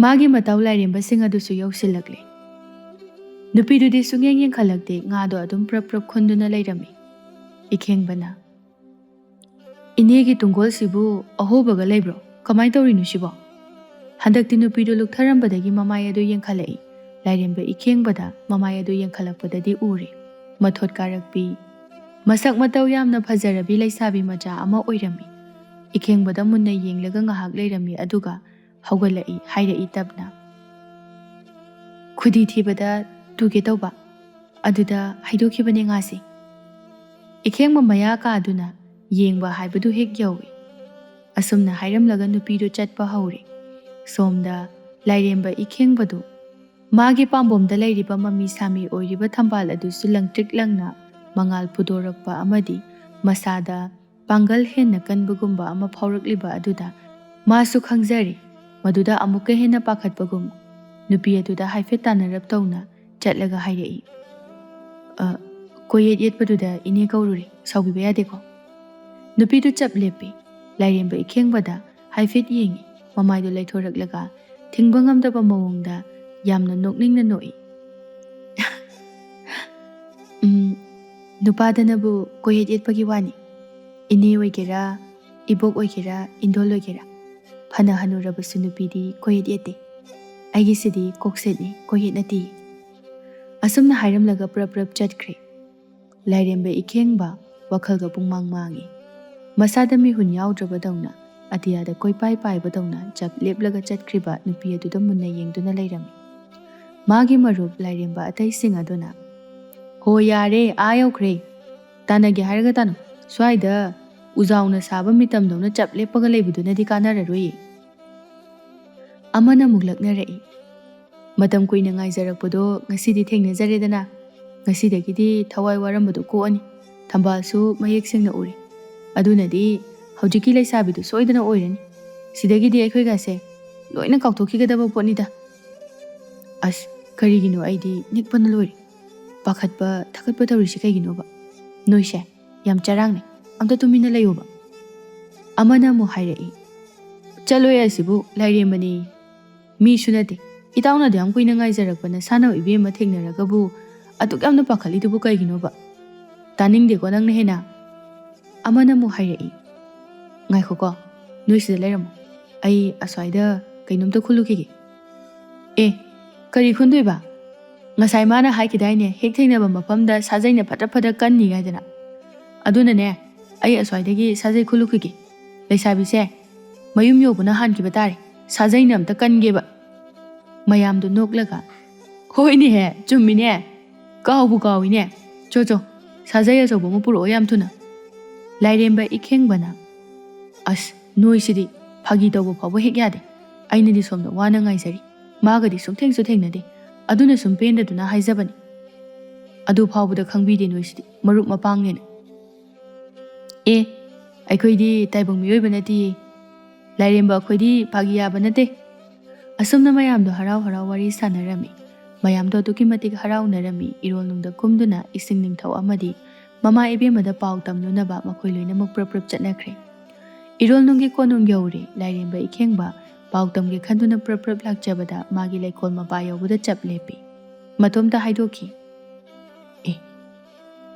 ꯃꯥꯒꯤ ꯃꯇꯥꯎ ꯂꯥꯏꯔꯦꯝꯕꯁꯤꯡ ꯑꯗꯨꯁꯨ ꯌꯧꯁꯤꯜꯂꯛꯂꯦ꯫ ꯅꯨꯄꯤꯗꯨꯗꯤ ꯁꯨꯡꯌꯦꯡ ꯌꯦꯡꯈꯠꯂꯛꯇꯦ, ꯉꯥꯗꯣ ꯑꯗꯨꯝ ꯄ꯭ꯔꯞ ꯄ꯭ꯔꯞ ꯈꯨꯟꯗꯨꯅ ꯂꯩꯔꯝꯃꯤ꯫ ꯏꯈꯦꯡꯕꯅ, "ꯏꯅꯦꯒꯤ ꯇꯨꯡꯒꯣꯜꯁꯤꯕꯨ ꯑꯍꯣꯕꯒ ꯂꯩꯕ꯭ꯔꯣ? ꯀꯃꯥꯏ ꯇꯧꯔꯤꯅꯣ ꯁꯤꯕꯣ?" ꯍꯟꯗꯛꯇꯤ ꯅꯨꯄꯤꯗꯨ ꯂꯨꯞꯊꯔꯝꯕꯗꯒꯤ ꯃꯃꯥꯏ ꯑꯗꯨ ꯌꯦꯡꯈꯠꯂꯛꯏ꯫ ꯂꯥꯏꯔꯦꯝꯕ ꯏꯈꯦꯡꯕꯗ ꯃꯃꯥꯏ ꯑꯗꯨ ꯌꯦꯡꯈꯠꯂꯛꯄꯗꯗꯤ ꯎꯔꯦ꯫ ꯃꯊꯣꯠ ꯀꯥꯔꯛꯄꯤ, ꯃꯁꯛ ꯃꯇꯧ ꯌꯥꯝꯅ ꯐꯖꯔꯕꯤ ꯂꯩꯁꯥꯕꯤ ꯃꯆꯥ ꯑꯃ ꯑꯣꯏꯔꯝꯃꯤ꯫ ꯏꯈꯦꯡꯕꯗ ꯃꯨꯟꯅ ꯌꯦꯡꯂꯒ ꯉꯥꯏꯍꯥꯛ ꯂꯩꯔꯝꯃꯤ, ꯑꯗꯨꯒ ꯍꯧꯒꯠꯂꯛꯏ, ꯍꯥꯏꯔꯛꯏ ꯇꯞꯅ, "ꯈꯨꯗꯤ ꯊꯤꯕꯗ ꯇꯨꯒꯦ ꯇꯧꯕ, ꯑꯗꯨꯗ ꯍꯩꯗꯣꯛꯈꯤꯕꯅꯦ ꯉꯥꯁꯦ꯫" ꯏꯈꯦꯡꯕ ꯃꯌꯥ ꯀꯥꯗꯨꯅ ꯌꯦꯡꯕ ꯍꯥꯏꯕꯗꯨ ꯍꯦꯛ ꯌꯧꯏ꯫ ꯑꯁꯨꯝꯅ ꯍꯥꯏꯔꯝꯂꯒ ꯅꯨꯄꯤꯗꯨ ꯆꯠꯄ ꯍꯧꯔꯦ꯫ ꯁꯣꯝꯗ ꯂꯥꯏꯔꯦꯝꯕ ꯏꯈꯦꯡꯕꯗꯨ ꯃꯥꯒꯤ ꯄꯥꯝꯕꯣꯝꯗ ꯂꯩꯔꯤꯕ ꯃꯃꯤ ꯁꯥꯃꯤ ꯑꯣꯏꯔꯤꯕ ꯊꯝꯕꯥꯜ ꯑꯗꯨꯁꯨ ꯂꯪꯇ꯭ꯔꯤꯛ ꯂꯪꯅ ꯃꯉꯥꯜ ꯐꯨꯗꯣꯔꯛꯄ ꯑꯃꯗꯤ ꯃꯁꯥꯗ ꯄꯥꯡꯒꯜ ꯍꯦꯟꯅ ꯀꯟꯕꯒꯨꯝꯕ ꯑꯃ ꯐꯥꯎꯔꯛꯂꯤꯕ ꯑꯗꯨꯗ ꯃꯥꯁꯨ ꯈꯪꯖꯔꯦ꯫ ꯃꯗꯨꯗ ꯑꯃꯨꯛꯀ ꯍꯦꯟꯅ ꯄꯥꯈꯠꯄꯒꯨꯝ ꯅꯨꯄꯤ ꯑꯗꯨꯗ ꯍꯥꯏꯐꯦꯠ ꯇꯥꯟꯅꯔꯞ ꯇꯧꯅ ꯆꯠꯂꯒ ꯍꯥꯏꯔꯛꯏ, "ꯑ, ꯀꯣꯏꯌꯦꯠ ꯌꯦꯠꯄꯗꯨꯗ ꯏꯅꯦ ꯀꯧꯔꯨꯔꯦ, ꯁꯥꯎꯕꯤꯕ ꯌꯥꯗꯦꯀꯣ?" ꯅꯨꯄꯤꯗꯨ ꯆꯞ ꯂꯦꯞꯄꯤ꯫ ꯂꯥꯏꯔꯦꯝꯕ ꯏꯈꯦꯡꯕꯗ ꯍꯥꯏꯐꯦꯠ ꯌꯦꯡꯉꯤ꯫ ꯃꯃꯥꯏꯗꯨ ꯂꯩꯊꯣꯔꯛꯂꯒ ꯊꯤꯡꯕ ꯉꯝꯗꯕ ꯃꯑꯣꯡꯗ ꯌꯥꯝꯅ ꯅꯣꯛꯅꯤꯡꯅ ꯅꯣꯛꯏ꯫ "ꯎꯝ, ꯅꯨꯄꯥꯗꯅꯕꯨ ꯀꯣꯏꯌꯦꯠ ꯌꯦꯠꯄꯒꯤ ꯋꯥꯅꯤ꯫ ꯏꯅꯦ ꯑꯣꯏꯒꯦꯔꯥ, ꯏꯕꯣꯛ ꯑꯣꯏꯒꯦꯔꯥ, ꯏꯟꯗꯣꯜ ꯑꯣꯏꯒꯦꯔꯥ, ꯐꯅ ꯍꯅꯨꯔꯕꯁꯨ ꯅꯨꯄꯤꯗꯤ ꯀꯣꯏꯌꯦꯠ ꯌꯦꯠꯇꯦ꯫ ꯑꯩꯒꯤꯁꯤꯗꯤ ꯀꯣꯛꯁꯦꯠꯅꯤ, ꯀꯣꯏꯌꯦꯠ ꯅꯠꯇꯦ꯫" ꯑꯁꯨꯝꯅ ꯍꯥꯏꯔꯝꯂꯒ ꯄ꯭ꯔꯞ ꯄ꯭ꯔꯞ ꯆꯠꯈ꯭ꯔꯦ꯫ ꯂꯥꯏꯔꯦꯝꯕ ꯏꯈꯦꯡꯕ ꯋꯥꯈꯜꯒ ꯄꯨꯡꯃꯥꯡ ꯃꯥꯡꯉꯤ꯫ ꯃꯁꯥꯗ ꯃꯤꯍꯨꯟ ꯌꯥꯎꯗ꯭ꯔꯕꯗꯧꯅ, ꯑꯇꯤꯌꯥꯗ ꯀꯣꯏꯄꯥꯏ ꯄꯥꯏꯕꯗꯧꯅ ꯆꯞ ꯂꯦꯞꯂꯒ ꯆꯠꯈ꯭ꯔꯤꯕ ꯅꯨꯄꯤ ꯑꯗꯨꯗ ꯃꯨꯟꯅ ꯌꯦꯡꯗꯨꯅ ꯂꯩꯔꯝꯃꯤ꯫ ꯃꯥꯒꯤ ꯃꯔꯨꯞ ꯂꯥꯏꯔꯦꯝꯕ ꯑꯇꯩꯁꯤꯡ ꯑꯗꯨꯅ, "ꯍꯣ ꯌꯥꯔꯦ, ꯑꯥ ꯌꯧꯈ꯭ꯔꯦ꯫ ꯇꯥꯟꯅꯒꯦ ꯍꯥꯏꯔꯒ ꯇꯥꯟꯅꯧ꯫ ꯁ꯭ꯋꯥꯏꯗ ꯎꯖꯥꯎꯅ ꯁꯥꯕ ꯃꯤꯇꯝꯗꯧꯅ ꯆꯞ ꯂꯦꯞꯄꯒ ꯂꯩꯕꯗꯨꯅꯗꯤ ꯀꯥꯟꯅꯔꯔꯣꯏꯌꯦ꯫" ꯑꯃꯅ ꯑꯃꯨꯛ ꯂꯛꯅꯔꯛꯏ, "ꯃꯇꯝ ꯀꯨꯏꯅ ꯉꯥꯏꯖꯔꯛꯄꯗꯣ ꯉꯁꯤꯗꯤ ꯊꯦꯡꯅꯖꯔꯦꯗꯅ꯫ ꯉꯁꯤꯗꯒꯤꯗꯤ ꯊꯋꯥꯏ ꯋꯥꯔꯝꯕꯗꯣ ꯀꯣꯛꯑꯅꯤ꯫ ꯊꯝꯕꯥꯜꯁꯨ ꯃꯌꯦꯛ ꯁꯦꯡꯅ ꯎꯔꯦ꯫ ꯑꯗꯨꯅꯗꯤ ꯍꯧꯖꯤꯛꯀꯤ ꯂꯩꯁꯥꯕꯤꯗꯨ ꯁꯣꯏꯗꯅ ꯑꯣꯏꯔꯅꯤ꯫ ꯁꯤꯗꯒꯤꯗꯤ ꯑꯩꯈꯣꯏꯒꯁꯦ ꯂꯣꯏꯅ ꯀꯥꯎꯊꯣꯛꯈꯤꯒꯗꯕ ꯄꯣꯠꯅꯤꯗ꯫" ꯑꯁ, ꯀꯔꯤꯒꯤꯅꯣ ꯑꯩꯗꯤ ꯅꯤꯛꯄꯅ ꯂꯣꯏꯔꯦ꯫ ꯄꯥꯈꯠꯄ, ꯊꯀꯠꯄ ꯇꯧꯔꯤꯁꯤ ꯀꯩꯒꯤꯅꯣꯕ? ꯅꯣꯏꯁꯦ ꯌꯥꯝ ꯆꯔꯥꯡꯅꯩ꯫ ꯑꯝꯇ ꯇꯨꯃꯤꯟꯅ ꯂꯩꯌꯣꯕ꯫ ꯑꯃꯅ ꯑꯃꯨꯛ ꯍꯥꯏꯔꯛꯏ, "ꯆꯠꯂꯣꯍꯦ, ꯑꯁꯤꯕꯨ ꯂꯥꯏꯔꯦꯝꯕꯅꯦ꯫ ꯃꯤꯁꯨ ꯅꯠꯇꯦ꯫ ꯏꯇꯥꯎꯅ ꯑꯗꯨ ꯌꯥꯝ ꯀꯨꯏꯅ ꯉꯥꯏꯖꯔꯛꯄ ꯅꯁꯥꯅꯧ ꯏꯕꯦꯝꯃ ꯊꯦꯡꯅꯔꯒꯕꯨ ꯑꯗꯨꯛ ꯌꯥꯝꯅ ꯄꯥꯈꯠꯂꯤꯗꯨꯕꯨ ꯀꯩꯒꯤꯅꯣꯕ? ꯇꯥꯅꯤꯡꯗꯦꯀꯣ ꯅꯪꯅ ꯍꯦꯟꯅ꯫" ꯑꯃꯅ ꯑꯃꯨꯛ ꯍꯥꯏꯔꯛꯏ, "ꯉꯥꯏꯈꯣꯀꯣ, ꯅꯣꯏ ꯁꯤꯗ ꯂꯩꯔꯝꯃꯣ꯫ ꯑꯩ ꯑꯁ꯭ꯋꯥꯏꯗ ꯀꯩꯅꯣꯝꯇ ꯈꯨꯜꯂꯨꯈꯤꯒꯦ꯫" "ꯑꯦ, ꯀꯔꯤ ꯈꯨꯟꯗꯣꯏꯕ? ꯉꯁꯥꯏ ꯃꯥꯅ ꯍꯥꯏꯈꯤꯗꯥꯏꯅꯦ, ꯍꯦꯛ ꯊꯦꯡꯅꯕ ꯃꯐꯝꯗ ꯁꯥꯖꯩꯅ ꯐꯠꯇ ꯐꯠꯇ ꯀꯟꯅꯤ ꯍꯥꯏꯗꯅ꯫ ꯑꯗꯨꯅꯅꯦ, ꯑꯩ ꯑꯁ꯭ꯋꯥꯏꯗꯒꯤ ꯁꯥꯖꯩ ꯈꯨꯜꯂꯨꯈꯤꯒꯦ꯫ ꯂꯩꯁꯥꯕꯤꯁꯦ ꯃꯌꯨꯝ ꯌꯧꯕꯅ ꯍꯥꯟꯈꯤꯕ ꯇꯥꯔꯦ꯫ ꯁꯥꯖꯩꯅ ꯑꯝꯇ ꯀꯟꯒꯦꯕ꯫" ꯃꯌꯥꯝꯗꯨ ꯅꯣꯛꯂꯒ, "ꯍꯣꯏꯅꯦꯍꯦ, ꯆꯨꯝꯃꯤꯅꯦ꯫ ꯀꯥꯎꯕꯨ ꯀꯥꯎꯏꯅꯦ꯫ ꯆꯣ, ꯆꯣ, ꯁꯥꯖꯩ ꯑꯆꯧꯕ ꯑꯃ ꯄꯨꯔꯛꯑꯣ ꯌꯥꯝ ꯊꯨꯅ꯫" ꯂꯥꯏꯔꯦꯝꯕ ꯏꯈꯦꯡꯕꯅ, "ꯑꯁ, ꯅꯣꯏꯁꯤꯗꯤ ꯐꯥꯒꯤ ꯇꯧꯕ ꯐꯥꯎꯕ ꯍꯦꯛ ꯌꯥꯗꯦ꯫ ꯑꯩꯅꯗꯤ ꯁꯣꯝꯗ ꯋꯥꯅ ꯉꯥꯏꯖꯔꯤ, ꯃꯥꯒꯗꯤ ꯁꯨꯡꯊꯦꯡꯁꯨ ꯊꯦꯡꯅꯗꯦ꯫ ꯑꯗꯨꯅ ꯁꯨꯝ ꯄꯦꯟꯗꯗꯨꯅ ꯍꯥꯏꯖꯕꯅꯤ꯫ ꯑꯗꯨ ꯐꯥꯎꯕꯗ ꯈꯪꯕꯤꯗꯦ ꯅꯣꯏꯁꯤꯗꯤ, ꯃꯔꯨꯞ ꯃꯄꯥꯡꯅꯦꯅ꯫ ꯑꯦ, ꯑꯩꯈꯣꯏꯗꯤ ꯇꯥꯏꯕꯪ ꯃꯤꯑꯣꯏꯕ ꯅꯠꯇꯤꯌꯦ꯫ ꯂꯥꯏꯔꯦꯝꯕ ꯑꯩꯈꯣꯏꯗꯤ ꯐꯥꯒꯤ ꯌꯥꯕ ꯅꯠꯇꯦ꯫" ꯑꯁꯨꯝꯅ ꯃꯌꯥꯝꯗꯣ ꯍꯔꯥꯎ ꯍꯔꯥꯎ ꯋꯥꯔꯤ ꯁꯥꯟꯅꯔꯝꯃꯤ꯫ ꯃꯌꯥꯝꯗꯣ ꯑꯗꯨꯛꯀꯤ ꯃꯇꯤꯛ ꯍꯔꯥꯎꯅꯔꯝꯃꯤ꯫ ꯏꯔꯣꯜꯅꯨꯡꯗ ꯀꯨꯝꯗꯨꯅ ꯏꯁꯤꯡ ꯅꯤꯡꯊꯧ ꯑꯃꯗꯤ ꯃꯃꯥ ꯏꯕꯦꯝꯃꯗ ꯄꯥꯎ ꯇꯝꯂꯨꯅꯕ ꯃꯈꯣꯏ ꯂꯣꯏꯅꯃꯛ ꯄ꯭ꯔꯞ ꯄ꯭ꯔꯞ ꯆꯠꯅꯈ꯭ꯔꯦ꯫ ꯏꯔꯣꯜꯅꯨꯡꯒꯤ ꯀꯣꯅꯨꯡ ꯌꯧꯔꯦ꯫ ꯂꯥꯏꯔꯦꯝꯕ ꯏꯈꯦꯡꯕ ꯄꯥꯎ ꯇꯝꯒꯦ ꯈꯟꯗꯨꯅ ꯄ꯭ꯔꯞ ꯄ꯭ꯔꯞ ꯂꯥꯛꯆꯕꯗ ꯃꯥꯒꯤ ꯂꯩꯀꯣꯜ ꯃꯄꯥ ꯌꯧꯕꯗ ꯆꯞ ꯂꯦꯞꯄꯤ꯫ ꯃꯇꯣꯝꯇ ꯍꯥꯏꯗꯣꯛꯈꯤ, "ꯑꯦ,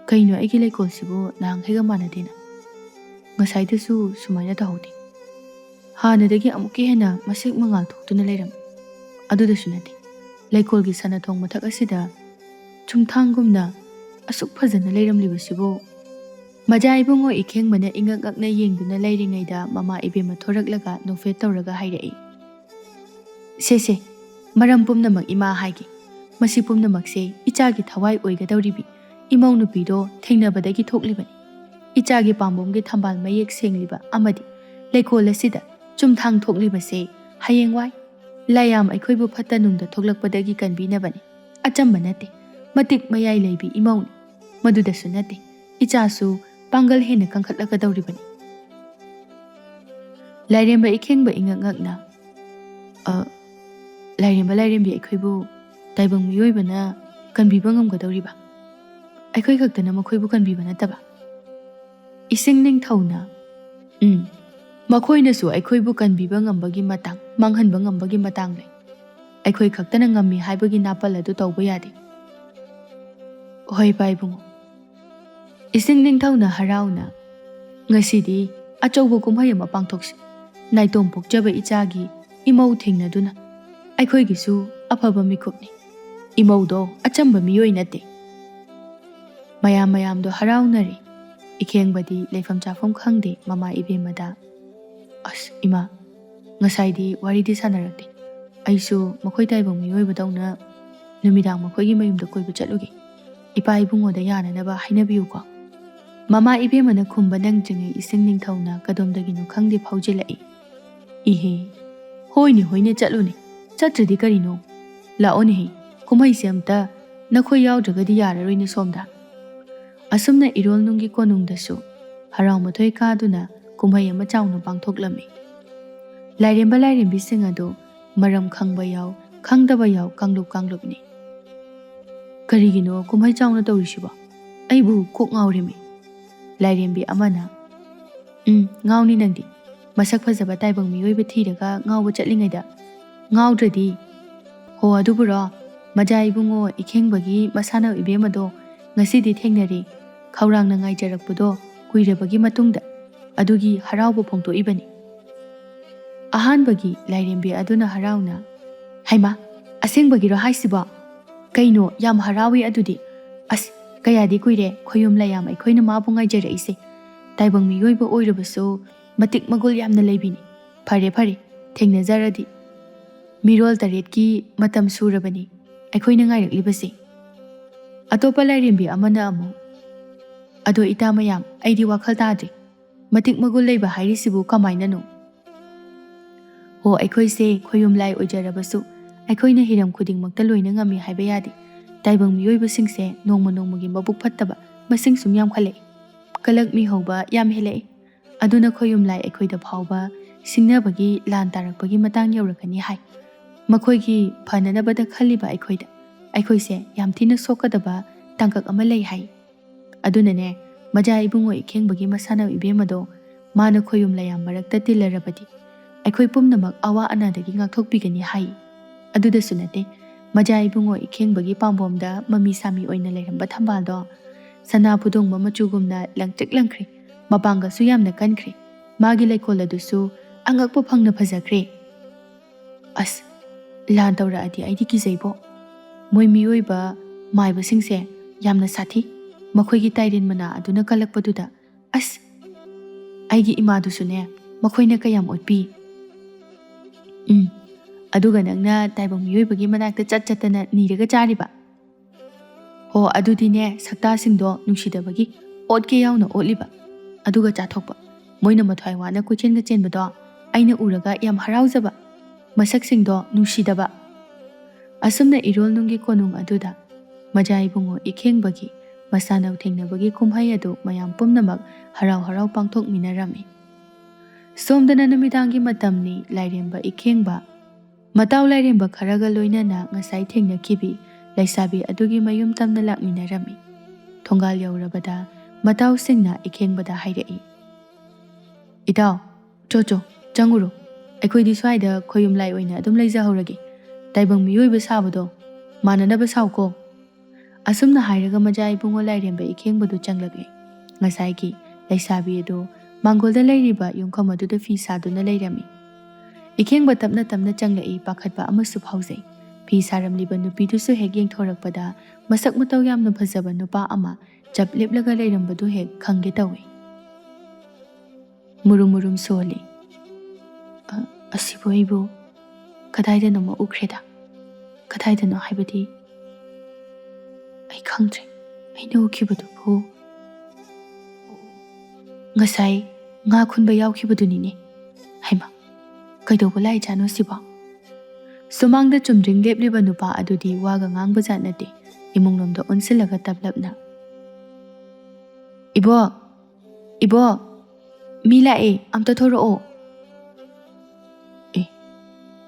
ꯀꯩꯅꯣ ꯑꯩꯒꯤ ꯂꯩꯀꯣꯜꯁꯤꯕꯨ ꯅꯍꯥꯟꯈꯩꯒ ꯃꯥꯟꯅꯗꯦꯅ? ꯉꯁꯥꯏꯗꯁꯨ ꯁꯨꯃꯥꯏꯅ ꯇꯧꯍꯧꯗꯦ꯫ ꯍꯥꯟꯅꯗꯒꯤ ꯑꯃꯨꯛꯀ ꯍꯦꯟꯅ ꯃꯁꯦꯛ ꯃꯉꯥꯜ ꯊꯣꯛꯇꯨꯅ ꯂꯩꯔꯝꯃꯤ꯫ ꯑꯗꯨꯗꯁꯨ ꯅꯠꯇꯦ, ꯂꯩꯀꯣꯜꯒꯤ ꯁꯅꯥꯊꯣꯡ ꯃꯊꯛ ꯑꯁꯤꯗ ꯆꯨꯝꯊꯥꯡꯒꯨꯝꯅ ꯑꯁꯨꯛ ꯐꯖꯅ ꯂꯩꯔꯝꯂꯤꯕꯁꯤꯕꯨ?" ꯃꯖꯥ ꯏꯕꯨꯡꯉꯣ ꯏꯈꯦꯡꯕꯅ ꯏꯉꯛ ꯉꯛꯅ ꯌꯦꯡꯗꯨꯅ ꯂꯩꯔꯤꯉꯩꯗ ꯃꯃꯥ ꯏꯕꯦꯝꯃ ꯊꯣꯔꯛꯂꯒ ꯅꯣꯛꯐꯦꯠ ꯇꯧꯔꯒ ꯍꯥꯏꯔꯛꯏ, "ꯁꯦ ꯁꯦ, ꯃꯔꯝ ꯄꯨꯝꯅꯃꯛ ꯏꯃꯥ ꯍꯥꯏꯒꯦ꯫ ꯃꯁꯤ ꯄꯨꯝꯅꯃꯛꯁꯦ ꯏꯆꯥꯒꯤ ꯊꯋꯥꯏ ꯑꯣꯏꯒꯗꯧꯔꯤꯕꯤ ꯏꯃꯧ ꯅꯨꯄꯤꯗꯣ ꯊꯦꯡꯅꯕꯗꯒꯤ ꯊꯣꯛꯂꯤꯕꯅꯤ꯫ ꯏꯆꯥꯒꯤ ꯄꯥꯝꯕꯣꯝꯒꯤ ꯊꯝꯕꯥꯜ ꯃꯌꯦꯛ ꯁꯦꯡꯂꯤꯕ ꯑꯃꯗꯤ ꯂꯩꯀꯣꯜ ꯑꯁꯤꯗ ꯆꯨꯝꯊꯥꯡ ꯊꯣꯛꯂꯤꯕꯁꯦ ꯍꯌꯦꯡꯋꯥꯏ ꯂꯥꯏꯌꯥꯝ ꯑꯩꯈꯣꯏꯕꯨ ꯐꯠꯇ ꯅꯨꯡꯗ ꯊꯣꯛꯂꯛꯄꯗꯒꯤ ꯀꯟꯕꯤꯅꯕꯅꯤ꯫ ꯑꯆꯝꯕ ꯅꯠꯇꯦ, ꯃꯇꯤꯛ ꯃꯌꯥꯏ ꯂꯩꯕꯤ ꯏꯃꯧꯅꯤ꯫ ꯃꯗꯨꯗꯁꯨ ꯅꯠꯇꯦ, ꯏꯆꯥꯁꯨ ꯄꯥꯡꯒꯜ ꯍꯦꯟꯅ ꯀꯟꯈꯠꯂꯛꯀꯗꯧꯔꯤꯕꯅꯤ꯫" ꯂꯥꯏꯔꯦꯝꯕ ꯏꯈꯦꯡꯕ ꯏꯉꯛ ꯉꯛꯅ, "ꯑ, ꯂꯥꯏꯔꯦꯝꯕ ꯂꯥꯏꯔꯦꯝꯕꯤ ꯑꯩꯈꯣꯏꯕꯨ ꯇꯥꯏꯕꯪ ꯃꯤꯑꯣꯏꯕꯅ ꯀꯟꯕꯤꯕ ꯉꯝꯒꯗꯧꯔꯤꯕ? ꯑꯩꯈꯣꯏ ꯈꯛꯇꯅ ꯃꯈꯣꯏꯕꯨ ꯀꯟꯕꯤꯕ ꯅꯠꯇꯕ?" ꯏꯁꯤꯡ ꯅꯤꯡꯊꯧꯅ, "ꯎꯝ, ꯃꯈꯣꯏꯅꯁꯨ ꯑꯩꯈꯣꯏꯕꯨ ꯀꯟꯕꯤꯕ ꯉꯝꯕꯒꯤ ꯃꯇꯥꯡ, ꯃꯥꯡꯍꯟꯕ ꯉꯝꯕꯒꯤ ꯃꯇꯥꯡ ꯂꯩ꯫ ꯑꯩꯈꯣꯏ ꯈꯛꯇꯅ ꯉꯝꯃꯤ ꯍꯥꯏꯕꯒꯤ ꯅꯥꯄꯜ ꯑꯗꯨ ꯇꯧꯕ ꯌꯥꯗꯦ꯫" "ꯍꯣꯏ, ꯏꯄꯥ ꯏꯕꯨꯡꯉꯣ꯫" ꯏꯁꯤꯡ ꯅꯤꯡꯊꯧꯅ ꯍꯔꯥꯎꯅ, "ꯉꯁꯤꯗꯤ ꯑꯆꯧꯕ ꯀꯨꯝꯍꯩ ꯑꯃ ꯄꯥꯡꯊꯣꯛꯁꯤ꯫ ꯅꯥꯏꯇꯣꯝ ꯄꯣꯛꯆꯕ ꯏꯆꯥꯒꯤ ꯏꯃꯧ ꯊꯦꯡꯅꯗꯨꯅ꯫ ꯑꯩꯈꯣꯏꯒꯤꯁꯨ ꯑꯐꯕ ꯃꯤꯀꯨꯞꯅꯤ꯫ ꯏꯃꯧꯗꯣ ꯑꯆꯝꯕ ꯃꯤꯑꯣꯏ ꯅꯠꯇꯦ꯫" ꯃꯌꯥꯝ ꯃꯌꯥꯝꯗꯣ ꯍꯔꯥꯎꯅꯔꯦ꯫ ꯏꯈꯦꯡꯕꯗꯤ ꯂꯩꯐꯝ ꯆꯥꯐꯝ ꯈꯪꯗꯦ ꯃꯃꯥ ꯏꯕꯦꯝꯃꯗ꯫ "ꯑꯁ, ꯏꯃꯥ, ꯉꯁꯥꯏꯗꯤ ꯋꯥꯔꯤꯗꯤ ꯁꯥꯟꯅꯔꯛꯇꯦ꯫ ꯑꯩꯁꯨ ꯃꯈꯣꯏ ꯇꯥꯏꯕꯪ ꯃꯤꯑꯣꯏꯕꯗꯧꯅ ꯅꯨꯃꯤꯗꯥꯡ ꯃꯈꯣꯏꯒꯤ ꯃꯌꯨꯝꯗ ꯀꯣꯏꯕ ꯆꯠꯂꯨꯒꯦ꯫ ꯏꯄꯥ ꯏꯕꯨꯡꯉꯣꯗ ꯌꯥꯅꯅꯕ ꯍꯥꯏꯅꯕꯤꯌꯨꯀꯣ꯫" ꯃꯃꯥ ꯏꯕꯦꯝꯃꯅ ꯈꯨꯝꯕ ꯅꯪꯗ꯭ꯔꯤꯉꯩ ꯏꯁꯤꯡ ꯅꯤꯡꯊꯧꯅ ꯀꯗꯣꯝꯗꯒꯤꯅꯣ ꯈꯪꯗꯦ ꯐꯥꯎꯖꯤꯜꯂꯛꯏ꯫ ꯏꯍꯦ, ꯍꯣꯏꯅꯦ ꯍꯣꯏꯅꯦ, ꯆꯠꯂꯨꯅꯦ, ꯆꯠꯇ꯭ꯔꯗꯤ ꯀꯔꯤꯅꯣ? ꯂꯥꯛꯑꯣꯅꯦꯍꯦ, ꯀꯨꯝꯍꯩꯁꯦ ꯑꯝꯇ ꯅꯈꯣꯏ ꯌꯥꯎꯗ꯭ꯔꯒꯗꯤ ꯌꯥꯔꯔꯣꯏꯅꯦ ꯁꯣꯝꯗ꯫ ꯑꯁꯨꯝꯅ ꯏꯔꯣꯜꯅꯨꯡꯒꯤ ꯀꯣꯅꯨꯡꯗꯁꯨ ꯍꯔꯥꯎ ꯃꯊꯣꯏ ꯀꯥꯗꯨꯅ ꯀꯨꯝꯍꯩ ꯑꯃ ꯆꯥꯎꯅ ꯄꯥꯡꯊꯣꯛꯂꯝꯃꯤ꯫ ꯂꯥꯏꯔꯦꯝꯕ ꯂꯥꯏꯔꯦꯝꯕꯤꯁꯤꯡ ꯑꯗꯨ ꯃꯔꯝ ꯈꯪꯕ ꯌꯥꯎ, ꯈꯪꯗꯕ ꯌꯥꯎ, ꯀꯥꯡꯂꯨꯞ ꯀꯥꯡꯂꯨꯞꯅꯤ꯫ ꯀꯔꯤꯒꯤꯅꯣ ꯀꯨꯝꯍꯩ ꯆꯥꯎꯅ ꯇꯧꯔꯤꯁꯤꯕꯣ? ꯑꯩꯕꯨ ꯀꯣꯛ ꯉꯥꯎꯔꯦꯃꯤ꯫ ꯂꯥꯏꯔꯦꯝꯕꯤ ꯑꯃꯅ, "ꯎꯝ, ꯉꯥꯎꯅꯤ ꯅꯪꯗꯤ꯫ ꯃꯁꯛ ꯐꯖꯕ ꯇꯥꯏꯕꯪ ꯃꯤꯑꯣꯏꯕ ꯊꯤꯔꯒ ꯉꯥꯎꯕ ꯆꯠꯂꯤꯉꯩꯗ ꯉꯥꯎꯗ꯭ꯔꯗꯤ?" "ꯍꯣ, ꯑꯗꯨꯕꯨꯔꯣ? ꯃꯖꯥ ꯏꯕꯨꯡꯉꯣ ꯏꯈꯦꯡꯕꯒꯤ ꯃꯁꯥꯅꯧ ꯏꯕꯦꯝꯃꯗꯣ ꯉꯁꯤꯗꯤ ꯊꯦꯡꯅꯔꯦ꯫ ꯈꯧꯔꯥꯡꯅ ꯉꯥꯏꯖꯔꯛꯄꯗꯣ ꯀꯨꯏꯔꯕꯒꯤ ꯃꯇꯨꯡꯗ꯫ ꯑꯗꯨꯒꯤ ꯍꯔꯥꯎꯕ ꯐꯣꯡꯗꯣꯛꯏꯕꯅꯤ꯫" ꯑꯍꯥꯟꯕꯒꯤ ꯂꯥꯏꯔꯦꯝꯕꯤ ꯑꯗꯨꯅ ꯍꯔꯥꯎꯅ, "ꯍꯩꯃꯥ, ꯑꯁꯦꯡꯕꯒꯤꯔꯣ ꯍꯥꯏꯁꯤꯕꯣ? ꯀꯩꯅꯣ, ꯌꯥꯝ ꯍꯔꯥꯎꯏ ꯑꯗꯨꯗꯤ꯫ ꯑꯁ, ꯀꯌꯥꯗꯤ ꯀꯨꯏꯔꯦ ꯈꯣꯌꯨꯝ ꯂꯥꯏꯌꯥꯝ ꯑꯩꯈꯣꯏꯅ ꯃꯥꯕꯨ ꯉꯥꯏꯖꯔꯛꯏꯁꯦ꯫ ꯇꯥꯏꯕꯪ ꯃꯤꯑꯣꯏꯕ ꯑꯣꯏꯔꯕꯁꯨ ꯃꯇꯤꯛ ꯃꯒꯨꯜ ꯌꯥꯝꯅ ꯂꯩꯕꯤꯅꯤ꯫ ꯐꯔꯦ, ꯐꯔꯦ, ꯊꯦꯡꯅꯖꯔꯗꯤ꯫ ꯃꯤꯔꯣꯜ ꯇꯔꯦꯠꯀꯤ ꯃꯇꯝ ꯁꯨꯔꯕꯅꯤ ꯑꯩꯈꯣꯏꯅ ꯉꯥꯏꯔꯛꯂꯤꯕꯁꯦ꯫" ꯑꯇꯣꯞꯄ ꯂꯥꯏꯔꯦꯝꯕꯤ ꯑꯃꯅ ꯑꯃꯨꯛ, "ꯑꯗꯣ ꯏꯇꯥ ꯃꯌꯥꯝ, ꯑꯩꯗꯤ ꯋꯥꯈꯜ ꯇꯥꯗ꯭ꯔꯦ꯫ ꯃꯇꯤꯛ ꯃꯒꯨꯜ ꯂꯩꯕ ꯍꯥꯏꯔꯤꯁꯤꯕꯨ ꯀꯃꯥꯏꯅꯅꯣ?" "ꯍꯣ, ꯑꯩꯈꯣꯏꯁꯦ ꯈꯣꯌꯨꯝ ꯂꯥꯏ ꯑꯣꯏꯖꯔꯕꯁꯨ ꯑꯩꯈꯣꯏꯅ ꯍꯤꯔꯝ ꯈꯨꯗꯤꯡꯃꯛꯇ ꯂꯣꯏꯅ ꯉꯝꯃꯤ ꯍꯥꯏꯕ ꯌꯥꯗꯦ꯫ ꯇꯥꯏꯕꯪ ꯃꯤꯑꯣꯏꯕꯁꯤꯡꯁꯦ ꯅꯣꯡꯃ ꯅꯣꯡꯃꯒꯤ ꯃꯕꯨꯛ ꯐꯠꯇꯕ ꯃꯁꯤꯡ ꯁꯨꯝ ꯌꯥꯝꯈꯠꯂꯛꯏ꯫ ꯀꯂꯛ ꯃꯤꯍꯧꯕ ꯌꯥꯝ ꯍꯦꯜꯂꯛꯏ꯫ ꯑꯗꯨꯅ ꯈꯣꯌꯨꯝ ꯂꯥꯏ ꯑꯩꯈꯣꯏꯗ ꯐꯥꯎꯕ ꯁꯤꯡꯅꯕꯒꯤ ꯂꯥꯟ ꯇꯥꯔꯛꯄꯒꯤ ꯃꯇꯥꯡ ꯌꯧꯔꯛꯀꯅꯤ ꯍꯥꯏ꯫ ꯃꯈꯣꯏꯒꯤ ꯐꯅꯅꯕꯗ ꯈꯜꯂꯤꯕ ꯑꯩꯈꯣꯏꯗ, ꯑꯩꯈꯣꯏꯁꯦ ꯌꯥꯝ ꯊꯤꯅ ꯁꯣꯛꯀꯗꯕ ꯇꯥꯡꯀꯛ ꯑꯃ ꯂꯩ ꯍꯥꯏ꯫ ꯑꯗꯨꯅꯅꯦ, ꯃꯖꯥ ꯏꯕꯨꯡꯉꯣ ꯏꯈꯦꯡꯕꯒꯤ ꯃꯁꯥꯅꯧ ꯏꯕꯦꯝꯃꯗꯣ ꯃꯥꯅ ꯈꯣꯌꯨꯝ ꯂꯥꯏꯌꯥꯝ ꯃꯔꯛꯇ ꯇꯤꯜꯂꯔꯕꯗꯤ ꯑꯩꯈꯣꯏ ꯄꯨꯝꯅꯃꯛ ꯑꯋꯥ ꯑꯅꯥꯗꯒꯤ ꯉꯥꯛꯊꯣꯛꯄꯤꯒꯅꯤ ꯍꯥꯏ꯫ ꯑꯗꯨꯗꯁꯨ ꯅꯠꯇꯦ, ꯃꯖꯥ ꯏꯕꯨꯡꯉꯣ ꯏꯈꯦꯡꯕꯒꯤ ꯄꯥꯝꯕꯣꯝꯗ ꯃꯃꯤ ꯁꯥꯃꯤ ꯑꯣꯏꯅ ꯂꯩꯔꯝꯕ ꯊꯝꯕꯥꯜꯗꯣ ꯁꯅꯥ ꯐꯨꯗꯣꯡꯕ ꯃꯆꯨꯒꯨꯝꯅ ꯂꯪꯇ꯭ꯔꯤꯛ ꯂꯪꯈ꯭ꯔꯦ꯫ ꯃꯄꯥꯡꯒꯜꯁꯨ ꯌꯥꯝꯅ ꯀꯟꯈ꯭ꯔꯦ꯫ ꯃꯥꯒꯤ ꯂꯩꯀꯣꯜ ꯑꯗꯨꯁꯨ ꯑꯉꯛꯄ ꯐꯪꯅ ꯐꯖꯈ꯭ꯔꯦ꯫ ꯑꯁ, ꯂꯥꯟ ꯇꯧꯔꯛꯑꯗꯤ ꯑꯩꯗꯤ ꯀꯤꯖꯩꯕꯣ꯫ ꯃꯣꯏ ꯃꯤꯑꯣꯏꯕ ꯃꯥꯏꯕꯁꯤꯡꯁꯦ ꯌꯥꯝꯅ ꯁꯥꯊꯤ꯫ ꯃꯈꯣꯏꯒꯤ ꯇꯥꯏꯔꯦꯟ ꯃꯅꯥ ꯑꯗꯨꯅ ꯀꯜꯂꯛꯄꯗꯨꯗ, ꯑꯁ, ꯑꯩꯒꯤ ꯏꯃꯥꯗꯨꯁꯨꯅꯦ, ꯃꯈꯣꯏꯅ ꯀꯌꯥꯝ ꯑꯣꯠꯄꯤ꯫ ꯎꯝ, ꯑꯗꯨꯒ ꯅꯪꯅ ꯇꯥꯏꯕꯪ ꯃꯤꯑꯣꯏꯕꯒꯤ ꯃꯅꯥꯛꯇ ꯆꯠ ꯆꯠꯇꯅ ꯅꯤꯔꯒ ꯆꯥꯔꯤꯕ?" "ꯍꯣ, ꯑꯗꯨꯗꯤꯅꯦ, ꯁꯛꯇꯥꯁꯤꯡꯗꯣ ꯅꯨꯡꯁꯤꯗꯕꯒꯤ ꯑꯣꯠꯀꯦ ꯌꯥꯎꯅ ꯑꯣꯠꯂꯤꯕ, ꯑꯗꯨꯒ ꯆꯥꯊꯣꯛꯄ꯫ ꯃꯣꯏꯅ ꯃꯊ꯭ꯋꯥꯏ ꯋꯥꯅ ꯀꯣꯏꯆꯦꯟꯒ ꯆꯦꯟꯕꯗꯣ ꯑꯩꯅ ꯎꯔꯒ ꯌꯥꯝ ꯍꯔꯥꯎꯖꯕ, ꯃꯁꯛꯁꯤꯡꯗꯣ ꯅꯨꯡꯁꯤꯗꯕ꯫ ꯑꯁꯨꯝꯅ ꯏꯔꯣꯜꯅꯨꯡꯒꯤ ꯀꯣꯅꯨꯡ ꯑꯗꯨꯗ ꯃꯖꯥ ꯏꯕꯨꯡꯉꯣ ꯏꯈꯦꯡꯕꯒꯤ ꯃꯁꯥꯟꯅꯧ ꯊꯦꯡꯅꯕꯒꯤ ꯀꯨꯝꯍꯩ ꯑꯗꯨ ꯃꯌꯥꯝ ꯄꯨꯝꯅꯃꯛ ꯍꯔꯥꯎ ꯍꯔꯥꯎ ꯄꯥꯡꯊꯣꯛꯃꯤꯟꯅꯔꯝꯃꯤ꯫ ꯁꯣꯝꯗꯅ ꯅꯨꯃꯤꯗꯥꯡꯒꯤ ꯃꯇꯝꯅꯤ꯫ ꯂꯥꯏꯔꯦꯝꯕ ꯏꯈꯦꯡꯕ ꯃꯇꯥꯎ ꯂꯥꯏꯔꯦꯝꯕ ꯈꯔꯒ ꯂꯣꯏꯅꯅ ꯉꯁꯥꯏ ꯊꯦꯡꯅꯈꯤꯕꯤ ꯂꯩꯁꯥꯕꯤ ꯑꯗꯨꯒꯤ ꯃꯌꯨꯝ ꯇꯝꯅ ꯂꯥꯛꯃꯤꯟꯅꯔꯝꯃꯤ꯫ ꯊꯣꯡꯒꯥꯜ ꯌꯧꯔꯕꯗ ꯃꯇꯥꯎꯁꯤꯡꯅ ꯏꯈꯦꯡꯕꯗ ꯍꯥꯏꯔꯛꯏ, "ꯏꯇꯥꯎ, ꯆꯣ ꯆꯣ, ꯆꯪꯉꯨꯔꯣ꯫ ꯑꯩꯈꯣꯏꯗꯤ ꯁ꯭ꯋꯥꯏꯗ ꯈꯣꯌꯨꯝ ꯂꯥꯏ ꯑꯣꯏꯅ ꯑꯗꯨꯝ ꯂꯩꯖꯍꯧꯔꯒꯦ꯫ ꯇꯥꯏꯕꯪ ꯃꯤꯑꯣꯏꯕ ꯁꯥꯕꯗꯣ ꯃꯥꯟꯅꯅꯕ ꯁꯥꯎꯀꯣ"꯫ ꯑꯁꯨꯝꯅ ꯍꯥꯏꯔꯒ ꯃꯖꯥ ꯏꯕꯨꯡꯉꯣ ꯂꯥꯏꯔꯦꯝꯕ ꯏꯈꯦꯡꯕꯗꯨ ꯆꯪꯂꯛꯂꯦ꯫ ꯉꯁꯥꯏꯒꯤ ꯂꯩꯁꯥꯕꯤ ꯑꯗꯨ ꯃꯥꯡꯒꯣꯜꯗ ꯂꯩꯔꯤꯕ ꯌꯨꯝꯐꯝ ꯑꯗꯨꯗ ꯐꯤ ꯁꯥꯗꯨꯅ ꯂꯩꯔꯝꯃꯤ꯫ ꯏꯈꯦꯡꯕ ꯇꯞꯅ ꯇꯞꯅ ꯆꯪꯂꯛꯏ꯫ ꯄꯥꯈꯠꯄ ꯑꯃꯁꯨ ꯐꯥꯎꯖꯩ꯫ ꯐꯤ ꯁꯥꯔꯝꯂꯤꯕ ꯅꯨꯄꯤꯗꯨꯁꯨ ꯍꯦꯛ ꯌꯦꯡꯊꯣꯔꯛꯄꯗ ꯃꯁꯛ ꯃꯇꯧ ꯌꯥꯝꯅ ꯐꯖꯕ ꯅꯨꯄꯥ ꯑꯃ ꯆꯞ ꯂꯦꯞꯂꯒ ꯂꯩꯔꯝꯕꯗꯨ ꯍꯦꯛ ꯈꯪꯒꯦ ꯇꯧꯏ꯫ ꯃꯨꯔꯨꯝ ꯃꯨꯔꯨꯝ ꯁꯣꯜꯂꯤ꯫ "ꯑ, ꯑꯁꯤꯕꯨ ꯑꯩꯕꯨ ꯀꯗꯥꯏꯗꯅꯣꯃ ꯎꯈ꯭ꯔꯦꯗ꯫ ꯀꯗꯥꯏꯗꯅꯣ ꯍꯥꯏꯕꯗꯤ ꯑꯩ ꯈꯪꯗ꯭ꯔꯦ꯫ ꯑꯩꯅ ꯎꯈꯤꯕꯗꯨꯕꯨ ꯉꯁꯥꯏ ꯉꯥ ꯈꯨꯟꯕ ꯌꯥꯎꯈꯤꯕꯗꯨꯅꯤꯅꯦ꯫ ꯍꯩꯃꯥ, ꯀꯩꯗꯧꯕ ꯂꯥꯛꯏꯖꯥꯠꯅꯣ ꯁꯤꯕꯣ?" ꯁꯨꯃꯥꯡꯗ ꯆꯨꯝꯗ꯭ꯔꯤꯡ ꯂꯦꯞꯂꯤꯕ ꯅꯨꯄꯥ ꯑꯗꯨꯗꯤ ꯋꯥꯒ ꯉꯥꯡꯕꯖꯥꯠ ꯅꯠꯇꯦ꯫ ꯏꯃꯨꯡꯂꯣꯝꯗ ꯑꯣꯟꯁꯤꯜꯂꯒ ꯇꯞꯂꯞꯅ, "ꯏꯕꯣ, ꯏꯕꯣ, ꯃꯤ ꯂꯥꯛꯑꯦ, ꯑꯝꯇ ꯊꯣꯔꯛꯑꯣ"꯫ "ꯑꯦ,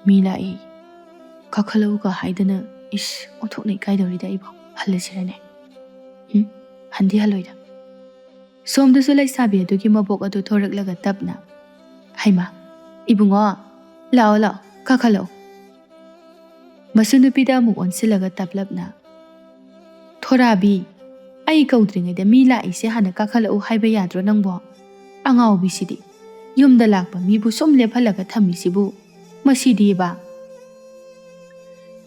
ꯃꯤ ꯂꯥꯛꯑꯦ, ꯀꯥꯈꯠꯂꯛꯎꯒ ꯍꯥꯏꯗꯅ, ꯏꯁ, ꯑꯣꯟꯊꯣꯛꯅ ꯏꯀꯥꯏꯗꯧꯔꯤꯗ ꯑꯩꯕꯣ꯫ ꯍꯜꯂꯁꯤꯔꯅꯦ? ꯎꯝ, ꯍꯟꯗꯤ ꯍꯜꯂꯣꯏꯗ"꯫ ꯁꯣꯝꯗꯁꯨ ꯂꯩꯁꯥꯕꯤ ꯑꯗꯨꯒꯤ ꯃꯕꯣꯛ ꯑꯗꯨ ꯊꯣꯔꯛꯂꯒ ꯇꯞꯅ, "ꯍꯩꯃꯥ, ꯏꯕꯨꯡꯉꯣ, ꯂꯥꯛꯑꯣ, ꯂꯥꯛꯑꯣ, ꯀꯥꯈꯠꯂꯛꯑꯣ"꯫ ꯃꯁꯨ ꯅꯨꯄꯤꯗ ꯑꯃꯨꯛ ꯑꯣꯟꯁꯤꯜꯂꯒ ꯇꯞꯂꯞꯅ, "ꯊꯣꯔꯥꯕꯤ, ꯑꯩ ꯀꯧꯗ꯭ꯔꯤꯉꯩꯗ ꯃꯤ ꯂꯥꯛꯏꯁꯦ ꯍꯥꯟꯅ ꯀꯥꯈꯠꯂꯛꯎ ꯍꯥꯏꯕ ꯌꯥꯗ꯭ꯔꯣ ꯅꯪꯕꯣ? ꯑꯉꯥꯎꯕꯤꯁꯤꯗꯤ, ꯌꯨꯝꯗ ꯂꯥꯛꯄ ꯃꯤꯕꯨ ꯁꯨꯝ ꯂꯦꯞꯍꯜꯂꯒ ꯊꯝꯃꯤꯁꯤꯕꯨ, ꯃꯁꯤꯗꯤꯕ"꯫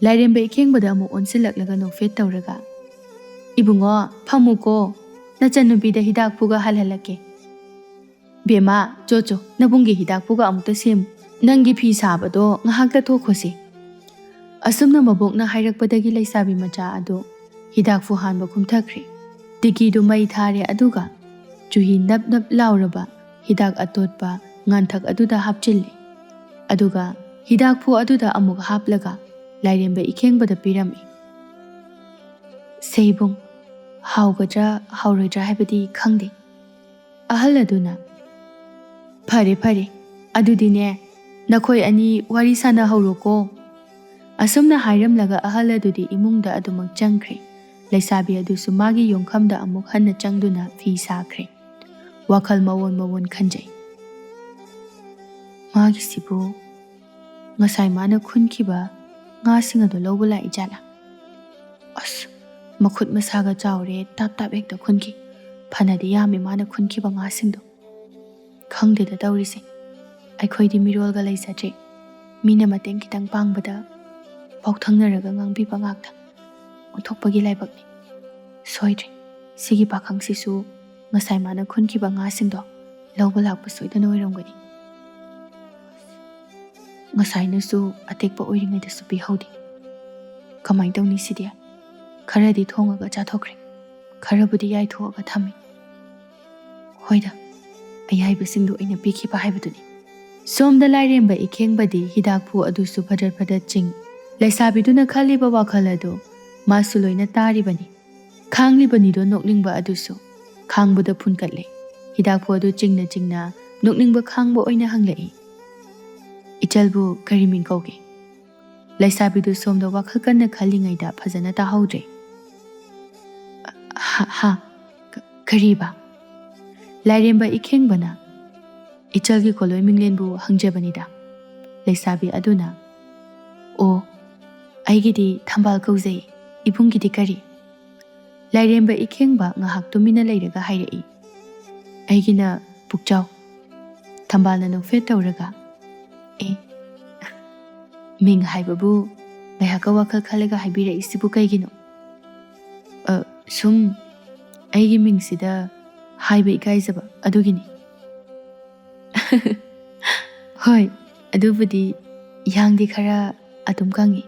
ꯂꯥꯏꯔꯦꯝꯕ ꯏꯈꯦꯡꯕꯗ ꯑꯃꯨꯛ ꯑꯣꯟꯁꯤꯜꯂꯛꯂꯒ ꯅꯣꯛꯐꯦꯠ ꯇꯧꯔꯒ, "ꯏꯕꯨꯡꯉꯣ, ꯐꯝꯃꯨꯀꯣ, ꯅꯆꯟꯅꯨꯄꯤꯗ ꯍꯤꯗꯥꯛ ꯄꯨꯒ ꯍꯜꯍꯜꯂꯛꯀꯦ꯫ ꯕꯦꯝꯃ, ꯆꯣ ꯆꯣ, ꯅꯕꯨꯡꯒꯤ ꯍꯤꯗꯥꯛ ꯄꯨꯒ ꯑꯃꯨꯛꯇ ꯁꯦꯝꯃꯨ꯫ ꯅꯪꯒꯤ ꯐꯤ ꯁꯥꯕꯗꯣ ꯉꯥꯏꯍꯥꯛꯇ ꯊꯣꯛꯈꯣꯁꯤ"꯫ ꯑꯁꯨꯝꯅ ꯃꯕꯣꯛꯅ ꯍꯥꯏꯔꯛꯄꯗꯒꯤ ꯂꯩꯁꯥꯕꯤ ꯃꯆꯥ ꯑꯗꯨ ꯍꯤꯗꯥꯛꯐꯨ ꯍꯥꯟꯕ ꯀꯨꯝꯊꯈ꯭ꯔꯦ꯫ ꯇꯤꯀꯤꯗꯨ ꯃꯩ ꯊꯥꯔꯦ, ꯑꯗꯨꯒ ꯆꯨꯍꯤ ꯅꯞ ꯅꯞ ꯂꯥꯎꯔꯕ ꯍꯤꯗꯥꯛ ꯑꯇꯣꯠꯄ ꯉꯥꯟꯊꯛ ꯑꯗꯨꯗ ꯍꯥꯞꯆꯤꯜꯂꯦ꯫ ꯑꯗꯨꯒ ꯍꯤꯗꯥꯛꯐꯨ ꯑꯗꯨꯗ ꯑꯃꯨꯛ ꯍꯥꯞꯂꯒ ꯂꯥꯏꯔꯦꯝꯕ ꯏꯈꯦꯡꯕꯗ ꯄꯤꯔꯝꯃꯤ꯫ "ꯁꯦ ꯏꯕꯨꯡ, ꯍꯥꯎꯒꯗ꯭ꯔꯥ ꯍꯥꯎꯔꯣꯏꯗ꯭ꯔꯥ ꯍꯥꯏꯕꯗꯤ ꯈꯪꯗꯦ꯫" ꯑꯍꯜ ꯑꯗꯨꯅ, "ꯐꯔꯦ, ꯐꯔꯦ, ꯑꯗꯨꯗꯤꯅꯦ, ꯅꯈꯣꯏ ꯑꯅꯤ ꯋꯥꯔꯤ ꯁꯥꯟꯅꯍꯧꯔꯣꯀꯣ꯫" ꯑꯁꯨꯝꯅ ꯍꯥꯏꯔꯝꯂꯒ ꯑꯍꯜ ꯑꯗꯨꯗꯤ ꯏꯃꯨꯡꯗ ꯑꯗꯨꯃꯛ ꯆꯪꯈ꯭ꯔꯦ꯫ ꯂꯩꯁꯥꯕꯤ ꯑꯗꯨꯁꯨ ꯃꯥꯒꯤ ꯌꯣꯡꯐꯝꯗ ꯑꯃꯨꯛ ꯍꯟꯅ ꯆꯪꯗꯨꯅ ꯐꯤ ꯁꯥꯈ꯭ꯔꯦ꯫ ꯋꯥꯈꯜ ꯃꯑꯣꯟ ꯃꯑꯣꯟ ꯈꯟꯖꯩ꯫ "ꯃꯥꯒꯤꯁꯤꯕꯨ ꯉꯁꯥꯏ ꯃꯥꯅ ꯈꯨꯟꯈꯤꯕ ꯉꯥꯁꯤꯡ ꯑꯗꯨ ꯂꯧꯕ ꯂꯥꯛꯏ ꯖꯥꯠꯂꯥ? ꯑꯁ, ꯃꯈꯨꯠ ꯃꯁꯥꯒ ꯆꯥꯎꯔꯦ, ꯇꯥꯞ ꯇꯥꯞ ꯍꯦꯛꯇ ꯈꯨꯟꯈꯤ꯫ ꯐꯅꯗꯤ ꯌꯥꯝꯃꯤ ꯃꯥꯅ ꯈꯨꯟꯈꯤꯕ ꯉꯥꯁꯤꯡꯗꯣ꯫ ꯈꯪꯗꯦꯗ ꯇꯧꯔꯤꯁꯦ꯫ ꯑꯩꯈꯣꯏꯗꯤ ꯃꯤꯔꯣꯜꯒ ꯂꯩꯖꯗ꯭ꯔꯦ꯫ ꯃꯤꯅ ꯃꯇꯦꯡ ꯈꯤꯇꯪ ꯄꯥꯡꯕꯗ ꯄꯥꯎꯊꯪꯅꯔꯒ ꯉꯥꯡꯕꯤꯕ ꯉꯥꯛꯇ꯫ ꯑꯣꯟꯊꯣꯛꯄꯒꯤ ꯂꯥꯏꯕꯛꯅꯤ꯫ ꯁꯣꯏꯗ꯭ꯔꯦ, ꯁꯤꯒꯤ ꯄꯥꯈꯪꯁꯤꯁꯨ ꯉꯁꯥꯏ ꯃꯥꯅ ꯈꯨꯟꯈꯤꯕ ꯉꯥꯁꯤꯡꯗꯣ ꯂꯧꯕ ꯂꯥꯛꯄ ꯁꯣꯏꯗꯅ ꯑꯣꯏꯔꯝꯒꯅꯤ꯫ ꯉꯁꯥꯏꯅꯁꯨ ꯑꯇꯦꯛꯄ ꯑꯣꯏꯔꯤꯉꯩꯗꯁꯨ ꯄꯤꯍꯧꯗꯦ꯫ ꯀꯃꯥꯏꯅ ꯇꯧꯅꯤ ꯁꯤꯗꯤ? ꯈꯔꯗꯤ ꯊꯣꯡꯉꯒ ꯆꯥꯊꯣꯛꯈ꯭ꯔꯦ, ꯈꯔꯕꯨꯗꯤ ꯌꯥꯏꯊꯣꯛꯑꯒ ꯊꯝꯃꯤ꯫ ꯍꯣꯏꯗ, ꯑꯌꯥꯏꯕꯁꯤꯡꯗꯨ ꯑꯩꯅ ꯄꯤꯈꯤꯕ ꯍꯥꯏꯕꯗꯨꯅꯤ꯫" ꯁꯣꯝꯗ ꯂꯥꯏꯔꯦꯝꯕ ꯏꯈꯦꯡꯕꯗꯤ ꯍꯤꯗꯥꯛꯐꯨ ꯑꯗꯨꯁꯨ ꯐꯗꯠ ꯐꯗꯠ ꯆꯤꯡ꯫ ꯂꯩꯁꯥꯕꯤꯗꯨꯅ ꯈꯜꯂꯤꯕ ꯋꯥꯈꯜ ꯑꯗꯨ ꯃꯥꯁꯨ ꯂꯣꯏꯅ ꯇꯥꯔꯤꯕꯅꯤ꯫ ꯈꯥꯡꯂꯤꯕꯅꯤꯗꯣ ꯅꯣꯛꯅꯤꯡꯕ ꯑꯗꯨꯁꯨ꯫ ꯈꯥꯡꯕꯗ ꯐꯨꯟꯀꯠꯂꯦ꯫ ꯍꯤꯗꯥꯛꯐꯨ ꯑꯗꯨ ꯆꯤꯡꯅ ꯆꯤꯡꯅ ꯅꯣꯛꯅꯤꯡꯕ ꯈꯥꯡꯕ ꯑꯣꯏꯅ ꯍꯪꯂꯛꯏ, "ꯏꯆꯜꯕꯨ ꯀꯔꯤ ꯃꯤꯡ ꯀꯧꯒꯦ?" ꯂꯩꯁꯥꯕꯤꯗꯨ ꯁꯣꯝꯗ ꯋꯥꯈꯜ ꯀꯟꯅ ꯈꯜꯂꯤꯉꯩꯗ ꯐꯖꯅ ꯇꯥꯍꯧꯗ꯭ꯔꯦ꯫ "ꯍꯥ, ꯍꯥ, ꯀ-, ꯀꯔꯤꯕ?" ꯂꯥꯏꯔꯦꯝꯕ ꯏꯈꯦꯡꯕꯅ, "ꯏꯆꯜꯒꯤ ꯈꯣꯜꯂꯣꯏ ꯃꯤꯡꯂꯦꯟꯕꯨ ꯍꯪꯖꯕꯅꯤꯗ꯫" ꯂꯩꯁꯥꯕꯤ ꯑꯗꯨꯅ, "ꯑꯣ, ꯑꯩꯒꯤꯗꯤ ꯊꯝꯕꯥꯜ ꯀꯧꯖꯩ, ꯏꯕꯨꯡꯒꯤꯗꯤ ꯀꯔꯤ?" ꯂꯥꯏꯔꯦꯝꯕ ꯏꯈꯦꯡꯕ ꯉꯥꯏꯍꯥꯛ ꯇꯨꯃꯤꯟꯅ ꯂꯩꯔꯒ ꯍꯥꯏꯔꯛꯏ, "ꯑꯩꯒꯤꯅ ꯄꯨꯛꯆꯥꯎ꯫" ꯊꯝꯕꯥꯜꯅ ꯅꯣꯛꯐꯦꯠ ꯇꯧꯔꯒ, "ꯑꯦ, ꯃꯤꯡ ꯍꯥꯏꯕꯕꯨ ꯉꯥꯏꯍꯥꯛꯀ ꯋꯥꯈꯜ ꯈꯜꯂꯒ ꯍꯥꯏꯕꯤꯔꯛꯏꯁꯤꯕꯨ ꯀꯩꯒꯤꯅꯣ?" "ꯑ, ꯁꯨꯝ ꯑꯩꯒꯤ ꯃꯤꯡꯁꯤꯗ ꯍꯥꯏꯕ ꯏꯀꯥꯏꯖꯕ ꯑꯗꯨꯒꯤꯅꯤ꯫" "ꯍꯣꯏ, ꯑꯗꯨꯕꯨꯗꯤ ꯏꯌꯥꯡꯗꯤ ꯈꯔ ꯑꯗꯨꯝ ꯀꯪꯉꯤ,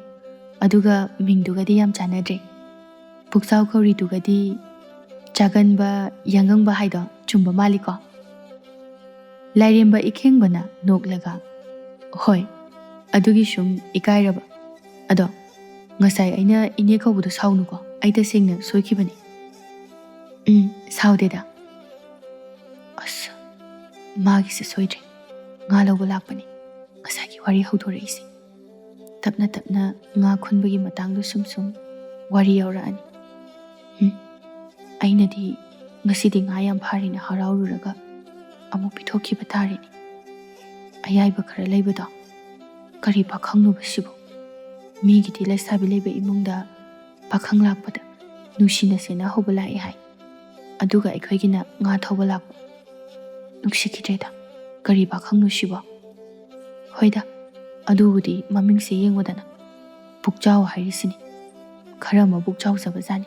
ꯑꯗꯨꯒ ꯃꯤꯡꯗꯨꯒꯗꯤ ꯌꯥꯝ ꯆꯥꯟꯅꯗ꯭ꯔꯦ꯫ ꯄꯨꯛꯆꯥꯎ ꯈꯧꯔꯤꯗꯨꯒꯗꯤ ꯆꯥꯒꯟꯕ, ꯌꯥꯉꯪꯕ ꯍꯥꯏꯗꯣ ꯆꯨꯝꯕ ꯃꯥꯜꯂꯤꯀꯣ?" ꯂꯥꯏꯔꯦꯝꯕ ꯏꯈꯦꯡꯕꯅ ꯅꯣꯛꯂꯒ, "ꯍꯣꯏ, ꯑꯗꯨꯒꯤ ꯁꯨꯝ ꯏꯀꯥꯏꯔꯕ꯫ ꯑꯗꯣ ꯉꯁꯥꯏ ꯑꯩꯅ ꯏꯅꯦ ꯀꯧꯕꯗꯣ ꯁꯥꯎꯅꯨꯀꯣ, ꯑꯩ ꯇꯁꯦꯡꯅ ꯁꯣꯏꯈꯤꯕꯅꯤ꯫" "ꯎꯝ, ꯁꯥꯎꯗꯦꯗ꯫" ꯑꯁ, ꯃꯥꯒꯤꯁꯦ ꯁꯣꯏꯗ꯭ꯔꯦ, ꯉꯥ ꯂꯧꯕ ꯂꯥꯛꯄꯅꯤ ꯉꯁꯥꯏꯒꯤ ꯋꯥꯔꯤ ꯍꯧꯗꯣꯔꯛꯏꯁꯦ꯫ ꯇꯞꯅ ꯇꯞꯅ ꯉꯥ ꯈꯨꯟꯕꯒꯤ ꯃꯇꯥꯡꯗꯣ ꯁꯨꯝ ꯁꯨꯝ ꯋꯥꯔꯤ ꯌꯧꯔꯛꯑꯅꯤ꯫ ꯎꯝ, ꯑꯩꯅꯗꯤ ꯉꯁꯤꯗꯤ ꯉꯥ ꯌꯥꯝ ꯐꯥꯔꯦꯅ ꯍꯔꯥꯎꯔꯨꯔꯒ ꯑꯃꯨꯛ ꯄꯤꯊꯣꯛꯈꯤꯕ ꯇꯥꯔꯦꯅꯦ꯫ ꯑꯌꯥꯏꯕ ꯈꯔ ꯂꯩꯕꯗꯣ, ꯀꯔꯤ ꯄꯥꯈꯪꯅꯣꯕ ꯁꯤꯕꯨ? ꯃꯤꯒꯤꯗꯤ ꯂꯩꯁꯥꯕꯤ ꯂꯩꯕ ꯏꯃꯨꯡꯗ ꯄꯥꯈꯪ ꯂꯥꯛꯄꯗ ꯅꯨꯡꯁꯤꯅ ꯁꯦꯟꯅꯍꯧꯕ ꯂꯥꯛꯑꯦ ꯍꯥꯏ, ꯑꯗꯨꯒ ꯑꯩꯈꯣꯏꯒꯤꯅ ꯉꯥ ꯊꯧꯕ ꯂꯥꯛꯄ꯫ ꯅꯨꯡꯁꯤꯈꯤꯗ꯭ꯔꯦꯗ, ꯀꯔꯤ ꯄꯥꯈꯪꯅꯣ ꯁꯤꯕꯣ? ꯍꯣꯏꯗ, ꯑꯗꯨꯕꯨꯗꯤ ꯃꯃꯤꯡꯁꯦ ꯌꯦꯡꯉꯨꯗꯅ, ꯄꯨꯛꯆꯥꯎ ꯍꯥꯏꯔꯤꯁꯤꯅꯤ꯫ ꯈꯔ ꯃꯕꯨꯛ ꯆꯥꯎꯖꯕꯖꯥꯠꯅꯤ꯫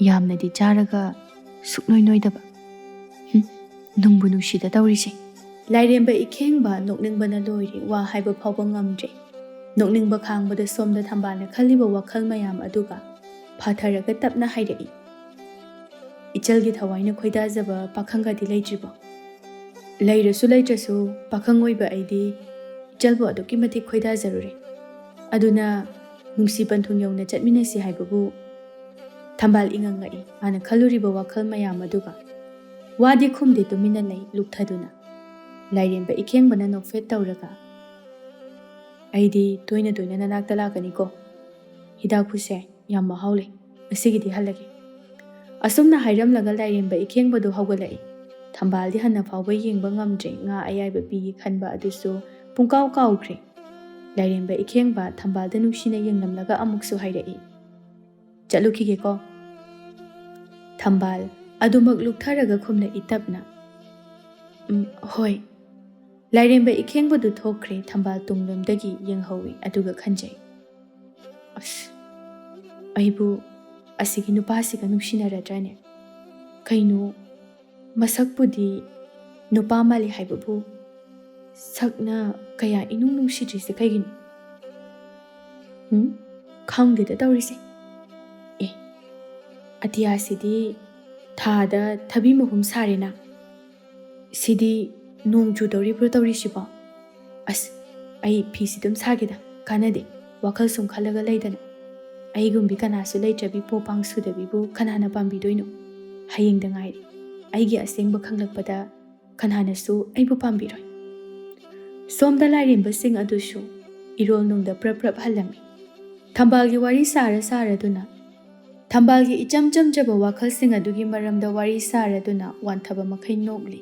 ꯌꯥꯝꯅꯗꯤ ꯆꯥꯔꯒ ꯁꯨꯛꯅꯣꯏ ꯅꯣꯏꯗꯕ꯫ ꯍꯨꯝ, ꯅꯨꯡꯕꯨ ꯅꯨꯡꯁꯤꯗ ꯇꯧꯔꯤꯁꯦ꯫ ꯂꯥꯏꯔꯦꯝꯕ ꯏꯈꯦꯡꯕ ꯅꯣꯛꯅꯤꯡꯕꯅ ꯂꯣꯏꯔꯦ, ꯋꯥ ꯍꯥꯏꯕ ꯐꯥꯎꯕ ꯉꯝꯗ꯭ꯔꯦ꯫ ꯅꯣꯛꯅꯤꯡꯕ ꯈꯥꯡꯕꯗ ꯁꯣꯝꯗ ꯊꯝꯕꯥꯜꯅ ꯈꯜꯂꯤꯕ ꯋꯥꯈꯜ ꯃꯌꯥꯝ ꯑꯗꯨꯒ ꯐꯥꯊꯔꯒ ꯇꯞꯅ ꯍꯥꯏꯔꯛꯏ, "ꯏꯆꯜꯒꯤ ꯊꯋꯥꯏꯅ ꯈꯣꯏꯗꯥꯖꯕ ꯄꯥꯈꯪꯒꯗꯤ ꯂꯩꯇ꯭ꯔꯤꯕꯣ?" "ꯂꯩꯔꯁꯨ ꯂꯩꯇ꯭ꯔꯁꯨ, ꯄꯥꯈꯪ ꯑꯣꯏꯕ ꯑꯩꯗꯤ ꯏꯆꯜꯕꯨ ꯑꯗꯨꯛꯀꯤ ꯃꯇꯤꯛ ꯈꯣꯏꯗꯥꯖꯔꯨꯔꯦ꯫ ꯑꯗꯨꯅ ꯅꯨꯡꯁꯤ ꯄꯟꯊꯨꯡ ꯌꯧꯅ ꯆꯠꯃꯤꯟꯅꯁꯤ ꯍꯥꯏꯕꯕꯨ꯫" ꯊꯝꯕꯥꯜ ꯏꯉꯛ ꯉꯛꯏ꯫ ꯃꯥꯅ ꯈꯜꯂꯨꯔꯤꯕ ꯋꯥꯈꯜ ꯃꯌꯥꯝ ꯑꯗꯨꯒ ꯋꯥꯗꯤ ꯈꯨꯝꯗꯦ, ꯇꯨꯃꯤꯟꯅ ꯂꯩ ꯂꯨꯞꯊꯗꯨꯅ꯫ ꯂꯥꯏꯔꯦꯝꯕ ꯏꯈꯦꯡꯕꯅ ꯅꯣꯛꯐꯦꯠ ꯇꯧꯔꯒ, "ꯑꯩꯗꯤ ꯇꯣꯏꯅ ꯇꯣꯏꯅ ꯅꯅꯥꯛꯇ ꯂꯥꯛꯀꯅꯤꯀꯣ꯫ ꯍꯤꯗꯥꯛ ꯈꯨꯁꯦ ꯌꯥꯝ ꯃꯍꯥꯎ ꯂꯩ꯫ ꯉꯁꯤꯒꯤꯗꯤ ꯍꯜꯂꯒꯦ꯫" ꯑꯁꯨꯝꯅ ꯍꯥꯏꯔꯝꯂꯒ ꯂꯥꯏꯔꯦꯝꯕ ꯏꯈꯦꯡꯕꯗꯨ ꯍꯧꯒꯠꯂꯛꯏ꯫ ꯊꯝꯕꯥꯜꯗꯤ ꯍꯟꯅ ꯐꯥꯎꯕ ꯌꯦꯡꯕ ꯉꯝꯗ꯭ꯔꯦ꯫ ꯉꯥ ꯑꯌꯥꯏꯕ ꯄꯤꯒꯦ ꯈꯟꯕ ꯑꯗꯨꯁꯨ ꯄꯨꯡꯀꯥꯎ ꯀꯥꯎꯈ꯭ꯔꯦ꯫ ꯂꯥꯏꯔꯦꯝꯕ ꯏꯈꯦꯡꯕ ꯊꯝꯕꯥꯜꯗ ꯅꯨꯡꯁꯤꯅ ꯌꯦꯡꯂꯝꯂꯒ ꯑꯃꯨꯛꯁꯨ ꯍꯥꯏꯔꯛꯏ, "ꯆꯠꯂꯨꯈꯤꯒꯦꯀꯣ꯫" ꯊꯝꯕꯥꯜ ꯑꯗꯨꯃꯛ ꯂꯨꯞꯊꯔꯒ ꯈꯨꯝꯂꯛꯏ ꯇꯞꯅ, "ꯎꯝ, ꯍꯣꯏ꯫" ꯂꯥꯏꯔꯦꯝꯕ ꯏꯈꯦꯡꯕꯗꯨ ꯊꯣꯛꯈ꯭ꯔꯦ꯫ ꯊꯝꯕꯥꯜ ꯇꯨꯡꯂꯣꯝꯗꯒꯤ ꯌꯦꯡꯍꯧꯏ, ꯑꯗꯨꯒ ꯈꯟꯖꯩ, "ꯑꯁ, ꯑꯩꯕꯨ ꯑꯁꯤꯒꯤ ꯅꯨꯄꯥꯁꯤꯒ ꯅꯨꯡꯁꯤꯅꯔꯗ꯭ꯔꯥꯅꯦ? ꯀꯩꯅꯣ, ꯃꯁꯛꯄꯨꯗꯤ ꯅꯨꯄꯥ ꯃꯥꯜꯂꯤ ꯍꯥꯏꯕꯕꯨ ꯁꯛꯅ ꯀꯌꯥ ꯏꯅꯨꯡ ꯅꯨꯡꯁꯤꯗ꯭ꯔꯤꯁꯦ ꯀꯩꯒꯤꯅꯣ? ꯎꯝ? ꯈꯪꯗꯦꯗ ꯇꯧꯔꯤꯁꯦ꯫ ꯑꯦ, ꯑꯇꯤꯌꯥꯁꯤꯗꯤ ꯊꯥꯗ ꯊꯕꯤ ꯃꯍꯨꯝ ꯁꯥꯔꯦꯅ꯫ ꯁꯤꯗꯤ ꯅꯣꯡ ꯆꯨꯗꯧꯔꯤꯕ꯭ꯔꯣ ꯇꯧꯔꯤꯁꯤꯕꯣ? ꯑꯁ, ꯑꯩ ꯐꯤꯁꯤ ꯑꯗꯨꯝ ꯁꯥꯒꯦꯗ, ꯀꯥꯟꯅꯗꯦ꯫ ꯋꯥꯈꯜ ꯁꯨꯝ ꯈꯜꯂꯒ ꯂꯩꯗꯅ꯫ ꯑꯩꯒꯨꯝꯕꯤ ꯀꯅꯥꯁꯨ ꯂꯩꯇ꯭ꯔꯕꯤ ꯄꯣꯄꯥꯡ ꯁꯨꯗꯕꯤꯕꯨ ꯀꯅꯥꯅ ꯄꯥꯝꯕꯤꯗꯣꯏꯅꯣ? ꯍꯌꯦꯡꯗ ꯉꯥꯏꯔꯦ꯫ ꯑꯩꯒꯤ ꯑꯁꯦꯡꯕ ꯈꯪꯂꯛꯄꯗ ꯀꯅꯥꯅꯁꯨ ꯑꯩꯕꯨ ꯄꯥꯝꯕꯤꯔꯣꯏ꯫ ꯁꯣꯝꯗ ꯂꯥꯏꯔꯦꯝꯕꯁꯤꯡ ꯑꯗꯨꯁꯨ ꯏꯔꯣꯜ ꯅꯨꯡꯗ ꯄ꯭ꯔꯞ ꯄ꯭ꯔꯞ ꯍꯜꯂꯝꯃꯤ꯫ ꯊꯝꯕꯥꯜꯒꯤ ꯋꯥꯔꯤ ꯁꯥꯔ ꯁꯥꯔꯗꯨꯅ, ꯊꯝꯕꯥꯜꯒꯤ ꯏꯆꯝ ꯆꯝꯖꯕ ꯋꯥꯈꯜꯁꯤꯡ ꯑꯗꯨꯒꯤ ꯃꯔꯝꯗ ꯋꯥꯔꯤ ꯁꯥꯔꯗꯨꯅ ꯋꯥꯟꯊꯕ ꯃꯈꯩ ꯅꯣꯛꯂꯤ꯫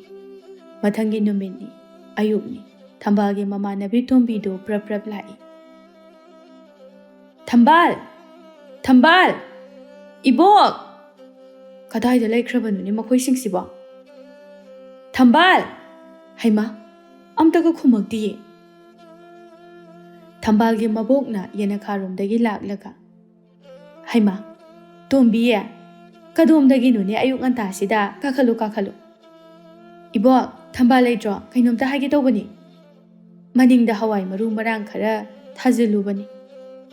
ꯃꯊꯪꯒꯤ ꯅꯨꯃꯤꯠꯅꯤ, ꯑꯌꯨꯛꯅꯤ꯫ ꯊꯝꯕꯥꯜꯒꯤ ꯃꯃꯥꯟꯅꯕꯤ ꯇꯣꯝꯕꯤꯗꯨ ꯄ꯭ꯔꯞ ꯄ꯭ꯔꯞ ꯂꯥꯛꯏ꯫ "ꯊꯝꯕꯥꯜ! ꯊꯝꯕꯥꯜ! ꯏꯕꯣꯛ!" ꯀꯗꯥꯏꯗ ꯂꯩꯈ꯭ꯔꯕꯅꯣꯅꯦ ꯃꯈꯣꯏꯁꯤꯡꯁꯤꯕꯣ? "ꯊꯝꯕꯥꯜ!" ꯍꯩꯃꯥ, ꯑꯝꯇꯒ ꯈꯨꯝꯃꯛꯇꯤꯌꯦ꯫ ꯊꯝꯕꯥꯜꯒꯤ ꯃꯕꯣꯛꯅ ꯌꯦꯅꯈꯥꯔꯣꯝꯗꯒꯤ ꯂꯥꯛꯂꯒ, "ꯍꯩꯃꯥ, ꯇꯣꯝꯕꯤ, ꯀꯗꯣꯝꯗꯒꯤꯅꯣꯅꯦ ꯑꯌꯨꯛ ꯉꯟꯇꯥꯁꯤꯗ? ꯀꯥꯈꯠꯂꯨ, ꯀꯥꯈꯠꯂꯨ꯫ ꯏꯕꯣꯛ, ꯊꯝꯕꯥꯜ ꯂꯩꯇ꯭ꯔꯣ? ꯀꯩꯅꯣꯝꯇ ꯍꯥꯏꯒꯦ ꯇꯧꯕꯅꯤ꯫ ꯃꯅꯤꯡꯗ ꯍꯋꯥꯏ ꯃꯔꯨ ꯃꯔꯥꯡ ꯈꯔ ꯊꯥꯖꯤꯜꯂꯨꯕꯅꯤ꯫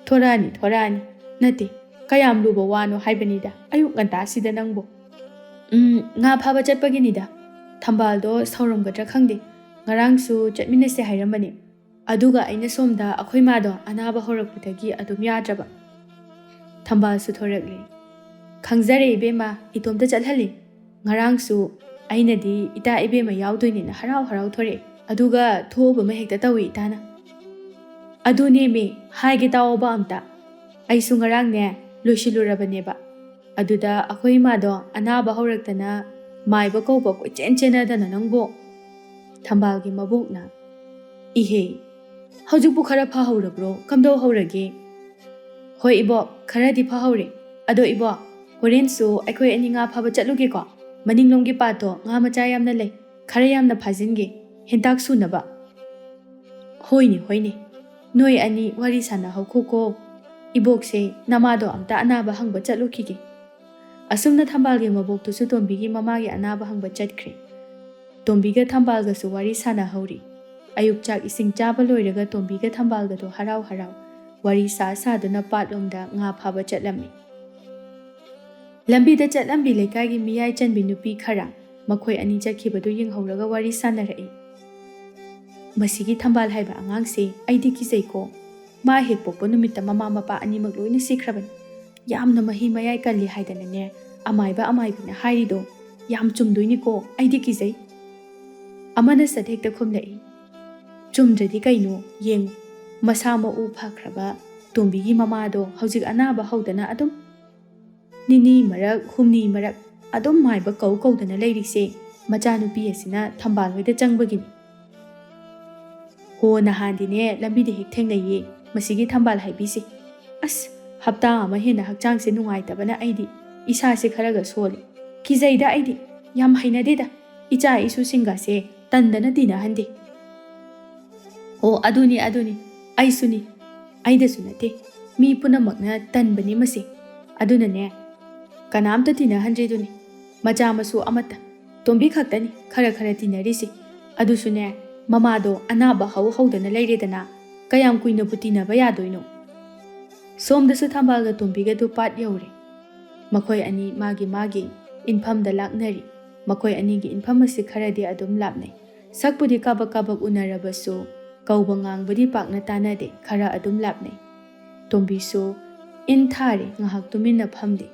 ꯊꯣꯔꯛꯑꯅꯤ, ꯊꯣꯔꯛꯑꯅꯤ꯫ ꯅꯠꯇꯦ, ꯀꯌꯥꯝ ꯂꯨꯕ ꯋꯥꯅꯣ ꯍꯥꯏꯕꯅꯤꯗ, ꯑꯌꯨꯛ ꯉꯟꯇꯥꯁꯤꯗ ꯅꯪꯕꯨ?" "ꯎꯝ, ꯉꯥ ꯐꯥꯕ ꯆꯠꯄꯒꯤꯅꯤꯗ꯫ ꯊꯝꯕꯥꯜꯗꯣ ꯁꯥꯎꯔꯝꯒꯗ꯭ꯔꯥ ꯈꯪꯗꯦ꯫ ꯉꯔꯥꯡꯁꯨ ꯆꯠꯃꯤꯟꯅꯁꯦ ꯍꯥꯏꯔꯝꯕꯅꯤ꯫ ꯑꯗꯨꯒ ꯑꯩꯅ ꯁꯣꯝꯗ ꯑꯩꯈꯣꯏ ꯃꯥꯗꯣ ꯑꯅꯥꯕ ꯍꯧꯔꯛꯄꯗꯒꯤ ꯑꯗꯨꯝ ꯌꯥꯗ꯭ꯔꯕ꯫" ꯊꯝꯕꯥꯜꯁꯨ ꯊꯣꯔꯛꯂꯦ꯫ "ꯈꯪꯖꯔꯦ ꯏꯕꯦꯝꯃ, ꯏꯇꯣꯝꯇ ꯆꯠꯍꯜꯂꯤ꯫ ꯉꯔꯥꯡꯁꯨ ꯑꯩꯅꯗꯤ ꯏꯇꯥ ꯏꯕꯦꯝꯃ ꯌꯥꯎꯗꯣꯏꯅꯦꯅ ꯍꯔꯥꯎ ꯍꯔꯥꯎ ꯊꯣꯔꯛꯑꯦ꯫ ꯑꯗꯨꯒ ꯊꯣꯛꯎꯕ ꯑꯃ ꯍꯦꯛꯇ ꯇꯧꯏ ꯏꯇꯥꯅ꯫" "ꯑꯗꯨꯅꯦꯃꯤ, ꯍꯥꯏꯒꯦ ꯇꯥꯎꯑꯣꯕ ꯑꯝꯇ꯫ ꯑꯩꯁꯨ ꯉꯔꯥꯡꯅꯦ ꯂꯣꯏꯁꯤꯜꯂꯨꯔꯕꯅꯦꯕ꯫ ꯑꯗꯨꯗ ꯑꯩꯈꯣꯏ ꯏꯃꯥꯗꯣ ꯑꯅꯥꯕ ꯍꯧꯔꯛꯇꯅ ꯃꯥꯏꯕ ꯀꯧꯕ ꯀꯣꯏꯆꯦꯟ ꯆꯦꯟꯅꯗꯅ ꯅꯪꯕꯨ꯫" ꯊꯝꯕꯥꯜꯒꯤ ꯃꯕꯣꯛꯅ, "ꯏꯍꯦ, ꯍꯧꯖꯤꯛꯄꯨ ꯈꯔ ꯐꯍꯧꯔꯕ꯭ꯔꯣ? ꯀꯝꯗꯧꯍꯧꯔꯒꯦ?" "ꯍꯣꯏ ꯏꯕꯣꯛ, ꯈꯔꯗꯤ ꯐꯍꯧꯔꯦ꯫ ꯑꯗꯣ ꯏꯕꯣꯛ, ꯍꯣꯔꯦꯟꯁꯨ ꯑꯩꯈꯣꯏ ꯑꯅꯤ ꯉꯥ ꯐꯥꯕ ꯆꯠꯂꯨꯒꯦꯀꯣ꯫ ꯃꯅꯤꯡꯂꯣꯝꯒꯤ ꯄꯥꯠꯇꯣ ꯉꯥ ꯃꯆꯥ ꯌꯥꯝꯅ ꯂꯩ꯫ ꯈꯔ ꯌꯥꯝꯅ ꯐꯥꯖꯤꯟꯒꯦ, ꯍꯦꯟꯇꯥꯛ ꯁꯨꯅꯕ꯫" "ꯍꯣꯏꯅꯦ, ꯍꯣꯏꯅꯦ꯫ ꯅꯣꯏ ꯑꯅꯤ ꯋꯥꯔꯤ ꯁꯥꯟꯅꯍꯧꯈꯣꯀꯣ꯫ ꯏꯕꯣꯛꯁꯦ ꯅꯃꯥꯗꯣ ꯑꯝꯇ ꯑꯅꯥꯕ ꯍꯪꯕ ꯆꯠꯂꯨꯈꯤꯒꯦ꯫" ꯑꯁꯨꯝꯅ ꯊꯝꯕꯥꯜꯒꯤ ꯃꯕꯣꯛꯇꯨꯁꯨ ꯇꯣꯝꯕꯤꯒꯤ ꯃꯃꯥꯒꯤ ꯑꯅꯥꯕ ꯍꯪꯕ ꯆꯠꯈ꯭ꯔꯦ꯫ ꯇꯣꯝꯕꯤꯒ ꯊꯝꯕꯥꯜꯒꯁꯨ ꯋꯥꯔꯤ ꯁꯥꯟꯅꯍꯧꯔꯤ꯫ ꯑꯌꯨꯛ ꯆꯥꯛ ꯏꯁꯤꯡ ꯆꯥꯕ ꯂꯣꯏꯔꯒ ꯇꯣꯝꯕꯤꯒ ꯊꯝꯕꯥꯜꯒꯗꯣ ꯍꯔꯥꯎ ꯍꯔꯥꯎ ꯋꯥꯔꯤ ꯁꯥ ꯁꯥꯗꯨꯅ ꯄꯥꯠꯂꯣꯝꯗ ꯉꯥ ꯐꯥꯕ ꯆꯠꯂꯝꯃꯤ꯫ ꯂꯝꯕꯤꯗ ꯆꯠꯂꯝꯕꯤ ꯂꯩꯀꯥꯏꯒꯤ ꯃꯤꯌꯥꯏ ꯆꯟꯕꯤ ꯅꯨꯄꯤ ꯈꯔ ꯃꯈꯣꯏ ꯑꯅꯤ ꯆꯠꯈꯤꯕꯗꯨ ꯌꯦꯡꯍꯧꯔꯒ ꯋꯥꯔꯤ ꯁꯥꯟꯅꯔꯛꯏ꯫ "ꯃꯁꯤꯒꯤ ꯊꯝꯕꯥꯜ ꯍꯥꯏꯕ ꯑꯉꯥꯡꯁꯦ ꯑꯩꯗꯤ ꯀꯤꯖꯩꯀꯣ꯫ ꯃꯥ ꯍꯦꯛ ꯄꯣꯛꯄ ꯅꯨꯃꯤꯠꯇ ꯃꯃꯥ ꯃꯄꯥ ꯑꯅꯤꯃꯛ ꯂꯣꯏꯅ ꯁꯤꯈ꯭ꯔꯕꯅꯤ꯫ ꯌꯥꯝꯅ ꯃꯍꯤ ꯃꯌꯥꯏ ꯀꯜꯂꯤ ꯍꯥꯏꯗꯅꯅꯦ ꯑꯃꯥꯏꯕ ꯑꯃꯥꯏꯕꯤꯅ ꯍꯥꯏꯔꯤꯗꯣ ꯌꯥꯝ ꯆꯨꯝꯗꯣꯏꯅꯤꯀꯣ, ꯑꯩꯗꯤ ꯀꯤꯖꯩ"꯫ ꯑꯃꯅ ꯁꯠ ꯍꯦꯛꯇ ꯈꯨꯝꯂꯛꯏ꯫ "ꯆꯨꯝꯗ꯭ꯔꯗꯤ ꯀꯩꯅꯣ ꯌꯦꯡꯉꯨ, ꯃꯁꯥ ꯃꯎ ꯐꯈ꯭ꯔꯕ ꯇꯣꯝꯕꯤꯒꯤ ꯃꯃꯥꯗꯣ ꯍꯧꯖꯤꯛ ꯑꯅꯥꯕ ꯍꯧꯗꯅ ꯑꯗꯨꯝ ꯅꯤꯅꯤ ꯃꯔꯛ ꯍꯨꯝꯅꯤ ꯃꯔꯛ ꯑꯗꯨꯝ ꯃꯥꯏꯕ ꯀꯧ ꯀꯧꯗꯅ ꯂꯩꯔꯤꯁꯦ ꯃꯆꯥꯅꯨꯄꯤ ꯑꯁꯤꯅ ꯊꯝꯕꯥꯜ ꯍꯣꯏꯗ ꯆꯪꯕꯒꯤꯅꯤ꯫ ꯍꯣ, ꯅꯍꯥꯟꯗꯤꯅꯦ ꯂꯝꯕꯤꯗ ꯍꯦꯛ ꯊꯦꯡꯅꯩꯌꯦ ꯃꯁꯤꯒꯤ ꯊꯝꯕꯥꯜ ꯍꯥꯏꯕꯤꯁꯦ꯫ ꯑꯁ, ꯍꯞꯇꯥ ꯑꯃ ꯍꯦꯟꯅ ꯍꯛꯆꯥꯡꯁꯦ ꯅꯨꯡꯉꯥꯏꯇꯕꯅ ꯑꯩꯗꯤ ꯏꯁꯥꯁꯦ ꯈꯔꯒ ꯁꯣꯜꯂꯦ꯫ ꯀꯤꯖꯩꯗ ꯑꯩꯗꯤ, ꯌꯥꯝ ꯍꯩꯅꯗꯦꯗ ꯏꯆꯥ ꯏꯁꯨꯁꯤꯡꯒꯁꯦ꯫ ꯇꯟꯗꯅ ꯇꯤꯟꯅꯍꯟꯗꯦ"꯫ "ꯑꯣ, ꯑꯗꯨꯅꯤ, ꯑꯗꯨꯅꯤ, ꯑꯩꯁꯨꯅꯤ꯫ ꯑꯩꯗꯁꯨ ꯅꯠꯇꯦ, ꯃꯤ ꯄꯨꯝꯅꯃꯛꯅ ꯇꯟꯕꯅꯤ ꯃꯁꯤ꯫ ꯑꯗꯨꯅꯅꯦ, ꯀꯅꯥꯝꯇ ꯇꯤꯟꯅꯍꯟꯗ꯭ꯔꯤꯗꯨꯅꯤ꯫ ꯃꯆꯥ ꯃꯁꯨ ꯑꯃꯠꯇ, ꯇꯣꯝꯕꯤ ꯈꯛꯇꯅꯤ ꯈꯔ ꯈꯔ ꯇꯤꯟꯅꯔꯤꯁꯤ꯫ ꯑꯗꯨꯁꯨꯅꯦ, ꯃꯃꯥꯗꯣ ꯑꯅꯥꯕ ꯍꯧ ꯍꯧꯗꯅ ꯂꯩꯔꯦꯗꯅ, ꯀꯌꯥꯝ ꯀꯨꯏꯅꯕꯨ ꯇꯤꯟꯅꯕ ꯌꯥꯗꯣꯏꯅꯣ?" ꯁꯣꯝꯗꯁꯨ ꯊꯝꯕꯥꯜꯒ ꯇꯣꯝꯕꯤꯒꯗꯨ ꯄꯥꯠ ꯌꯧꯔꯦ꯫ ꯃꯈꯣꯏ ꯑꯅꯤ ꯃꯥꯒꯤ ꯃꯥꯒꯤ ꯏꯟꯐꯝꯗ ꯂꯥꯛꯅꯔꯤ꯫ ꯃꯈꯣꯏ ꯑꯅꯤꯒꯤ ꯏꯟꯐꯝ ꯑꯁꯤ ꯈꯔꯗꯤ ꯑꯗꯨꯝ ꯂꯥꯞꯅꯩ꯫ ꯁꯛꯄꯨꯗꯤ ꯀꯥꯕꯛ ꯀꯥꯕꯛ ꯎꯅꯔꯕꯁꯨ, ꯀꯧꯕ ꯉꯥꯡꯕꯗꯤ ꯄꯥꯛꯅ ꯇꯥꯅꯗꯦ, ꯈꯔ ꯑꯗꯨꯝ ꯂꯥꯞꯅꯩ꯫ ꯇꯣꯝꯕꯤꯁꯨ ꯏꯟ ꯊꯥꯔꯦ, ꯉꯥꯏꯍꯥꯛ ꯇꯨꯃꯤꯟꯅ ꯐꯝꯂꯤ꯫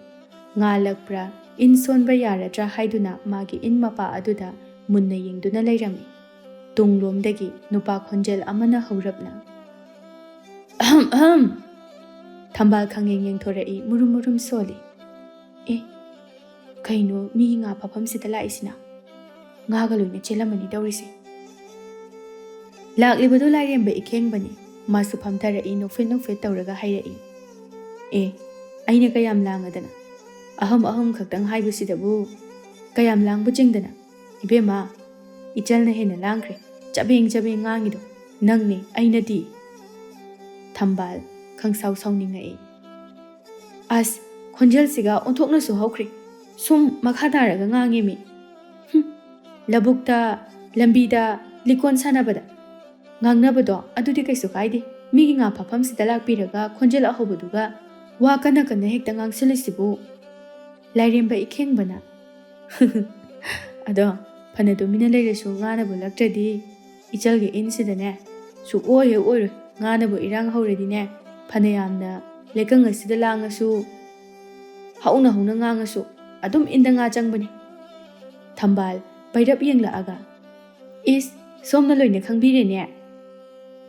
ꯉꯥꯜꯂꯛꯄ꯭ꯔꯥ, ꯏꯟ ꯁꯣꯟꯕ ꯌꯥꯔꯗ꯭ꯔꯥ ꯍꯥꯏꯗꯨꯅ ꯃꯥꯒꯤ ꯏꯟ ꯃꯄꯥ ꯑꯗꯨꯗ ꯃꯨꯟꯅ ꯌꯦꯡꯗꯨꯅ ꯂꯩꯔꯝꯃꯤ꯫ ꯇꯨꯡꯂꯣꯝꯗꯒꯤ ꯅꯨꯄꯥ ꯈꯣꯟꯖꯦꯜ ꯑꯃꯅ ꯍꯧꯔꯞꯅ, "ꯑꯍꯝ, ꯑꯍꯝ!" ꯊꯝꯕꯥꯜ ꯈꯪꯌꯦꯡ ꯌꯦꯡꯊꯣꯔꯛꯏ, ꯃꯨꯔꯨꯝ ꯃꯨꯔꯨꯝ ꯁꯣꯜꯂꯤ꯫ "ꯑꯦ, ꯀꯩꯅꯣ ꯃꯤꯒꯤ ꯉꯥ ꯐꯥꯐꯝꯁꯤꯗ ꯂꯥꯛꯏꯁꯤꯅ? ꯉꯥꯒ ꯂꯣꯏꯅ ꯆꯦꯜꯂꯝꯃꯅꯤ ꯇꯧꯔꯤꯁꯦ"꯫ ꯂꯥꯛꯂꯤꯕꯗꯨ ꯂꯥꯏꯔꯦꯝꯕ ꯏꯈꯦꯡꯕꯅꯤ꯫ ꯃꯥꯁꯨ ꯐꯝꯊꯔꯛꯏ, ꯅꯣꯛꯐꯦꯠ ꯅꯣꯛꯐꯦꯠ ꯇꯧꯔꯒ ꯍꯥꯏꯔꯛꯏ, "ꯑꯦ, ꯑꯩꯅ ꯀꯌꯥꯝ ꯂꯥꯡꯉꯗꯅ? ꯑꯍꯝ ꯑꯍꯝ ꯈꯛꯇꯪ ꯍꯥꯏꯕꯁꯤꯗꯕꯨ ꯀꯌꯥꯝ ꯂꯥꯡꯕ ꯆꯤꯡꯗꯅ? ꯏꯕꯦꯝꯃ, ꯏꯆꯜꯅ ꯍꯦꯟꯅ ꯂꯥꯡꯈ꯭ꯔꯦ꯫ ꯆꯕꯦꯡ ꯆꯕꯦꯡ ꯉꯥꯡꯉꯤꯗꯣ ꯅꯪꯅꯦ, ꯑꯩ ꯅꯠꯇꯦ"꯫ ꯊꯝꯕꯥꯜ ꯈꯪꯁꯥꯎ ꯁꯥꯎꯅꯤꯡꯉꯛꯏ꯫ "ꯑꯁ, ꯈꯣꯟꯖꯦꯜꯁꯤꯒ ꯑꯣꯟꯊꯣꯛꯅꯁꯨ ꯍꯧꯈ꯭ꯔꯦ꯫ ꯁꯨꯝ ꯃꯈꯥ ꯇꯥꯔꯒ ꯉꯥꯡꯉꯦꯃꯤ꯫ ꯍꯨꯝ, ꯂꯧꯕꯨꯛꯇ, ꯂꯝꯕꯤꯗ, ꯂꯤꯀꯣꯟ ꯁꯥꯟꯅꯕꯗ ꯉꯥꯡꯅꯕꯗꯣ ꯑꯗꯨꯗꯤ ꯀꯩꯁꯨ ꯀꯥꯏꯗꯦ꯫ ꯃꯤꯒꯤ ꯉꯥ ꯐꯥꯐꯝꯁꯤꯗ ꯂꯥꯛꯄꯤꯔꯒ ꯈꯣꯟꯖꯦꯜ ꯑꯍꯧꯕꯗꯨꯒ ꯋꯥ ꯀꯟꯅ ꯀꯟꯅ ꯍꯦꯛꯇ ꯉꯥꯡꯁꯤꯜꯂꯤꯁꯤꯕꯨ"꯫ ꯂꯥꯏꯔꯦꯝꯕ ꯏꯈꯦꯡꯕꯅ, "ꯑꯗꯣ ꯐꯅ ꯇꯨꯃꯤꯟꯅ ꯂꯩꯔꯁꯨ ꯉꯥꯅꯕꯨ ꯂꯛꯇ꯭ꯔꯗꯤ ꯏꯆꯜꯒꯤ ꯏꯟꯁꯤꯗꯅꯦ ꯁꯨꯛꯑꯣꯏ ꯍꯦꯛ ꯑꯣꯏꯔꯣꯏ꯫ ꯉꯥꯅꯕꯨ ꯏꯔꯥꯡ ꯍꯧꯔꯗꯤꯅꯦ, ꯐꯅꯌꯥꯝꯅ ꯂꯩꯀꯪ ꯑꯁꯤꯗ ꯂꯥꯡꯉꯁꯨ, ꯍꯧꯅ ꯍꯧꯅ ꯉꯥꯡꯉꯁꯨ ꯑꯗꯨꯝ ꯏꯟꯗ ꯉꯥ ꯆꯪꯕꯅꯤ꯫" ꯊꯝꯕꯥꯜ ꯄꯩꯔꯞ ꯌꯦꯡꯂꯛꯑꯒ, "ꯏꯁ, ꯁꯣꯝꯅ ꯂꯣꯏꯅ ꯈꯪꯕꯤꯔꯦꯅꯦ?"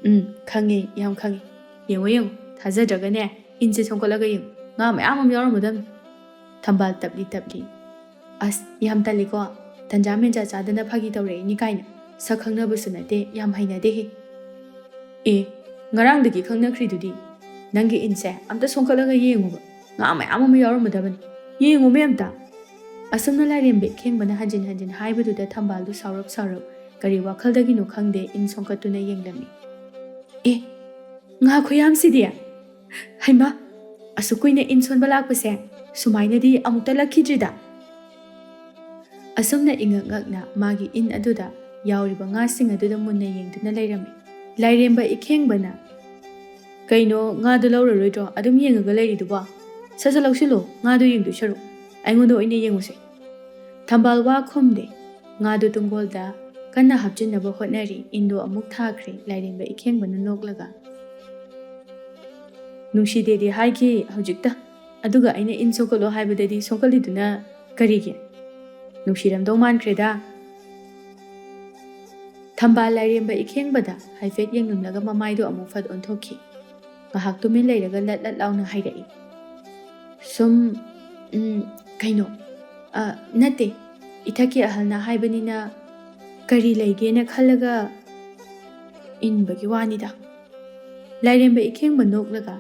"ꯎꯝ, ꯈꯪꯉꯦ, ꯌꯥꯝ ꯈꯪꯉꯦ꯫ ꯌꯦꯡꯉꯣ, ꯌꯦꯡꯉꯣ, ꯊꯥꯖꯗ꯭ꯔꯒꯅꯦ, ꯏꯟꯁꯦ ꯁꯣꯝꯀꯠꯂꯒ ꯌꯦꯡꯉꯨ꯫ ꯉꯥ ꯃꯌꯥꯝ ꯑꯃ ꯌꯥꯎꯔꯝꯃꯗꯕꯅꯤ꯫" ꯊꯝꯕꯥꯜ ꯇꯞꯂꯤ ꯇꯞꯂꯤ, "ꯑꯁ, ꯌꯥꯝ ꯇꯜꯂꯤꯀꯣ꯫ ꯇꯟꯖꯥ ꯃꯦꯟꯖꯥ ꯆꯥꯗꯅ ꯐꯥꯒꯤ ꯇꯧꯔꯛꯏꯅꯤ ꯀꯥꯏꯅ꯫ ꯁꯛ ꯈꯪꯅꯕꯁꯨ ꯅꯠꯇꯦ, ꯌꯥꯝ ꯍꯩꯅꯗꯦꯍꯦ꯫" "ꯑꯦ, ꯉꯔꯥꯡꯗꯒꯤ ꯈꯪꯅꯈ꯭ꯔꯤꯗꯨꯗꯤ꯫ ꯅꯪꯒꯤ ꯏꯟꯁꯦ ꯑꯝꯇ ꯁꯣꯝꯀꯠꯂꯒ ꯌꯦꯡꯉꯨꯕ꯫ ꯉꯥ ꯃꯌꯥꯝ ꯑꯃ ꯌꯥꯎꯔꯝꯃꯗꯕꯅꯤ꯫ ꯌꯦꯡꯉꯨꯃꯦ ꯑꯝꯇ꯫" ꯑꯁꯨꯝꯅ ꯂꯥꯏꯔꯦꯝꯕ ꯏꯈꯦꯡꯕꯅ ꯍꯟꯖꯤꯟ ꯍꯟꯖꯤꯟ ꯍꯥꯏꯕꯗꯨꯗ ꯊꯝꯕꯥꯜꯗꯨ ꯁꯥꯎꯔꯞ ꯁꯥꯎꯔꯞ, ꯀꯔꯤ ꯋꯥꯈꯜꯗꯒꯤꯅꯣ ꯈꯪꯗꯦ, ꯏꯟ ꯁꯣꯝꯀꯠꯇꯨꯅ ꯌꯦꯡꯂꯝꯃꯤ꯫ "ꯑꯦ, ꯉꯥ ꯈꯨꯌꯥꯝꯁꯤꯗꯤ! ꯍꯩꯃꯥ, ꯑꯁꯨꯛ ꯀꯨꯏꯅ ꯏꯟ ꯁꯣꯟꯕ ꯂꯥꯛꯄꯁꯦ ꯁꯨꯃꯥꯏꯅꯗꯤ ꯑꯃꯨꯛꯇ ꯂꯛꯈꯤꯗ꯭ꯔꯤꯗ!" ꯑꯁꯨꯝꯅ ꯏꯉꯛ ꯉꯛꯅ ꯃꯥꯒꯤ ꯏꯟ ꯑꯗꯨꯗ ꯌꯥꯎꯔꯤꯕ ꯉꯥꯁꯤꯡ ꯑꯗꯨꯗ ꯃꯨꯟꯅ ꯌꯦꯡꯗꯨꯅ ꯂꯩꯔꯝꯃꯤ꯫ ꯂꯥꯏꯔꯦꯝꯕ ꯏꯈꯦꯡꯕꯅ, "ꯀꯩꯅꯣ, ꯉꯥꯗꯨ ꯂꯧꯔꯔꯣꯏꯗ꯭ꯔꯣ? ꯑꯗꯨꯝ ꯌꯦꯡꯉꯒ ꯂꯩꯔꯤꯗꯨꯕꯣ? ꯁꯠ ꯁꯠ ꯂꯧꯁꯤꯜꯂꯣ, ꯉꯥꯗꯨ ꯌꯦꯡꯗꯣꯏ ꯁꯔꯨꯛ꯫ ꯑꯩꯉꯣꯟꯗ ꯑꯣꯏꯅ ꯌꯦꯡꯉꯨꯁꯦ꯫" ꯊꯝꯕꯥꯜ ꯋꯥ ꯈꯨꯝꯗꯦ꯫ ꯉꯥꯗꯨ ꯇꯨꯡꯒꯣꯜꯗ ꯀꯟꯅ ꯍꯥꯞꯆꯤꯟꯅꯕ ꯍꯣꯠꯅꯔꯤ꯫ ꯏꯟꯗꯣ ꯑꯃꯨꯛ ꯊꯥꯈ꯭ꯔꯦ꯫ ꯂꯥꯏꯔꯦꯝꯕ ꯏꯈꯦꯡꯕꯅ ꯅꯣꯛꯂꯒ, "ꯅꯨꯡꯁꯤꯗꯦꯗꯤ ꯍꯥꯏꯈꯤ ꯍꯧꯖꯤꯛꯇ, ꯑꯗꯨꯒ ꯑꯩꯅ ꯏꯟ ꯁꯣꯛꯀꯠꯂꯣ ꯍꯥꯏꯕꯗꯗꯤ ꯁꯣꯛꯀꯠꯂꯤꯗꯨꯅ ꯀꯔꯤꯒꯤ? ꯅꯨꯡꯁꯤꯔꯝꯗꯧ ꯃꯥꯟꯈ꯭ꯔꯦꯗ꯫" ꯊꯝꯕꯥꯜ ꯂꯥꯏꯔꯦꯝꯕ ꯏꯈꯦꯡꯕꯗ ꯍꯥꯏꯐꯦꯠ ꯌꯦꯡꯂꯝꯂꯒ ꯃꯃꯥꯏꯗꯨ ꯑꯃꯨꯛ ꯐꯠ ꯑꯣꯟꯊꯣꯛꯈꯤ꯫ ꯉꯥꯏꯍꯥꯛ ꯇꯨꯃꯤꯟ ꯂꯩꯔꯒ ꯂꯠ ꯂꯠ ꯂꯥꯎꯅ ꯍꯥꯏꯔꯛꯏ, "ꯁꯨꯝ, ꯎꯝ, ꯀꯩꯅꯣ? ꯑ, ꯅꯠꯇꯦ, ꯏꯊꯛꯀꯤ ꯑꯍꯜꯅ ꯍꯥꯏꯕꯅꯤꯅ ꯀꯔꯤ ꯂꯩꯒꯦꯅ ꯈꯜꯂꯒ ꯏꯟꯕꯒꯤ ꯋꯥꯅꯤꯗ꯫" ꯂꯥꯏꯔꯦꯝꯕ ꯏꯈꯦꯡꯕ ꯅꯣꯛꯂꯒ,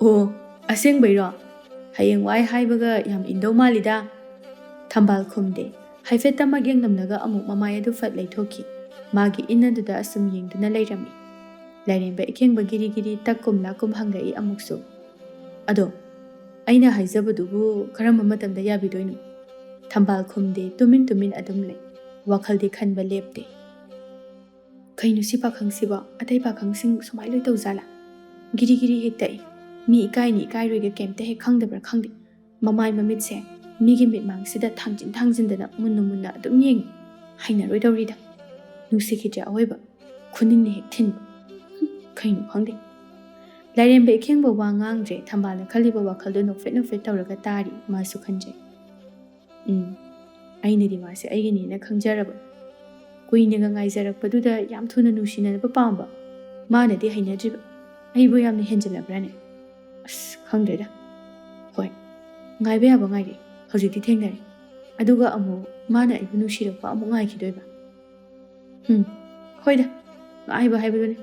"ꯑꯣ, ꯑꯁꯦꯡꯕꯩꯔꯣ? ꯍꯌꯦꯡꯋꯥꯏ ꯍꯥꯏꯕꯒ ꯌꯥꯝ ꯏꯟꯗꯧ ꯃꯥꯜꯂꯤꯗ꯫" ꯊꯝꯕꯥꯜ ꯈꯨꯝꯗꯦ꯫ ꯍꯥꯏꯐꯦꯠꯇꯃꯛ ꯌꯦꯡꯂꯝꯂꯒ ꯑꯃꯨꯛ ꯃꯃꯥꯏ ꯑꯗꯨ ꯐꯠ ꯂꯩꯊꯣꯛꯈꯤ꯫ ꯃꯥꯒꯤ ꯏꯟ ꯑꯗꯨꯗ ꯑꯁꯨꯝ ꯌꯦꯡꯗꯨꯅ ꯂꯩꯔꯝꯃꯤ꯫ ꯂꯥꯏꯔꯦꯝꯕ ꯏꯈꯦꯡꯕ ꯒꯤꯔꯤ ꯒꯤꯔꯤ ꯇꯛ ꯀꯨꯝ ꯂꯥꯛ ꯀꯨꯝ ꯍꯪꯂꯛꯏ ꯑꯃꯨꯛꯁꯨ꯫ "ꯑꯗꯣ, ꯑꯩꯅ ꯍꯥꯏꯖꯕꯗꯨꯕꯨ ꯀꯔꯝꯕ ꯃꯇꯝꯗ ꯌꯥꯕꯤꯗꯣꯏꯅꯣ?" ꯊꯝꯕꯥꯜ ꯈꯨꯝꯗꯦ, ꯇꯨꯃꯤꯟ ꯇꯨꯃꯤꯟ ꯑꯗꯨꯝ ꯂꯩ꯫ ꯋꯥꯈꯜꯗꯤ ꯈꯟꯕ ꯂꯦꯞꯇꯦ꯫ "ꯀꯩꯅꯣ ꯁꯤ ꯄꯥꯈꯪꯁꯤꯕꯣ? ꯑꯇꯩ ꯄꯥꯈꯪꯁꯤꯡ ꯁꯨꯃꯥꯏ ꯂꯣꯏ ꯇꯧꯖꯥꯠꯂꯥ? ꯒꯤꯔꯤ ꯒꯤꯔꯤ ꯍꯦꯛ ꯇꯛꯏ꯫ ꯃꯤ ꯏꯀꯥꯏꯅꯤ ꯏꯀꯥꯏꯔꯣꯏꯒ ꯀꯩꯝꯇ ꯍꯦꯛ ꯈꯪꯗꯕ꯭ꯔꯥ ꯈꯪꯗꯦ꯫ ꯃꯃꯥꯏ ꯃꯃꯤꯠꯁꯦ ꯃꯤꯒꯤ ꯃꯤꯠꯃꯥꯡꯁꯤꯗ ꯊꯥꯡꯖꯤꯟ ꯊꯥꯡꯖꯤꯟꯗꯅ ꯃꯨꯟꯅ ꯃꯨꯟꯅ ꯑꯗꯨꯝ ꯌꯦꯡꯉꯤ꯫ ꯍꯩꯅꯔꯣꯏꯗꯧꯔꯤꯗ꯫ ꯅꯨꯡꯁꯤꯈꯤꯗ꯭ꯔꯦ ꯑꯑꯣꯏꯕ꯫ ꯈꯨꯅꯤꯡꯅ ꯍꯦꯛ ꯊꯤꯟꯕ꯫ ꯍꯨꯝ, ꯀꯩꯅꯣ ꯈꯪꯗꯦ꯫ ꯂꯥꯏꯔꯦꯝꯕ ꯏꯈꯦꯡꯕ ꯋꯥ ꯉꯥꯡꯗ꯭ꯔꯦ꯫ ꯊꯝꯕꯥꯜꯅ ꯈꯜꯂꯤꯕ ꯋꯥꯈꯜꯗꯣ ꯅꯣꯛꯐꯦꯠ ꯅꯣꯛꯐꯦꯠ ꯇꯧꯔꯒ ꯇꯥꯔꯤ꯫ ꯃꯥꯁꯨ ꯈꯟꯖꯩ꯫ ꯎꯝ, ꯑꯩꯅꯗꯤ ꯃꯥꯁꯦ ꯑꯩꯒꯤꯅꯦꯅ ꯈꯪꯖꯔꯕ꯫ ꯀꯨꯏꯅꯒ ꯉꯥꯏꯖꯔꯛꯄꯗꯨꯗ ꯌꯥꯝ ꯊꯨꯅ ꯅꯨꯡꯁꯤꯅꯅꯕ ꯄꯥꯝꯕ꯫ ꯃꯥꯅꯗꯤ ꯍꯩꯅꯗ꯭ꯔꯤꯕ꯫ ꯑꯩꯕꯨ ꯌꯥꯝꯅ ꯍꯦꯟꯖꯤꯜꯂꯕ꯭ꯔꯥꯅꯦ? ꯑꯁ, ꯈꯪꯗ꯭ꯔꯦꯗ꯫ ꯍꯣꯏ, ꯉꯥꯏꯕ ꯌꯥꯕ ꯉꯥꯏꯔꯦ꯫ ꯍꯧꯖꯤꯛꯇꯤ ꯊꯦꯡꯅꯔꯦ꯫ ꯑꯗꯨꯒ ꯑꯃꯨꯛ ꯃꯥꯅ ꯑꯩꯕꯨ ꯅꯨꯡꯁꯤꯔꯛꯄ ꯑꯃꯨꯛ ꯉꯥꯏꯈꯤꯗꯣꯏꯕ꯫ ꯍꯨꯝ, ꯍꯣꯏꯗ, ꯉꯥꯏꯕ ꯍꯥꯏꯕꯗꯨꯅꯤ꯫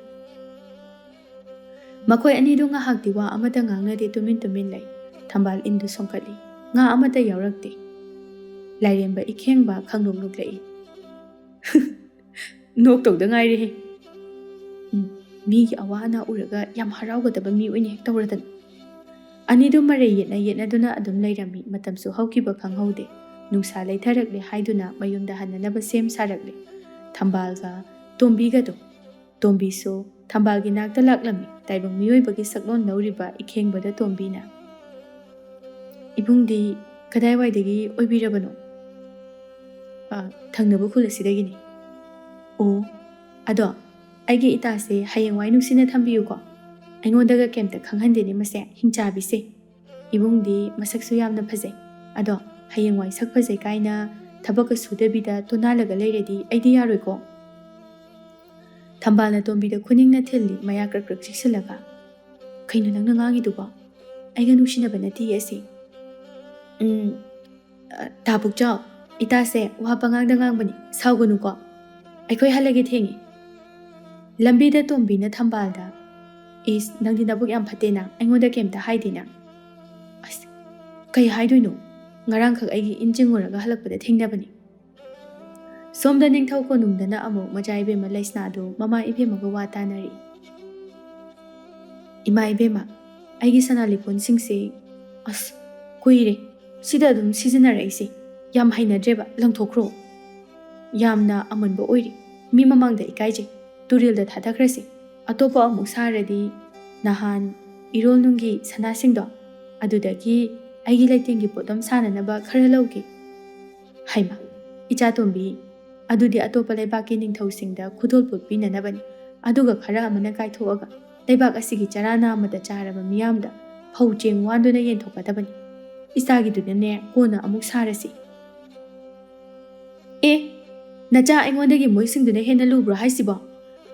ꯃꯈꯣꯏ ꯑꯅꯤꯗꯨ ꯉꯥꯏꯍꯥꯛꯇꯤ ꯋꯥ ꯑꯃꯠꯇ ꯉꯥꯡꯅꯗꯦ, ꯇꯨꯃꯤꯟ ꯇꯨꯃꯤꯟ ꯂꯩ꯫ ꯊꯝꯕꯥꯜ ꯏꯟꯗꯨ ꯁꯣꯟꯀꯠꯂꯤ꯫ ꯉꯥ ꯑꯃꯠꯇ ꯌꯥꯎꯔꯛꯇꯦ꯫ ꯂꯥꯏꯔꯦꯝꯕ ꯏꯈꯦꯡꯕ ꯈꯪꯅꯣꯛ ꯅꯣꯛꯂꯛꯏ꯫ ꯅꯣꯛꯇꯧꯗ ꯉꯥꯏꯔꯦꯍꯦ꯫ ꯎꯝ, ꯃꯤꯒꯤ ꯑꯋꯥ ꯑꯅꯥ ꯎꯔꯒ ꯌꯥꯝ ꯍꯔꯥꯎꯒꯗꯕ ꯃꯤ ꯑꯣꯏꯅ ꯍꯦꯛ ꯇꯧꯔꯗꯅ꯫ ꯑꯅꯤꯗꯨ ꯃꯔꯩ ꯌꯦꯠꯅ ꯌꯦꯠꯅꯗꯨꯅ ꯑꯗꯨꯝ ꯂꯩꯔꯝꯃꯤ꯫ ꯃꯇꯝꯁꯨ ꯍꯧꯈꯤꯕ ꯈꯪꯍꯧꯗꯦ꯫ ꯅꯨꯡꯁꯥ ꯂꯩꯊꯔꯛꯂꯦ ꯍꯥꯏꯗꯨꯅ ꯃꯌꯨꯝꯗ ꯍꯟꯅꯅꯕ ꯁꯦꯝ ꯁꯥꯔꯛꯂꯦ꯫ ꯊꯝꯕꯥꯜꯒ ꯇꯣꯝꯕꯤꯒꯗꯣ꯫ ꯇꯣꯝꯕꯤꯁꯨ ꯊꯝꯕꯥꯜꯒꯤ ꯅꯥꯛꯇ ꯂꯥꯛꯂꯝꯃꯤ꯫ ꯇꯥꯏꯕꯪ ꯃꯤꯑꯣꯏꯕꯒꯤ ꯁꯛꯂꯣꯟ ꯂꯧꯔꯤꯕ ꯏꯈꯦꯡꯕꯗ ꯇꯣꯝꯕꯤꯅ, "ꯏꯕꯨꯡꯗꯤ ꯀꯗꯥꯏꯋꯥꯏꯗꯒꯤ ꯑꯣꯏꯕꯤꯔꯕꯅꯣ?" "ꯑ, ꯊꯪꯅꯕ ꯈꯨꯜ ꯑꯁꯤꯗꯒꯤꯅꯤ꯫" "ꯑꯣ, ꯑꯗꯣ ꯑꯩꯒꯤ ꯏꯇꯥꯁꯦ ꯍꯌꯦꯡꯋꯥꯏ ꯅꯨꯡꯁꯤꯅ ꯊꯝꯕꯤꯌꯨꯀꯣ꯫ ꯑꯩꯉꯣꯟꯗꯒ ꯀꯩꯝꯇ ꯈꯪꯍꯟꯗꯦꯅꯦ ꯃꯁꯦ, ꯍꯤꯡꯆꯥꯕꯤꯁꯦ꯫ ꯏꯕꯨꯡꯗꯤ ꯃꯁꯛꯁꯨ ꯌꯥꯝꯅ ꯐꯖꯩ꯫ ꯑꯗꯣ ꯍꯌꯦꯡꯋꯥꯏ ꯁꯛ ꯐꯖꯩ ꯀꯥꯏꯅ ꯊꯕꯛꯀ ꯁꯨꯗꯕꯤꯗ ꯇꯣꯅꯥꯜꯂꯒ ꯂꯩꯔꯗꯤ ꯑꯩꯗꯤ ꯌꯥꯔꯣꯏꯀꯣ꯫" ꯊꯝꯕꯥꯜꯅ ꯇꯣꯝꯕꯤꯗ ꯈꯨꯅꯤꯡꯅ ꯊꯤꯜꯂꯤ, ꯃꯌꯥ ꯀ꯭ꯔꯛ ꯀ꯭ꯔꯛ ꯆꯤꯛꯁꯤꯜꯂꯒ꯫ "ꯀꯩꯅꯣ ꯅꯪꯅ ꯉꯥꯡꯉꯤꯗꯨꯕꯣ? ꯑꯩꯒ ꯅꯨꯡꯁꯤꯅꯕ ꯅꯠꯇꯤꯌꯦ ꯑꯁꯤ꯫" "ꯎꯝ, ꯑ, ꯇꯥ ꯄꯨꯛꯆꯥꯎ, ꯏꯇꯥꯁꯦ ꯋꯥ ꯄꯉꯥꯡꯗ ꯉꯥꯡꯕꯅꯤ, ꯁꯥꯎꯒꯅꯨꯀꯣ꯫ ꯑꯩꯈꯣꯏ ꯍꯜꯂꯒꯦ, ꯊꯦꯡꯉꯦ꯫" ꯂꯝꯕꯤꯗ ꯇꯣꯝꯕꯤꯅ ꯊꯝꯕꯥꯜꯗ, "ꯏꯁ, ꯅꯪꯗꯤ ꯅꯕꯨꯛ ꯌꯥꯝ ꯐꯠꯇꯦꯅ, ꯑꯩꯉꯣꯟꯗ ꯀꯩꯝꯇ ꯍꯥꯏꯗꯦꯅ꯫" "ꯑꯁ, ꯀꯩ ꯍꯥꯏꯗꯣꯏꯅꯣ? ꯉꯔꯥꯡꯈꯛ ꯑꯩꯒꯤ ꯏꯟ ꯆꯤꯡꯉꯨꯔꯒ ꯍꯜꯂꯛꯄꯗ ꯊꯦꯡꯅꯕꯅꯤ꯫" ꯁꯣꯝꯗ ꯅꯤꯡꯊꯧ ꯀꯣꯅꯨꯡꯗꯅ ꯑꯃꯨꯛ ꯃꯆꯥ ꯏꯕꯦꯝꯃ ꯂꯩꯁꯅꯥꯗꯨ ꯃꯃꯥ ꯏꯕꯦꯝꯃꯒ ꯋꯥ ꯇꯥꯅꯔꯤ꯫ "ꯏꯃꯥ ꯏꯕꯦꯝꯃ, ꯑꯩꯒꯤ ꯁꯅꯥ ꯂꯤꯛꯀꯣꯟꯁꯤꯡꯁꯦ, ꯑꯁ, ꯀꯨꯏꯔꯦ ꯁꯤꯗ ꯑꯗꯨꯝ ꯁꯤꯖꯤꯟꯅꯔꯛꯏꯁꯦ꯫ ꯌꯥꯝ ꯍꯩꯅꯗ꯭ꯔꯦꯕ, ꯂꯪꯊꯣꯛꯈ꯭ꯔꯣ꯫ ꯌꯥꯝꯅ ꯑꯃꯟꯕ ꯑꯣꯏꯔꯦ꯫ ꯃꯤ ꯃꯃꯥꯡꯗ ꯏꯀꯥꯏꯖꯩ꯫ ꯇꯨꯔꯦꯜꯗ ꯊꯥꯗꯈ꯭ꯔꯁꯤ꯫ ꯑꯇꯣꯞꯄ ꯑꯃꯨꯛ ꯁꯥꯔꯗꯤ ꯅꯍꯥꯟ ꯏꯔꯣꯜ ꯅꯨꯡꯒꯤ ꯁꯅꯥꯁꯤꯡꯗꯣ ꯑꯗꯨꯗꯒꯤ ꯑꯩꯒꯤ ꯂꯩꯇꯦꯡꯒꯤ ꯄꯣꯠꯂꯝ ꯁꯥꯅꯅꯕ ꯈꯔ ꯂꯧꯒꯦ꯫ ꯍꯩꯃꯥ, ꯏꯆꯥꯇꯣꯝꯕꯤ, ꯑꯗꯨꯗꯤ ꯑꯇꯣꯞꯄ ꯂꯩꯕꯥꯛꯀꯤ ꯅꯤꯡꯊꯧꯁꯤꯡꯗ ꯈꯨꯗꯣꯜꯄꯣꯠ ꯄꯤꯅꯅꯕꯅꯤ꯫ ꯑꯗꯨꯒ ꯈꯔ ꯑꯃꯅ ꯀꯥꯏꯊꯣꯛꯑꯒ ꯂꯩꯕꯥꯛ ꯑꯁꯤꯒꯤ ꯆꯔꯥ ꯅꯥꯝꯃꯗ ꯆꯥꯔꯕ ꯃꯤꯌꯥꯝꯗ ꯐꯧ ꯆꯦꯡ ꯋꯥꯟꯗꯨꯅ ꯌꯦꯟꯊꯣꯛꯀꯗꯕꯅꯤ꯫ ꯏꯆꯥꯒꯤꯗꯨꯅꯅꯦ ꯀꯣꯟꯅ ꯑꯃꯨꯛ ꯁꯥꯔꯁꯤ꯫ ꯑꯦ, ꯅꯆꯥ ꯑꯩꯉꯣꯟꯗꯒꯤ ꯃꯣꯏꯁꯤꯡꯗꯨꯅ ꯍꯦꯟꯅ ꯂꯨꯕ꯭ꯔꯣ ꯍꯥꯏꯁꯤꯕꯣ?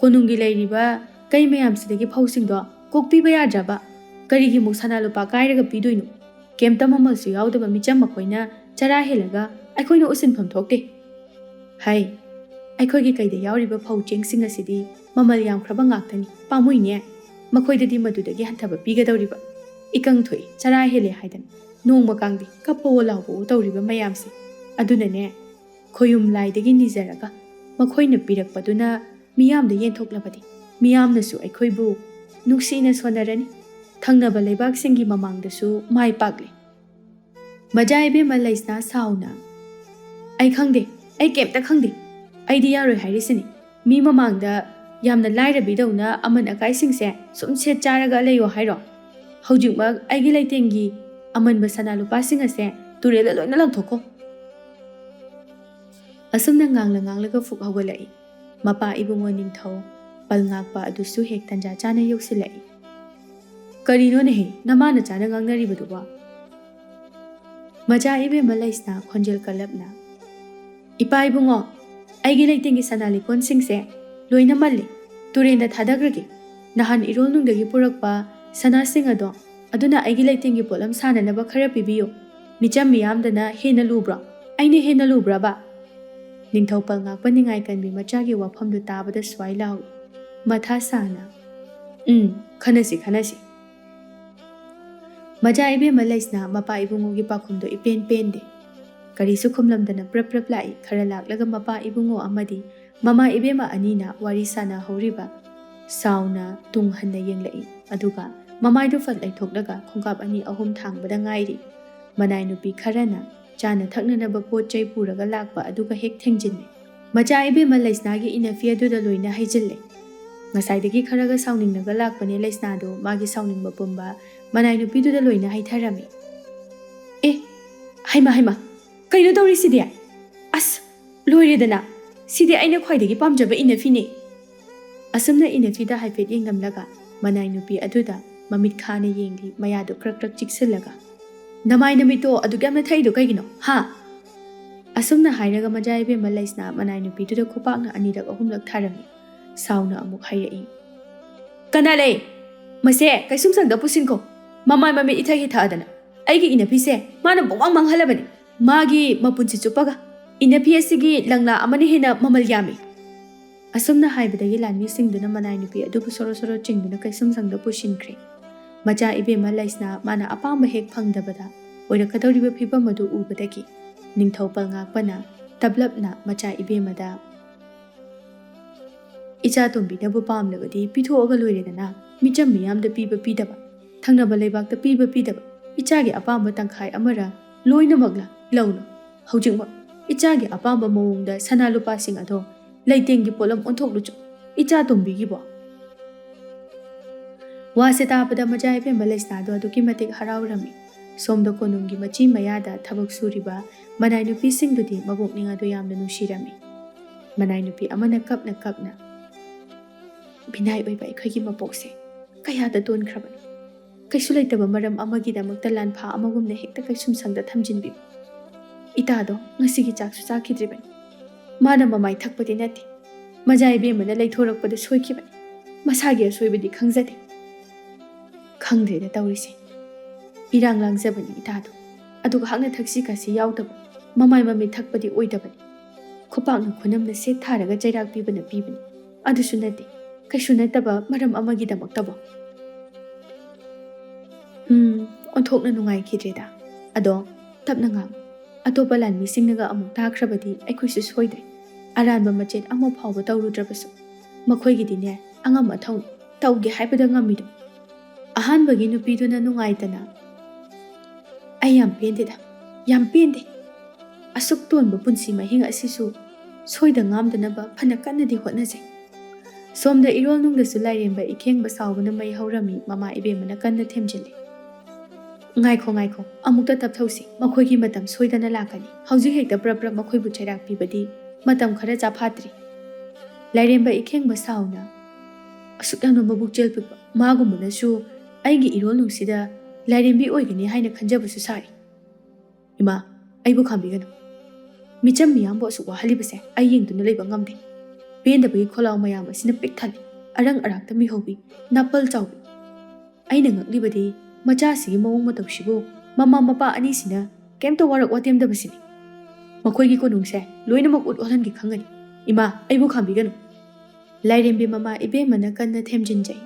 ꯀꯣꯅꯨꯡꯒꯤ ꯂꯩꯔꯤꯕ ꯀꯩ ꯃꯌꯥꯝꯁꯤꯗꯒꯤ ꯐꯧꯁꯤꯡꯗꯣ ꯀꯣꯛꯄꯤꯕ ꯌꯥꯗ꯭ꯔꯕ? ꯀꯔꯤꯒꯤ ꯃꯨꯛ ꯁꯅꯥ ꯂꯨꯄꯥ ꯀꯥꯏꯔꯒ ꯄꯤꯗꯣꯏꯅꯣ? ꯀꯩꯝꯇ ꯃꯃꯜꯁꯨ ꯌꯥꯎꯗꯕ ꯃꯤꯆꯝ ꯃꯈꯣꯏꯅ ꯆꯔꯥ ꯍꯦꯜꯂꯒ ꯑꯩꯈꯣꯏꯅ ꯎꯁꯤꯟꯐꯝ ꯊꯣꯛꯇꯦ꯫ ꯍꯩ, ꯑꯩꯈꯣꯏꯒꯤ ꯀꯩꯗ ꯌꯥꯎꯔꯤꯕ ꯐꯧ ꯆꯦꯡꯁꯤꯡ ꯑꯁꯤꯗꯤ ꯃꯃꯜ ꯌꯥꯝꯈ꯭ꯔꯕ ꯉꯥꯛꯇꯅꯤ, ꯄꯥꯝꯃꯨꯏꯅꯦ꯫ ꯃꯈꯣꯏꯗꯗꯤ ꯃꯗꯨꯗꯒꯤ ꯍꯟꯊꯕ ꯄꯤꯒꯗꯧꯔꯤꯕ꯫ ꯏꯀꯪ ꯊꯣꯛꯏ, ꯆꯔꯥ ꯍꯦꯜꯂꯦ ꯍꯥꯏꯗꯅ ꯅꯣꯡꯃ ꯀꯥꯡꯗꯦ ꯀꯞꯄꯣ ꯂꯥꯎꯕꯑꯣ ꯇꯧꯔꯤꯕ ꯃꯌꯥꯝꯁꯦ꯫ ꯑꯗꯨꯅꯅꯦ, ꯈꯣꯌꯨꯝ ꯂꯥꯏꯗꯒꯤ ꯅꯤꯖꯔꯒ ꯃꯈꯣꯏꯅ ꯄꯤꯔꯛꯄꯗꯨꯅ ꯃꯤꯌꯥꯝꯗ ꯌꯦꯟꯊꯣꯛꯂꯕꯗꯤ ꯃꯤꯌꯥꯝꯅꯁꯨ ꯑꯩꯈꯣꯏꯕꯨ ꯅꯨꯡꯁꯤꯅ ꯁꯣꯟꯅꯔꯅꯤ꯫ ꯊꯪꯅꯕ ꯂꯩꯕꯥꯛꯁꯤꯡꯒꯤ ꯃꯃꯥꯡꯗꯁꯨ ꯃꯥꯏ ꯄꯥꯛꯂꯦ꯫ ꯃꯖꯥ ꯏꯕꯦꯝꯃ ꯂꯩꯁꯅꯥ ꯁꯥꯎꯅ, "ꯑꯩ ꯈꯪꯗꯦ, ꯑꯩ ꯀꯩꯝꯇ ꯈꯪꯗꯦ꯫ ꯑꯩꯗꯤ ꯌꯥꯔꯣꯏ ꯍꯥꯏꯔꯤꯁꯤꯅꯤ꯫ ꯃꯤ ꯃꯃꯥꯡꯗ ꯌꯥꯝꯅ ꯂꯥꯏꯔꯕꯤꯗꯧꯅ ꯑꯃꯟ ꯑꯀꯥꯏꯁꯤꯡꯁꯦ ꯁꯨꯝ ꯁꯦꯠ ꯆꯥꯔꯒ ꯂꯩꯌꯣ ꯍꯥꯏꯔꯣ? ꯍꯧꯖꯤꯛꯃꯛ ꯑꯩꯒꯤ ꯂꯩꯇꯦꯡꯒꯤ ꯑꯃꯟꯕ ꯁꯅꯥ ꯂꯨꯄꯥꯁꯤꯡ ꯑꯁꯦ ꯇꯨꯔꯦꯜꯗ ꯂꯣꯏꯅ ꯂꯪꯊꯣꯛꯈꯣ꯫" ꯑꯁꯨꯝꯅ ꯉꯥꯡꯂ ꯉꯥꯡꯂꯒ ꯐꯨꯛ ꯍꯧꯒꯠꯂꯛꯏ꯫ ꯃꯄꯥ ꯏꯕꯨꯡꯉꯣ ꯅꯤꯡꯊꯧ ꯄꯜ ꯉꯥꯛꯄ ꯑꯗꯨꯁꯨ ꯍꯦꯛ ꯇꯟꯖꯥ ꯆꯥꯅ ꯌꯧꯁꯤꯜꯂꯛꯏ꯫ "ꯀꯔꯤꯅꯣꯅꯦꯍꯦ, ꯅꯃꯥ ꯅꯆꯥꯅ ꯉꯥꯡꯅꯔꯤꯕꯗꯨꯕꯣ?" ꯃꯆꯥ ꯏꯕꯦꯝꯃ ꯂꯩꯁꯅꯥ ꯈꯣꯟꯖꯦꯜ ꯀꯜꯂꯞꯅ, "ꯏꯄꯥ ꯏꯕꯨꯡꯉꯣ, ꯑꯩꯒꯤ ꯂꯩꯇꯦꯡꯒꯤ ꯁꯅꯥ ꯂꯤꯛꯀꯣꯟꯁꯤꯡꯁꯦ ꯂꯣꯏꯅ ꯃꯜꯂꯦ, ꯇꯨꯔꯦꯟꯗ ꯊꯥꯗꯈ꯭ꯔꯒꯦ꯫ ꯅꯍꯥꯟ ꯏꯔꯣꯜꯅꯨꯡꯗꯒꯤ ꯄꯨꯔꯛꯄ ꯁꯅꯥꯁꯤꯡ ꯑꯗꯣ, ꯑꯗꯨꯅ ꯑꯩꯒꯤ ꯂꯩꯇꯦꯡꯒꯤ ꯄꯣꯠꯂꯝ ꯁꯥꯅꯅꯕ ꯈꯔ ꯄꯤꯕꯤꯌꯨ꯫ ꯃꯤꯆꯝ ꯃꯤꯌꯥꯝꯗꯅ ꯍꯦꯟꯅ ꯂꯨꯕ꯭ꯔꯣ? ꯑꯩꯅ ꯍꯦꯟꯅ ꯂꯨꯕ꯭ꯔꯕ?" ꯅꯤꯡꯊꯧ ꯄꯜ ꯉꯥꯛꯄ ꯅꯤꯡꯉꯥꯏ ꯀꯟꯕꯤ ꯃꯆꯥꯒꯤ ꯋꯥꯐꯝꯗꯨ ꯇꯥꯕꯗ ꯁ꯭ꯋꯥꯏ ꯂꯥꯎꯏ꯫ ꯃꯊꯥ ꯁꯥꯅ, "ꯎꯝ, ꯈꯟꯅꯁꯤ, ꯈꯟꯅꯁꯤ꯫" ꯃꯆꯥ ꯏꯕꯦꯝꯃ ꯂꯩꯁꯅꯥ ꯃꯄꯥ ꯏꯕꯨꯡꯉꯣꯒꯤ ꯄꯥꯎꯈꯨꯝꯗꯣ ꯏꯄꯦꯟ ꯄꯦꯟꯗꯦ꯫ ꯀꯔꯤꯁꯨ ꯈꯨꯝꯂꯝꯗꯅ ꯄ꯭ꯔꯞ ꯄ꯭ꯔꯞ ꯂꯥꯛꯏ꯫ ꯈꯔ ꯂꯥꯛꯂꯒ ꯃꯄꯥ ꯏꯕꯨꯡꯉꯣ ꯑꯃꯗꯤ ꯃꯃꯥ ꯏꯕꯦꯝꯃ ꯑꯅꯤꯅ ꯋꯥꯔꯤ ꯁꯥꯅꯍꯧꯔꯤꯕ ꯁꯥꯎꯅ ꯇꯨꯡ ꯍꯟꯅ ꯌꯦꯡꯂꯛꯏ꯫ ꯑꯗꯨꯒ ꯃꯃꯥꯏꯗꯨ ꯐꯠ ꯂꯩꯊꯣꯛꯂꯒ ꯈꯣꯡꯀꯥꯞ ꯑꯅꯤ ꯑꯍꯨꯝ ꯊꯥꯡꯕꯗ ꯉꯥꯏꯔꯤ꯫ ꯃꯅꯥꯏ ꯅꯨꯄꯤ ꯈꯔꯅ ꯆꯥꯅ ꯊꯛꯅꯅꯕ ꯄꯣꯠ ꯆꯩ ꯄꯨꯔꯒ ꯂꯥꯛꯄ ꯑꯗꯨꯒ ꯍꯦꯛ ꯊꯦꯡꯖꯤꯜꯂꯦ꯫ ꯃꯆꯥ ꯏꯕꯦꯝꯃ ꯂꯩꯁꯅꯥꯒꯤ ꯏꯅꯐꯤ ꯑꯗꯨꯗ ꯂꯣꯏꯅ ꯍꯩꯖꯤꯜꯂꯦ꯫ ꯉꯁꯥꯏꯗꯒꯤ ꯈꯔꯒ ꯁꯥꯎꯅꯤꯡꯂꯒ ꯂꯥꯛꯄꯅꯦ ꯂꯩꯁꯅꯥꯗꯨ ꯃꯥꯒꯤ ꯁꯥꯎꯅꯤꯡꯕ ꯄꯨꯝꯕ ꯃꯅꯥꯏ ꯅꯨꯄꯤꯗꯨꯗ ꯂꯣꯏꯅ ꯍꯩꯊꯔꯝꯃꯤ꯫ "ꯍꯩꯃꯥ, ꯍꯩꯃꯥ, ꯀꯩꯅꯣ ꯇꯧꯔꯤꯁꯤꯗꯤ? ꯑꯁ, ꯂꯣꯏꯔꯦꯗꯅ! ꯁꯤꯗꯤ ꯑꯩꯅ ꯈ꯭ꯋꯥꯏꯗꯒꯤ ꯄꯥꯝꯖꯕ ꯏꯅꯐꯤꯅꯦ!" ꯑꯁꯨꯝꯅ ꯏꯅꯐꯤꯗ ꯍꯥꯏꯐꯦꯠ ꯌꯦꯡꯂꯝꯂꯒ ꯃꯅꯥꯏ ꯅꯨꯄꯤ ꯑꯗꯨꯗ ꯃꯃꯤꯠ ꯈꯥꯅ ꯌꯦꯡꯂꯤ, ꯃꯌꯥꯗꯨ ꯈ꯭ꯔꯛ ꯈ꯭ꯔꯛ ꯆꯤꯛꯁꯤꯜꯂꯒ꯫ "ꯅꯃꯥꯏ ꯅꯃꯤꯠꯇꯣ ꯑꯗꯨꯛ ꯌꯥꯝꯅ ꯊꯛꯏꯗꯣ ꯀꯩꯒꯤꯅꯣ, ꯍꯥ?" ꯑꯁꯨꯝꯅ ꯍꯥꯏꯔꯒ ꯃꯆꯥ ꯏꯕꯦꯝꯃ ꯂꯩꯁꯅꯥ ꯃꯅꯥꯏ ꯅꯨꯄꯤꯗꯨꯗ ꯈꯨꯄꯥꯛꯅ ꯑꯅꯤꯔꯛ ꯑꯍꯨꯝꯂꯛ ꯊꯥꯔꯝꯃꯤ꯫ ꯁꯥꯎꯅ ꯑꯃꯨꯛ ꯍꯥꯏꯔꯛꯏ, "ꯀꯅꯥ ꯂꯩ? ꯃꯁꯦ ꯀꯩꯁꯨꯝꯁꯪꯗ ꯄꯨꯁꯤꯟꯈꯣ꯫ ꯃꯃꯥꯏ ꯃꯃꯤꯠ ꯏꯊꯛ ꯍꯤꯊꯛꯑꯗꯅ꯫ ꯑꯩꯒꯤ ꯏꯅꯐꯤꯁꯦ ꯃꯥꯅ ꯄꯨꯡꯃꯥꯡ ꯃꯥꯡꯍꯜꯂꯕꯅꯤ꯫ ꯃꯥꯒꯤ ꯃꯄꯨꯟꯁꯤ ꯆꯨꯞꯄꯒ ꯏꯅꯐꯤ ꯑꯁꯤꯒꯤ ꯂꯪꯂꯥ ꯑꯃꯅ ꯍꯦꯟꯅ ꯃꯃꯜ ꯌꯥꯝꯃꯤ!" ꯑꯁꯨꯝꯅ ꯍꯥꯏꯕꯗꯒꯤ ꯂꯥꯟꯃꯤꯁꯤꯡꯗꯨꯅ ꯃꯅꯥꯏ ꯅꯨꯄꯤ ꯑꯗꯨꯕꯨ ꯁꯣꯔꯣ ꯁꯣꯔꯣ ꯆꯤꯡꯗꯨꯅ ꯀꯩꯁꯨꯝꯁꯪꯗ ꯄꯨꯁꯤꯟꯈ꯭ꯔꯦ꯫ ꯃꯆꯥ ꯏꯕꯦꯝꯃ ꯂꯩꯁꯅꯥ ꯃꯥꯅ ꯑꯄꯥꯝꯕ ꯍꯦꯛ ꯐꯪꯗꯕꯗ ꯑꯣꯏꯔꯛꯀꯗꯧꯔꯤꯕ ꯐꯤꯕꯝ ꯑꯗꯨ ꯎꯕꯗꯒꯤ ꯅꯤꯡꯊꯧ ꯄꯜꯉꯥꯛꯄꯅ ꯇꯞꯂꯞꯅ ꯃꯆꯥ ꯏꯕꯦꯝꯃꯗ, "ꯏꯆꯥ ꯇꯣꯝꯕꯤꯅꯕꯨ ꯄꯥꯝꯂꯕꯗꯤ ꯄꯤꯊꯣꯛꯑꯒ ꯂꯣꯏꯔꯦꯗꯅ꯫ ꯃꯤꯆꯝ ꯃꯤꯌꯥꯝꯗ ꯄꯤꯕ ꯄꯤꯗꯕ, ꯊꯪꯅꯕ ꯂꯩꯕꯥꯛꯇ ꯄꯤꯕ ꯄꯤꯗꯕ, ꯏꯆꯥꯒꯤ ꯑꯄꯥꯝꯕ ꯇꯪꯈꯥꯏ ꯑꯃꯔ ꯂꯣꯏꯅꯃꯛꯂ ꯂꯧꯅꯨ꯫ ꯍꯧꯖꯤꯛꯃꯛ ꯏꯆꯥꯒꯤ ꯑꯄꯥꯝꯕ ꯃꯑꯣꯡꯗ ꯁꯅꯥ ꯂꯨꯄꯥꯁꯤꯡ ꯑꯗꯣ ꯂꯩꯇꯦꯡꯒꯤ ꯄꯣꯠꯂꯝ ꯑꯣꯟꯊꯣꯛꯂꯨꯆꯣ, ꯏꯆꯥ ꯇꯣꯝꯕꯤꯒꯤꯕꯣ!" ꯋꯥꯁꯦ ꯇꯥꯕꯗ ꯃꯆꯥ ꯏꯕꯦꯝꯃ ꯂꯩꯁꯅꯥꯗꯣ ꯑꯗꯨꯛꯀꯤ ꯃꯇꯤꯛ ꯍꯔꯥꯎꯔꯝꯃꯤ꯫ ꯁꯣꯝꯗ ꯀꯣꯅꯨꯡꯒꯤ ꯃꯆꯤ ꯃꯌꯥꯗ ꯊꯕꯛ ꯁꯨꯔꯤꯕ ꯃꯅꯥꯏ ꯅꯨꯄꯤꯁꯤꯡꯗꯨꯗꯤ ꯃꯕꯣꯛꯅꯤꯡ ꯑꯗꯨ ꯌꯥꯝꯅ ꯅꯨꯡꯁꯤꯔꯝꯃꯤ꯫ ꯃꯅꯥꯏ ꯅꯨꯄꯤ ꯑꯃꯅ ꯀꯞꯅ ꯀꯞꯅ, "ꯃꯤꯅꯥꯏ ꯑꯣꯏꯕ ꯑꯩꯈꯣꯏꯒꯤ ꯃꯄꯣꯛꯁꯦ ꯀꯌꯥꯗ ꯇꯣꯟꯈ꯭ꯔꯕꯅꯣ! ꯀꯩꯁꯨ ꯂꯩꯇꯕ ꯃꯔꯝ ꯑꯃꯒꯤꯗꯃꯛꯇ ꯂꯥꯟꯐꯥ ꯑꯃꯒꯨꯝꯅ ꯍꯦꯛꯇ ꯀꯩꯁꯨꯝꯁꯪꯗ ꯊꯝꯖꯤꯟꯕꯤꯕ꯫ ꯏꯇꯥꯗꯣ ꯉꯁꯤꯒꯤ ꯆꯥꯛꯁꯨ ꯆꯥꯈꯤꯗ꯭ꯔꯤꯕꯅꯤ꯫ ꯃꯥꯅ ꯃꯃꯥꯏ ꯊꯛꯄꯗꯤ ꯅꯠꯇꯦ꯫ ꯃꯆꯥ ꯏꯕꯦꯝꯃꯅ ꯂꯩꯊꯣꯔꯛꯄꯗ ꯁꯣꯏꯈꯤꯕꯅꯤ꯫ ꯃꯁꯥꯒꯤ ꯑꯁꯣꯏꯕꯗꯤ ꯈꯪꯖꯗꯦ꯫" "ꯈꯪꯗ꯭ꯔꯦꯗ ꯇꯧꯔꯤꯁꯦ꯫ ꯏꯔꯥꯡ ꯂꯥꯡꯖꯕꯅꯤ ꯏꯇꯥꯗꯣ꯫ ꯑꯗꯨꯒ ꯍꯥꯛꯅ ꯊꯛꯁꯤ ꯈꯥꯁꯤ ꯌꯥꯎꯗꯕ, ꯃꯃꯥꯏ ꯃꯃꯤꯠ ꯊꯛꯄꯗꯤ ꯑꯣꯏꯗꯕꯅꯤ꯫ ꯈꯨꯄꯥꯛꯅ ꯈꯨꯅꯝꯅ ꯁꯦꯠ ꯊꯥꯔꯒ ꯆꯩꯔꯥꯛ ꯄꯤꯕꯅ ꯄꯤꯕꯅꯤ꯫ ꯑꯗꯨꯁꯨ ꯅꯠꯇꯦ, ꯀꯩꯁꯨ ꯅꯠꯇꯕ ꯃꯔꯝ ꯑꯃꯒꯤꯗꯃꯛꯇꯕꯣ?" "ꯎꯝ, ꯑꯣꯟꯊꯣꯛꯅ ꯅꯨꯡꯉꯥꯏꯈꯤꯗ꯭ꯔꯦꯗ꯫ ꯑꯗꯣ ꯇꯞꯅ ꯉꯥꯡꯉꯨ꯫ ꯑꯇꯣꯞꯄ ꯂꯥꯟꯃꯤꯁꯤꯡꯅꯒ ꯑꯃꯨꯛ ꯇꯥꯈ꯭ꯔꯕꯗꯤ ꯑꯩꯈꯣꯏꯁꯨ ꯁꯣꯏꯗ꯭ꯔꯦ꯫ ꯑꯔꯥꯟꯕ ꯃꯆꯦꯠ ꯑꯃ ꯐꯥꯎꯕ ꯇꯧꯔꯨꯗ꯭ꯔꯕꯁꯨ꯫ ꯃꯈꯣꯏꯒꯤꯗꯤꯅꯦ, ꯑꯉꯝ ꯑꯊꯧꯅꯤ, ꯇꯧꯒꯦ ꯍꯥꯏꯕꯗ ꯉꯝꯃꯤꯗꯣ꯫ ꯑꯍꯥꯟꯕꯒꯤ ꯅꯨꯄꯤꯗꯨꯅ ꯅꯨꯡꯉꯥꯏꯇꯅ, ꯑꯩ ꯌꯥꯝ ꯄꯦꯟꯗꯦꯗ, ꯌꯥꯝ ꯄꯦꯟꯗꯦ꯫ ꯑꯁꯨꯛ ꯇꯣꯟꯕ ꯄꯨꯟꯁꯤ ꯃꯍꯤꯡ ꯑꯁꯤꯁꯨ ꯁꯣꯏꯗ ꯉꯥꯝꯗꯅꯕ ꯐꯅ ꯀꯟꯅꯗꯤ ꯍꯣꯠꯅꯖꯩ꯫" ꯁꯣꯝꯗ ꯏꯔꯣꯜꯅꯨꯡꯗꯁꯨ ꯂꯥꯏꯔꯦꯝꯕ ꯏꯈꯦꯡꯕ ꯁꯥꯎꯕꯅ ꯃꯩ ꯍꯧꯔꯝꯃꯤ꯫ ꯃꯃꯥ ꯏꯕꯦꯝꯃꯅ ꯀꯟꯅ ꯊꯦꯝꯖꯤꯜꯂꯤ꯫ "ꯉꯥꯏꯈꯣ, ꯉꯥꯏꯈꯣ, ꯑꯃꯨꯛꯇ ꯇꯞꯊꯧꯁꯤ꯫ ꯃꯈꯣꯏꯒꯤ ꯃꯇꯝ ꯁꯣꯏꯗꯅ ꯂꯥꯛꯀꯅꯤ꯫ ꯍꯧꯖꯤꯛ ꯍꯦꯛꯇ ꯄ꯭ꯔꯞ ꯄ꯭ꯔꯞ ꯃꯈꯣꯏꯕꯨ ꯆꯩꯔꯥꯛ ꯄꯤꯕꯗꯤ ꯃꯇꯝ ꯈꯔ ꯆꯥꯐꯥꯠꯇ꯭ꯔꯤ꯫" ꯂꯥꯏꯔꯦꯝꯕ ꯏꯈꯦꯡꯕ ꯁꯥꯎꯅ, ꯑꯁꯨꯛ ꯌꯥꯝꯅ ꯃꯕꯨꯛ ꯆꯦꯜ ꯄꯤꯛꯄ ꯃꯥꯒꯨꯝꯕꯅꯁꯨ ꯑꯩꯒꯤ ꯏꯔꯣꯜꯅꯨꯡꯁꯤꯗ ꯂꯥꯏꯔꯦꯝꯕꯤ ꯑꯣꯏꯒꯅꯤ ꯍꯥꯏꯅ ꯈꯟꯖꯕꯁꯨ ꯁꯥꯔꯤ꯫ "ꯏꯃꯥ, ꯑꯩꯕꯨ ꯈꯥꯝꯕꯤꯒꯅꯨ꯫ ꯃꯤꯆꯝ ꯃꯤꯌꯥꯝꯕꯨ ꯑꯁꯨꯛ ꯋꯥꯍꯜꯂꯤꯕꯁꯦ ꯑꯩ ꯌꯦꯡꯗꯨꯅ ꯂꯩꯕ ꯉꯝꯗꯦ꯫ ꯄꯦꯟꯗꯕꯒꯤ ꯈꯣꯜꯂꯥꯎ ꯃꯌꯥꯝ ꯑꯁꯤꯅ ꯄꯤꯛ ꯊꯜꯂꯤ꯫ ꯑꯔꯪ ꯑꯔꯥꯛꯇ ꯃꯤꯍꯧꯕꯤ, ꯅꯥꯄꯜ ꯆꯥꯎꯕꯤ꯫ ꯑꯩꯅ ꯉꯛꯂꯤꯕꯗꯤ ꯃꯆꯥꯁꯤꯒꯤ ꯃꯑꯣꯡ ꯃꯇꯧꯁꯤꯕꯨ ꯃꯃꯥ ꯃꯄꯥ ꯑꯅꯤꯁꯤꯅ ꯀꯩꯝꯇ ꯋꯥꯔꯛ ꯋꯥꯇꯦꯝꯗꯕꯁꯤꯅꯤ꯫ ꯃꯈꯣꯏꯒꯤ ꯀꯣꯅꯨꯡꯁꯦ ꯂꯣꯏꯅꯃꯛ ꯎꯠ ꯑꯣꯜꯍꯟꯒꯦ ꯈꯪꯒꯅꯤ꯫ ꯏꯃꯥ, ꯑꯩꯕꯨ ꯈꯥꯝꯕꯤꯒꯅꯨ꯫" ꯂꯥꯏꯔꯦꯝꯕꯤ ꯃꯃꯥ ꯏꯕꯦꯝꯃꯅ ꯀꯟꯅ ꯊꯦꯝꯖꯤꯟꯖꯩ꯫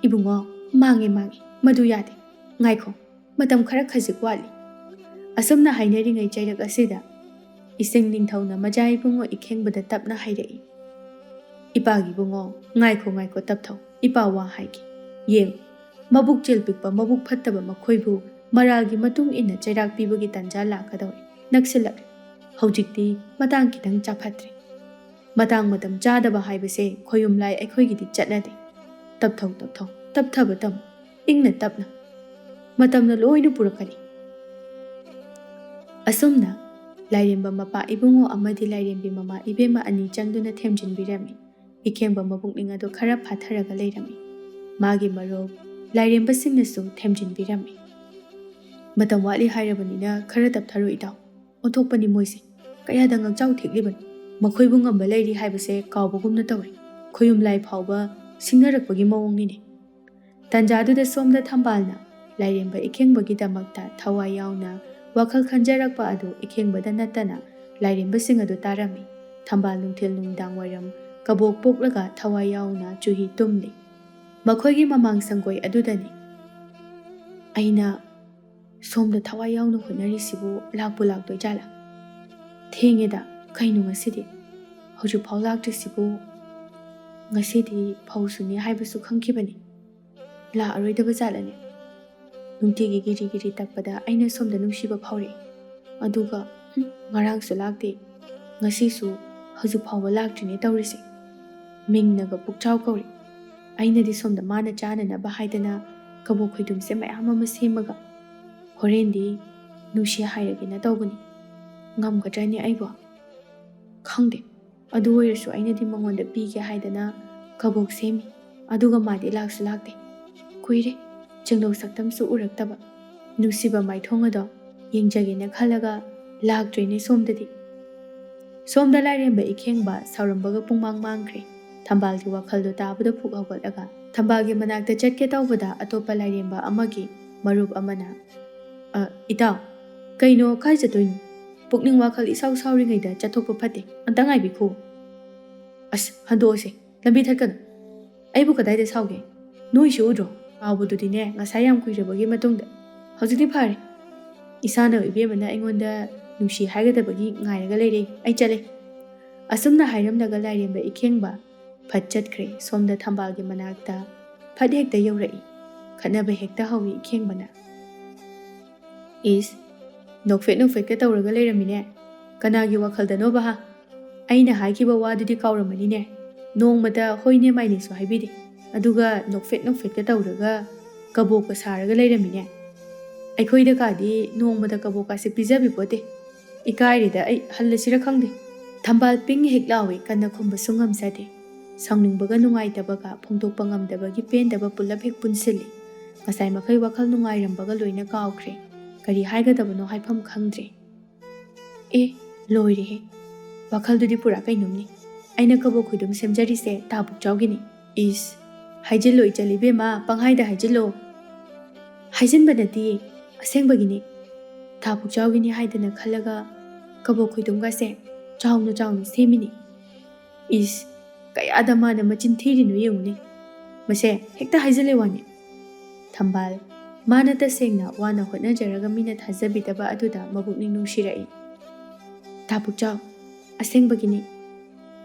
"ꯏꯕꯨꯡꯉꯣ, ꯃꯥꯡꯉꯦ, ꯃꯥꯡꯉꯦ꯫ ꯃꯗꯨ ꯌꯥꯗꯦ꯫ ꯉꯥꯏꯈꯣ, ꯃꯇꯝ ꯈꯔ ꯈꯖꯤꯛ ꯋꯥꯠꯂꯤ꯫" ꯑꯁꯨꯝꯅ ꯍꯥꯏꯅꯔꯤꯉꯩ ꯆꯩꯔꯛ ꯑꯁꯤꯗ ꯏꯁꯤꯡ ꯅꯤꯡꯊꯧꯅ ꯃꯆꯥ ꯏꯕꯨꯡꯉꯣ ꯏꯈꯦꯡꯕꯗ ꯇꯞꯅ ꯍꯥꯏꯔꯛꯏ, "ꯏꯄꯥꯒꯤ ꯏꯕꯨꯡꯉꯣ, ꯉꯥꯏꯈꯣ, ꯉꯥꯏꯈꯣ, ꯇꯞꯊꯧ꯫ ꯏꯄꯥ ꯋꯥ ꯍꯥꯏꯒꯦ꯫ ꯌꯦꯡꯉꯨ, ꯃꯕꯨꯛ ꯆꯦꯜ ꯄꯤꯛꯄ, ꯃꯕꯨꯛ ꯐꯠꯇꯕ ꯃꯈꯣꯏꯕꯨ ꯃꯔꯥꯜꯒꯤ ꯃꯇꯨꯡ ꯏꯟꯅ ꯆꯩꯔꯥꯛ ꯄꯤꯕꯒꯤ ꯇꯥꯟꯖꯥ ꯂꯥꯛꯀꯗꯧꯔꯦ꯫ ꯅꯛꯁꯤꯜꯂꯛꯂꯦ꯫ ꯍꯧꯖꯤꯛꯇꯤ ꯃꯇꯥꯡ ꯈꯤꯇꯪ ꯆꯥꯐꯠꯇ꯭ꯔꯦ꯫ ꯃꯇꯥꯡ ꯃꯇꯝ ꯆꯥꯗꯕ ꯍꯥꯏꯕꯁꯦ ꯈꯣꯌꯨꯝ ꯂꯥꯏ ꯑꯩꯈꯣꯏꯒꯤꯗꯤ ꯆꯠꯅꯗꯦ꯫ ꯇꯞꯊꯧ, ꯇꯞꯊꯧ, ꯇꯞꯊꯕ ꯇꯝꯃꯨ, ꯏꯪꯅ ꯇꯞꯅ꯫ ꯃꯇꯝꯅ ꯂꯣꯏꯅ ꯄꯨꯔꯛꯀꯅꯤ꯫" ꯑꯁꯨꯝꯅ ꯂꯥꯏꯔꯦꯝꯕ ꯃꯄꯥ ꯏꯕꯨꯡꯉꯣ ꯑꯃꯗꯤ ꯂꯥꯏꯔꯦꯝꯕꯤ ꯃꯃꯥ ꯏꯕꯦꯝꯃ ꯑꯅꯤ ꯆꯪꯗꯨꯅ ꯊꯦꯝꯖꯤꯟꯕꯤꯔꯝꯃꯤ꯫ ꯏꯈꯦꯡꯕ ꯃꯕꯨꯛꯅꯤꯡ ꯑꯗꯨ ꯈꯔ ꯐꯥꯊꯔꯒ ꯂꯩꯔꯝꯃꯤ꯫ ꯃꯥꯒꯤ ꯃꯔꯨꯞ ꯂꯥꯏꯔꯦꯝꯕꯁꯤꯡꯅꯁꯨ ꯊꯦꯝꯖꯤꯟꯕꯤꯔꯝꯃꯤ꯫ "ꯃꯇꯝ ꯋꯥꯠꯂꯤ ꯍꯥꯏꯔꯕꯅꯤꯅ ꯈꯔ ꯇꯞꯊꯔꯣ ꯏꯇꯥꯎ꯫ ꯑꯣꯟꯊꯣꯛꯄꯅꯤ ꯃꯣꯏꯁꯦ꯫ ꯀꯌꯥꯗ ꯉꯥꯛꯆꯥꯎ ꯊꯦꯛꯂꯤꯕꯅꯣ꯫ ꯃꯈꯣꯏꯕꯨ ꯉꯝꯕ ꯂꯩꯔꯤ ꯍꯥꯏꯕꯁꯦ ꯀꯥꯎꯕꯒꯨꯝꯅ ꯇꯧꯔꯦ꯫ ꯈꯣꯌꯨꯝ ꯂꯥꯏ ꯐꯥꯎꯕ ꯁꯤꯡꯅꯔꯛꯄꯒꯤ ꯃꯑꯣꯡꯅꯤꯅꯦ꯫" ꯇꯥꯟꯖꯥꯗꯨꯗ ꯁꯣꯝꯗ ꯊꯝꯕꯥꯜꯅ ꯂꯥꯏꯔꯦꯝꯕ ꯏꯈꯦꯡꯕꯒꯤꯗꯃꯛꯇ ꯊꯋꯥꯏ ꯌꯥꯎꯅ ꯋꯥꯈꯜ ꯈꯟꯖꯔꯛꯄ ꯑꯗꯨ ꯏꯈꯦꯡꯕꯗ ꯅꯠꯇꯅ ꯂꯥꯏꯔꯦꯝꯕꯁꯤꯡ ꯑꯗꯨ ꯇꯥꯔꯝꯃꯤ꯫ ꯊꯝꯕꯥꯜ ꯅꯨꯡꯊꯤꯜ ꯅꯨꯡꯗꯥꯡ ꯋꯥꯏꯔꯝ ꯀꯕꯣꯛ ꯄꯣꯛꯂꯒ ꯊꯋꯥꯏ ꯌꯥꯎꯅ ꯆꯨꯍꯤ ꯇꯨꯝꯂꯤ꯫ ꯃꯈꯣꯏꯒꯤ ꯃꯃꯥꯡ ꯁꯪꯒꯣꯏ ꯑꯗꯨꯗꯅꯤ꯫ "ꯑꯩꯅ ꯁꯣꯝꯗ ꯊꯋꯥꯏ ꯌꯥꯎꯅ ꯍꯣꯠꯅꯔꯤꯁꯤꯕꯨ ꯂꯥꯛꯄꯨ ꯂꯥꯛꯇꯣꯏꯖꯥꯠꯂꯥ? ꯊꯦꯡꯉꯦꯗ, ꯀꯩꯅꯣ ꯉꯁꯤꯗꯤ? ꯍꯧꯖꯤꯛꯐꯥꯎ ꯂꯥꯛꯇ꯭ꯔꯤꯁꯤꯕꯨ? ꯉꯁꯤꯗꯤ ꯐꯧ ꯁꯨꯅꯤ ꯍꯥꯏꯕꯁꯨ ꯈꯪꯈꯤꯕꯅꯤ꯫ ꯂꯥꯛꯑꯔꯣꯏꯗꯕ ꯖꯥꯠꯂꯅꯦ? ꯅꯨꯡꯇꯤꯒꯤ ꯒꯤꯔꯤ ꯒꯤꯔꯤ ꯇꯛꯄꯗ ꯑꯩꯅ ꯁꯣꯝꯗ ꯅꯨꯡꯁꯤꯕ ꯐꯥꯎꯔꯛꯏ꯫ ꯑꯗꯨꯒ, ꯍꯨꯝ, ꯉꯔꯥꯡꯁꯨ ꯂꯥꯛꯇꯦ, ꯉꯁꯤꯁꯨ ꯍꯧꯖꯤꯛ ꯐꯥꯎꯕ ꯂꯥꯛꯇ꯭ꯔꯤꯅꯦ ꯇꯧꯔꯤꯁꯦ꯫ ꯃꯤꯡꯅꯒ ꯄꯨꯛꯆꯥꯎ ꯀꯧꯔꯦ꯫ ꯑꯩꯅꯗꯤ ꯁꯣꯝꯗ ꯃꯥꯅ ꯆꯥꯅꯅꯕ ꯍꯥꯏꯗꯅ ꯀꯕꯣꯛ ꯈꯣꯏꯗꯨꯝꯁꯦ ꯃꯌꯥꯝ ꯑꯃ ꯁꯦꯝꯃꯒ ꯍꯣꯔꯦꯟꯗꯤ ꯅꯨꯡꯁꯤ ꯍꯥꯏꯔꯒꯦꯅ ꯇꯧꯕꯅꯤ꯫ ꯉꯝꯒꯗ꯭ꯔꯅꯦ ꯑꯩꯕꯣ? ꯈꯪꯗꯦ꯫ ꯑꯗꯨ ꯑꯣꯏꯔꯁꯨ ꯑꯩꯅꯗꯤ ꯃꯉꯣꯟꯗ ꯄꯤꯒꯦ ꯍꯥꯏꯗꯅ ꯀꯕꯣꯛ ꯁꯦꯝꯃꯤ꯫ ꯑꯗꯨꯒ ꯃꯥꯗꯤ ꯂꯥꯛꯁꯨ ꯂꯥꯛꯇꯦ꯫ ꯀꯨꯏꯔꯦ ꯆꯤꯡꯅꯧ ꯁꯛꯇꯝꯁꯨ ꯎꯔꯛꯇꯕ꯫ ꯅꯨꯡꯁꯤꯕ ꯃꯥꯏꯊꯣꯡ ꯑꯗꯣ ꯌꯦꯡꯖꯒꯦꯅ ꯈꯜꯂꯒ ꯂꯥꯛꯇ꯭ꯔꯦꯅꯦ ꯁꯣꯝꯗꯗꯤ꯫ ꯁꯣꯝꯗ ꯂꯥꯏꯔꯦꯝꯕ ꯏꯈꯦꯡꯕ ꯁꯥꯎꯔꯝꯕꯒ ꯄꯨꯡꯃꯥꯡ ꯃꯥꯡꯈ꯭ꯔꯦ꯫ ꯊꯝꯕꯥꯜꯒꯤ ꯋꯥꯈꯜꯗꯣ ꯇꯥꯕꯗ ꯐꯨꯛ ꯍꯧꯒꯠꯂꯒ ꯊꯝꯕꯥꯜꯒꯤ ꯃꯅꯥꯛꯇ ꯆꯠꯀꯦ ꯇꯧꯕꯗ ꯑꯇꯣꯞꯄ ꯂꯥꯏꯔꯦꯝꯕ ꯑꯃꯒꯤ ꯃꯔꯨꯞ ꯑꯃꯅ, "ꯑ, ꯏꯇꯥꯎ, ꯀꯩꯅꯣ, ꯀꯥꯏ ꯆꯠꯇꯣꯏꯅꯣ? ꯄꯨꯛꯅꯤꯡ ꯋꯥꯈꯜ ꯏꯁꯥꯎ ꯁꯥꯎꯔꯤꯉꯩꯗ ꯆꯠꯊꯣꯛꯄ ꯐꯠꯇꯦ꯫ ꯑꯝꯇ ꯉꯥꯏꯕꯤꯈꯣ꯫ ꯑꯁ, ꯍꯟꯗꯣꯛꯑꯁꯦ, ꯂꯝꯕꯤ ꯊꯠꯀꯅꯨ꯫ ꯑꯩꯕꯨ ꯀꯗꯥꯏꯗ ꯁꯥꯎꯒꯦ? ꯅꯣꯏꯁꯨ ꯎꯗ꯭ꯔꯣ? ꯁꯥꯎꯕꯗꯨꯗꯤꯅꯦ, ꯉꯁꯥꯏ ꯌꯥꯝ ꯀꯨꯏꯔꯕꯒꯤ ꯃꯇꯨꯡꯗ꯫ ꯍꯧꯖꯤꯛꯇꯤ ꯐꯔꯦ꯫ ꯏꯁꯥꯅ ꯏꯕꯦꯝꯃꯅ ꯑꯩꯉꯣꯟꯗ ꯅꯨꯡꯁꯤ ꯍꯥꯏꯒꯗꯕꯒꯤ ꯉꯥꯏꯔꯒ ꯂꯩꯔꯦ꯫ ꯑꯩ ꯆꯠꯂꯦ꯫" ꯑꯁꯨꯝꯅ ꯍꯥꯏꯔꯝꯂꯒ ꯂꯥꯏꯔꯦꯝꯕ ꯏꯈꯦꯡꯕ ꯐꯠ ꯆꯠꯈ꯭ꯔꯦ꯫ ꯁꯣꯝꯗ ꯊꯝꯕꯥꯜꯒꯤ ꯃꯅꯥꯛꯇ ꯐꯠ ꯍꯦꯛꯇ ꯌꯧꯔꯛꯏ꯫ ꯈꯠꯅꯕ ꯍꯦꯛꯇ ꯍꯧꯏ ꯏꯈꯦꯡꯕꯅ꯫ "ꯏꯁ, ꯅꯣꯛꯐꯦꯠ ꯅꯣꯛꯐꯦꯠꯀ ꯇꯧꯔꯒ ꯂꯩꯔꯝꯃꯤꯅꯦ꯫ ꯀꯅꯥꯒꯤ ꯋꯥꯈꯜꯗꯅꯣꯕ ꯍꯥ? ꯑꯩꯅ ꯍꯥꯏꯈꯤꯕ ꯋꯥꯗꯨꯗꯤ ꯀꯥꯎꯔꯝꯃꯅꯤꯅꯦ꯫ ꯅꯣꯡꯃꯇ ꯍꯣꯏꯅꯦ ꯃꯥꯏꯅꯦꯁꯨ ꯍꯥꯏꯕꯤꯗꯦ꯫ ꯑꯗꯨꯒ ꯅꯣꯛꯐꯦꯠ ꯅꯣꯛꯐꯦꯠꯀ ꯇꯧꯔꯒ ꯀꯕꯣꯛꯀ ꯁꯥꯔꯒ ꯂꯩꯔꯝꯃꯤꯅꯦ꯫ ꯑꯩꯈꯣꯏꯗ ꯀꯥꯗꯤ ꯅꯣꯡꯃꯇ ꯀꯕꯣꯛꯀꯥꯁꯦ ꯄꯤꯖꯕꯤꯄꯣꯠꯇꯦ꯫ ꯏꯀꯥꯏꯔꯦꯗ ꯑꯩ, ꯍꯜꯂꯁꯤꯔ ꯈꯪꯗꯦ꯫" ꯊꯝꯕꯥꯜ ꯄꯤꯡ ꯍꯦꯛ ꯂꯥꯎꯏ, ꯀꯟꯅ ꯈꯨꯝꯕꯁꯨ ꯉꯝꯖꯗꯦ꯫ ꯁꯥꯎꯅꯤꯡꯕꯒ ꯅꯨꯡꯉꯥꯏꯇꯕꯒ ꯐꯣꯡꯗꯣꯛꯄ ꯉꯝꯗꯕꯒꯤ ꯄꯦꯟꯗꯕ ꯄꯨꯜꯂꯞ ꯍꯦꯛ ꯄꯨꯟꯁꯤꯜꯂꯤ꯫ ꯉꯁꯥꯏ ꯃꯈꯩ ꯋꯥꯈꯜ ꯅꯨꯡꯉꯥꯏꯔꯝꯕꯒ ꯂꯣꯏꯅ ꯀꯥꯎꯈ꯭ꯔꯦ꯫ ꯀꯔꯤ ꯍꯥꯏꯒꯗꯕꯅꯣ ꯍꯥꯏꯐꯝ ꯈꯪꯗ꯭ꯔꯦ꯫ ꯑꯦ, ꯂꯣꯏꯔꯦꯍꯦ꯫ ꯋꯥꯈꯜꯗꯨꯗꯤ ꯄꯨꯔꯥ ꯀꯩꯅꯣꯝꯅꯤ꯫ ꯑꯩꯅ ꯀꯕꯣꯛ ꯈꯣꯏꯗꯨꯝ ꯁꯦꯝꯖꯔꯤꯁꯦ ꯇꯥ ꯄꯨꯛꯆꯥꯎꯒꯤꯅꯤ꯫ ꯏꯁ, ꯍꯥꯏꯖꯤꯜꯂꯣ ꯏꯆꯜ ꯏꯕꯦꯝꯃ, ꯄꯪꯍꯥꯏꯗ ꯍꯥꯏꯖꯤꯜꯂꯣ꯫ ꯍꯥꯏꯖꯤꯟꯕ ꯅꯠꯇꯤꯌꯦ, ꯑꯁꯦꯡꯕꯒꯤꯅꯤ꯫ ꯇꯥ ꯄꯨꯛꯆꯥꯎꯒꯤꯅꯤ ꯍꯥꯏꯗꯅ ꯈꯜꯂꯒ ꯀꯕꯣꯛ ꯈꯣꯏꯗꯨꯝꯒꯁꯦ ꯆꯥꯎꯅ ꯆꯥꯎꯅ ꯁꯦꯝꯃꯤꯅꯤ꯫ ꯏꯁ, ꯀꯌꯥꯗ ꯃꯥꯅ ꯃꯆꯤꯟ ꯊꯤꯔꯤꯅꯣ ꯌꯦꯡꯉꯨꯅꯦ꯫ ꯃꯁꯦ ꯍꯦꯛꯇ ꯍꯥꯏꯖꯤꯜꯂꯦ ꯋꯥꯅꯤ꯫ ꯊꯝꯕꯥꯜ, ꯃꯥꯅ ꯇꯁꯦꯡꯅ ꯋꯥꯅ ꯍꯣꯠꯅꯖꯔꯒ ꯃꯤꯅ ꯊꯥꯖꯕꯤꯗꯕ ꯑꯗꯨꯗ ꯃꯕꯨꯛꯅꯤꯡ ꯅꯨꯡꯁꯤꯔꯛꯏ꯫ ꯇꯥ ꯄꯨꯛꯆꯥꯎ, ꯑꯁꯦꯡꯕꯒꯤꯅꯤ꯫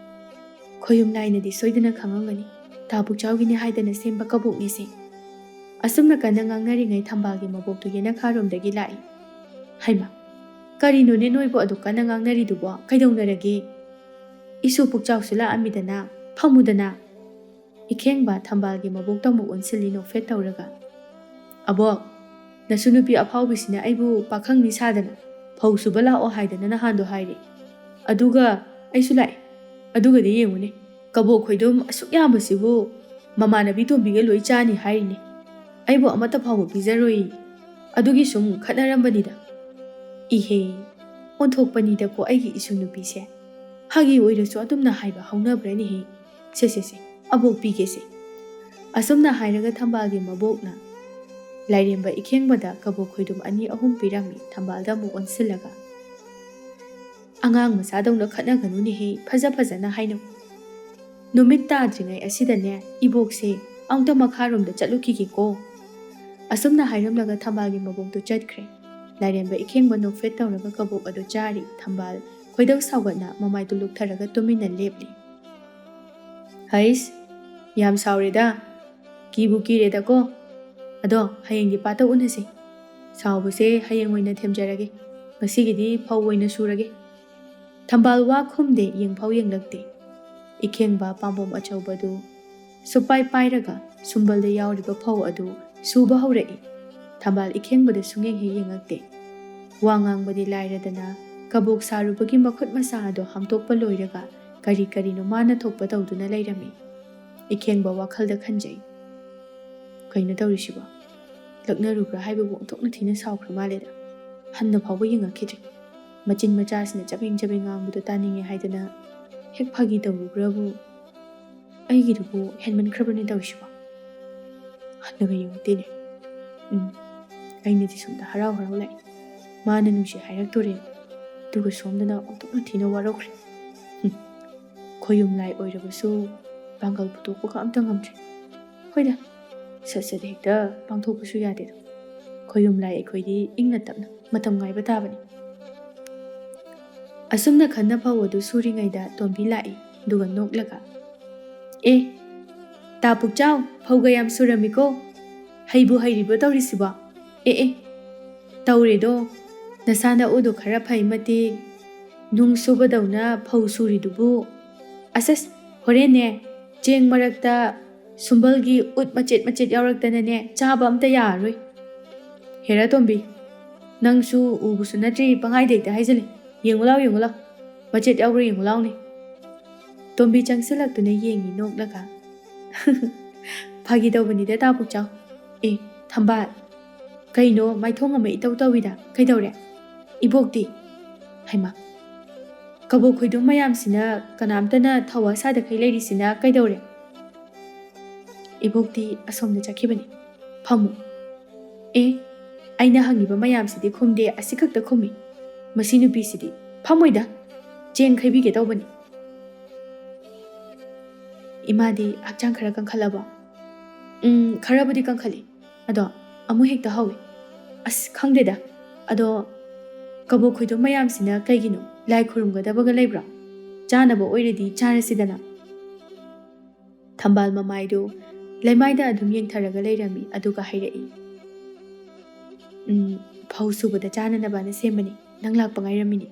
ꯈꯣꯌꯨꯝ ꯂꯥꯏꯅꯗꯤ ꯁꯣꯏꯗꯅ ꯈꯪꯉꯝꯒꯅꯤ, ꯇꯥ ꯄꯨꯛꯆꯥꯎꯒꯤꯅꯤ ꯍꯥꯏꯗꯅ ꯁꯦꯝꯕ ꯀꯕꯣꯛꯅꯤꯁꯦ꯫ ꯑꯁꯨꯝꯅ ꯀꯟꯅ ꯉꯥꯡꯅꯔꯤꯉꯩ ꯊꯝꯕꯥꯜꯒꯤ ꯃꯕꯣꯛꯇꯨ ꯌꯦꯅꯈꯥꯔꯣꯝꯗꯒꯤ ꯂꯥꯛꯏ꯫ ꯍꯩꯃꯥ, ꯀꯔꯤꯅꯣꯅꯦ ꯅꯣꯏꯕꯨ ꯑꯗꯨꯛ ꯀꯟꯅ ꯉꯥꯡꯅꯔꯤꯗꯨꯕꯣ? ꯀꯩꯗꯧꯅꯔꯒꯦ? ꯏꯁꯨ ꯄꯨꯛꯆꯥꯎꯁꯨ ꯂꯥꯛꯑꯝꯃꯤꯗꯅ, ꯐꯝꯃꯨꯗꯅ꯫ ꯏꯈꯦꯡꯕ ꯊꯝꯕꯥꯜꯒꯤ ꯃꯕꯣꯛꯇ ꯑꯃꯨꯛ ꯑꯣꯟꯁꯤꯜꯂꯤ ꯅꯣꯛꯐꯦꯠ ꯇꯧꯔꯒ꯫ ꯑꯕꯣꯛ, ꯅꯁꯨ ꯅꯨꯄꯤ ꯑꯐꯥꯎꯕꯤꯁꯤꯅ ꯑꯩꯕꯨ ꯄꯥꯈꯪꯅꯤ ꯁꯥꯗꯅ ꯐꯧ ꯁꯨꯕ ꯂꯥꯛꯑꯣ ꯍꯥꯏꯗꯅ ꯅꯍꯥꯟꯗꯣ ꯍꯥꯏꯔꯦ꯫ ꯑꯗꯨꯒ ꯑꯩꯁꯨ ꯂꯥꯛꯑꯦ꯫ ꯑꯗꯨꯒꯗꯤ ꯌꯦꯡꯉꯨꯅꯦ, ꯀꯕꯣꯛ ꯈꯣꯏꯗꯨꯝ ꯑꯁꯨꯛ ꯌꯥꯝꯕꯁꯤꯕꯨ ꯃꯃꯥꯟꯅꯕꯤ ꯇꯣꯝꯕꯤꯒ ꯂꯣꯏ ꯆꯥꯅꯤ ꯍꯥꯏꯔꯤꯅꯦ꯫ ꯑꯩꯕꯨ ꯑꯃꯠꯇ ꯐꯥꯎꯕ ꯄꯤꯖꯔꯣꯏ꯫ ꯑꯗꯨꯒꯤ ꯁꯨꯝ ꯈꯠꯅꯔꯝꯕꯅꯤꯗ꯫ ꯏꯍꯦ, ꯑꯣꯟꯊꯣꯛꯄꯅꯤꯗꯀꯣ ꯑꯩꯒꯤ ꯏꯁꯨ ꯅꯨꯄꯤꯁꯦ꯫ ꯐꯥꯒꯤ ꯑꯣꯏꯔꯁꯨ ꯑꯗꯨꯝꯅ ꯍꯥꯏꯕ ꯍꯧꯅꯕ꯭ꯔꯅꯦꯍꯦ? ꯁꯦ, ꯁꯦ, ꯁꯦ, ꯑꯕꯣꯛ ꯄꯤꯒꯦꯁꯦ꯫ ꯑꯁꯨꯝꯅ ꯍꯥꯏꯔꯒ ꯊꯝꯕꯥꯜꯒꯤ ꯃꯕꯣꯛꯅ ꯂꯥꯏꯔꯦꯝꯕ ꯏꯈꯦꯡꯕꯗ ꯀꯕꯣꯛ ꯈꯣꯏꯗꯨꯝ ꯑꯅꯤ ꯑꯍꯨꯝ ꯄꯤꯔꯝꯃꯤ, ꯊꯝꯕꯥꯜꯗ ꯑꯃꯨꯛ ꯑꯣꯟꯁꯤꯜꯂꯒ꯫ "ꯑꯉꯥꯡ ꯃꯆꯥꯗꯧꯅ ꯈꯠꯅꯒꯅꯨꯅꯦꯍꯦ, ꯐꯖ ꯐꯖꯅ ꯍꯥꯏꯅꯧ꯫ ꯅꯨꯃꯤꯠ ꯇꯥꯗ꯭ꯔꯤꯉꯩ ꯑꯁꯤꯗꯅꯦ, ꯏꯕꯣꯛꯁꯦ ꯑꯃꯨꯛꯇ ꯃꯈꯥꯔꯣꯝꯗ ꯆꯠꯂꯨꯈꯤꯒꯦꯀꯣ"꯫ ꯑꯁꯨꯝꯅ ꯍꯥꯏꯔꯝꯂꯒ ꯊꯝꯕꯥꯜꯒꯤ ꯃꯕꯣꯛꯇꯨ ꯆꯠꯈ꯭ꯔꯦ꯫ ꯂꯥꯏꯔꯦꯝꯕ ꯏꯈꯦꯡꯕ ꯅꯣꯛꯐꯦꯠ ꯇꯧꯔꯒ ꯀꯕꯣꯛ ꯑꯗꯨ ꯆꯥꯔꯤ꯫ ꯊꯝꯕꯥꯜ ꯈꯣꯏꯗꯧ ꯁꯥꯎꯒꯠꯅ ꯃꯃꯥꯏꯗꯨ ꯂꯨꯛꯊꯔꯒ ꯇꯨꯃꯤꯟꯅ ꯂꯦꯞꯂꯤ꯫ "ꯍꯩꯁ, ꯌꯥꯝ ꯁꯥꯎꯔꯦꯗ꯫ ꯀꯤꯕꯨ ꯀꯤꯔꯦꯗꯀꯣ꯫ ꯑꯗꯣ ꯍꯌꯦꯡꯒꯤ ꯄꯥꯠꯇ ꯎꯅꯁꯦ꯫ ꯁꯥꯎꯕꯁꯦ ꯍꯌꯦꯡ ꯑꯣꯏꯅ ꯊꯦꯝꯖꯔꯒꯦ꯫ ꯉꯁꯤꯒꯤꯗꯤ ꯐꯧ ꯑꯣꯏꯅ ꯁꯨꯔꯒꯦ"꯫ ꯊꯝꯕꯥꯜ ꯋꯥ ꯈꯨꯝꯗꯦ, ꯌꯦꯡꯐꯥꯎ ꯌꯦꯡꯂꯛꯇꯦ꯫ ꯏꯈꯦꯡꯕ ꯄꯥꯝꯕꯣꯝ ꯑꯆꯧꯕꯗꯨ ꯁꯨꯞꯄꯥꯏ ꯄꯥꯏꯔꯒ ꯁꯨꯝꯕꯜꯗ ꯌꯥꯎꯔꯤꯕ ꯐꯧ ꯑꯗꯨ ꯁꯨꯕ ꯍꯧꯔꯛꯏ꯫ ꯊꯝꯕꯥꯜ ꯏꯈꯦꯡꯕꯗ ꯁꯨꯡꯌꯦꯡ ꯍꯦꯛ ꯌꯦꯡꯉꯛꯇꯦ꯫ ꯋꯥ ꯉꯥꯡꯕꯗꯤ ꯂꯥꯏꯔꯗꯅ ꯀꯕꯣꯛ ꯁꯥꯔꯨꯕꯒꯤ ꯃꯈꯨꯠ ꯃꯁꯥ ꯑꯗꯨ ꯍꯥꯝꯇꯣꯛꯄ ꯂꯣꯏꯔꯒ ꯀꯔꯤ ꯀꯔꯤꯅꯣ ꯃꯥꯅ ꯊꯣꯛꯄ ꯇꯧꯗꯨꯅ ꯂꯩꯔꯝꯃꯤ꯫ ꯏꯈꯦꯡꯕ ꯋꯥꯈꯜꯗ ꯈꯟꯖꯩ꯫ "ꯀꯩꯅꯣ ꯇꯧꯔꯤꯁꯤꯕꯣ? ꯂꯛꯅꯔꯨꯕ꯭ꯔꯥ ꯍꯥꯏꯕꯕꯨ ꯑꯣꯟꯊꯣꯛꯅ ꯊꯤꯅ ꯁꯥꯎꯈ꯭ꯔ ꯃꯥꯜꯂꯦꯗ꯫ ꯍꯟꯅ ꯐꯥꯎꯕ ꯌꯦꯡꯉꯛꯈꯤꯗ꯭ꯔꯦ꯫ ꯃꯆꯤꯟ ꯃꯆꯥꯁꯤꯅ ꯆꯕꯦꯡ ꯆꯕꯦꯡ ꯉꯥꯡꯕꯗꯣ ꯇꯥꯅꯤꯡꯉꯦ ꯍꯥꯏꯗꯅ ꯍꯦꯛ ꯐꯥꯒꯤ ꯇꯧꯔꯨꯕ꯭ꯔꯕꯨ? ꯑꯩꯒꯤꯗꯨꯕꯨ ꯍꯦꯟꯃꯟꯈ꯭ꯔꯕꯅꯦ ꯇꯧꯔꯤꯁꯤꯕꯣ?" ꯍꯟꯅꯒ ꯌꯦꯡꯉꯛꯇꯦꯅꯦ꯫ ꯎꯝ, ꯑꯩꯅꯗꯤ ꯁꯣꯝꯗ ꯍꯔꯥꯎ ꯍꯔꯥꯎ ꯂꯥꯛꯏ꯫ ꯃꯥꯅ ꯅꯨꯡꯁꯤ ꯍꯥꯏꯔꯛꯇꯣꯔꯦ꯫ ꯑꯗꯨꯒ ꯁꯣꯝꯗꯅ ꯑꯣꯟꯊꯣꯛꯅ ꯊꯤꯅ ꯋꯥꯔꯧꯈ꯭ꯔꯦ꯫ ꯍꯨꯝ, ꯈꯣꯌꯨꯝ ꯂꯥꯏ ꯑꯣꯏꯔꯕꯁꯨ ꯄꯥꯡꯒꯜ ꯄꯨꯊꯣꯛꯄꯒ ꯑꯝꯇ ꯉꯝꯗ꯭ꯔꯦ꯫ ꯍꯣꯏꯗ, ꯁꯠ ꯁꯠ ꯍꯦꯛꯇ ꯄꯥꯡꯊꯣꯛꯄꯁꯨ ꯌꯥꯗꯦꯗꯣ꯫ ꯈꯣꯌꯨꯝ ꯂꯥꯏ ꯑꯩꯈꯣꯏꯗꯤ ꯏꯪꯅ ꯇꯞꯅ ꯃꯇꯝ ꯉꯥꯏꯕ ꯇꯥꯕꯅꯤ꯫ ꯑꯁꯨꯝꯅ ꯈꯟꯅ ꯐꯧ ꯑꯗꯨ ꯁꯨꯔꯤꯉꯩꯗ ꯇꯣꯝꯕꯤ ꯂꯥꯛꯏ, ꯑꯗꯨꯒ ꯅꯣꯛꯂꯒ, "ꯑꯦ, ꯇꯥ ꯄꯨꯛꯆꯥꯎ, ꯐꯧꯒ ꯌꯥꯝ ꯁꯨꯔꯝꯃꯤꯀꯣ꯫ ꯍꯩꯕꯨ ꯍꯩꯔꯤꯕꯣ ꯇꯧꯔꯤꯁꯤꯕꯣ? ꯑꯦ, ꯑꯦ, ꯇꯧꯔꯦꯗꯣ꯫ ꯅꯁꯥ ꯅꯎꯗꯣ ꯈꯔ ꯐꯩ ꯃꯇꯤꯛ ꯅꯨꯡ ꯁꯨꯕꯗꯧꯅ ꯐꯧ ꯁꯨꯔꯤꯗꯨꯕꯨ꯫ ꯑꯁ, ꯑꯁ, ꯍꯣꯔꯦꯟꯅꯦ, ꯆꯦꯡ ꯃꯔꯛꯇ ꯁꯨꯝꯕꯜꯒꯤ ꯎꯠ ꯃꯆꯦꯠ ꯃꯆꯦꯠ ꯌꯥꯎꯔꯛꯇꯅꯅꯦ, ꯆꯥꯕ ꯑꯝꯇ ꯌꯥꯔꯔꯣꯏ"꯫ "ꯍꯦꯔꯥ ꯇꯣꯝꯕꯤ, ꯅꯪꯁꯨ ꯎꯕꯁꯨ ꯅꯠꯇ꯭ꯔꯤ, ꯄꯪꯍꯥꯏꯗ ꯍꯦꯛꯇ ꯍꯥꯏꯖꯜꯂꯤ꯫ ꯌꯦꯡꯉꯨ ꯂꯥꯎ, ꯌꯦꯡꯉꯨ ꯂꯥꯎ, ꯃꯆꯦꯠ ꯌꯥꯎꯕ꯭ꯔꯥ ꯌꯦꯡꯉꯨ ꯂꯥꯎꯅꯦ꯫" ꯇꯣꯝꯕꯤ ꯆꯪꯁꯤꯜꯂꯛꯇꯨꯅ ꯌꯦꯡꯉꯤ ꯅꯣꯛꯂꯒ꯫ "ꯐꯥꯒꯤ ꯇꯧꯕꯅꯤꯗ ꯇꯥ ꯄꯨꯛꯆꯥꯎ꯫ ꯑꯦ, ꯊꯝꯕꯥꯜ, ꯀꯩꯅꯣ ꯃꯥꯏꯊꯣꯡ ꯑꯃ ꯏꯇꯧ ꯇꯧꯏꯗ, ꯀꯩꯗꯧꯔꯦ? ꯏꯕꯣꯛꯇꯤ?" "ꯍꯩꯃꯥ, ꯀꯕꯣꯛ ꯈꯣꯏꯗꯣꯝ ꯃꯌꯥꯝꯁꯤꯅ ꯀꯅꯥꯝꯇꯅ ꯊꯧꯋꯥ ꯁꯥꯗꯈꯩ ꯂꯩꯔꯤꯁꯤꯅ ꯀꯩꯗꯧꯔꯦ?" "ꯏꯕꯣꯛꯇꯤ ꯑꯁꯣꯝꯗ ꯆꯠꯈꯤꯕꯅꯤ꯫ ꯐꯝꯃꯨ꯫" "ꯑꯦ, ꯑꯩꯅ ꯍꯪꯉꯤꯕ ꯃꯌꯥꯝꯁꯤꯗꯤ ꯈꯨꯝꯗꯦ, ꯑꯁꯤꯈꯛꯇ ꯈꯨꯝꯃꯤ꯫ ꯃꯁꯤ ꯅꯨꯄꯤꯁꯤꯗꯤ꯫ ꯐꯝꯃꯣꯏꯗ, ꯆꯦꯡ ꯈꯩꯕꯤꯒꯦ ꯇꯧꯕꯅꯤ꯫" "ꯏꯃꯥꯗꯤ ꯍꯛꯆꯥꯡ ꯈꯔ ꯀꯟꯈꯠꯂꯕꯣ?" "ꯎꯝ, ꯈꯔꯕꯨꯗꯤ ꯀꯟꯈꯠꯂꯤ꯫ ꯑꯗꯣ ꯑꯃꯨꯛ ꯍꯦꯛꯇ ꯍꯧꯏ꯫ ꯑꯁ, ꯈꯪꯗꯦꯗ꯫ ꯑꯗꯣ ꯀꯕꯣꯛ ꯈꯣꯏꯗꯣꯝ ꯃꯌꯥꯝꯁꯤꯅ ꯀꯩꯒꯤꯅꯣ? ꯂꯥꯏ ꯈꯨꯔꯨꯝꯒꯗꯕꯒ ꯂꯩꯕ꯭ꯔꯣ? ꯆꯥꯅꯕ ꯑꯣꯏꯔꯗꯤ ꯆꯥꯔꯁꯤꯗꯅ꯫" ꯊꯝꯕꯥꯜ ꯃꯃꯥꯏꯗꯨ ꯂꯩꯃꯥꯏꯗ ꯑꯗꯨꯝ ꯌꯦꯡꯊꯔꯒ ꯂꯩꯔꯝꯃꯤ, ꯑꯗꯨꯒ ꯍꯥꯏꯔꯛꯏ, "ꯎꯝ, ꯐꯧ ꯁꯨꯕꯗ ꯆꯥꯅꯅꯕꯅ ꯁꯦꯝꯕꯅꯤ꯫ ꯅꯪ ꯂꯥꯛꯄ ꯉꯥꯏꯔꯝꯃꯤꯅꯤ꯫"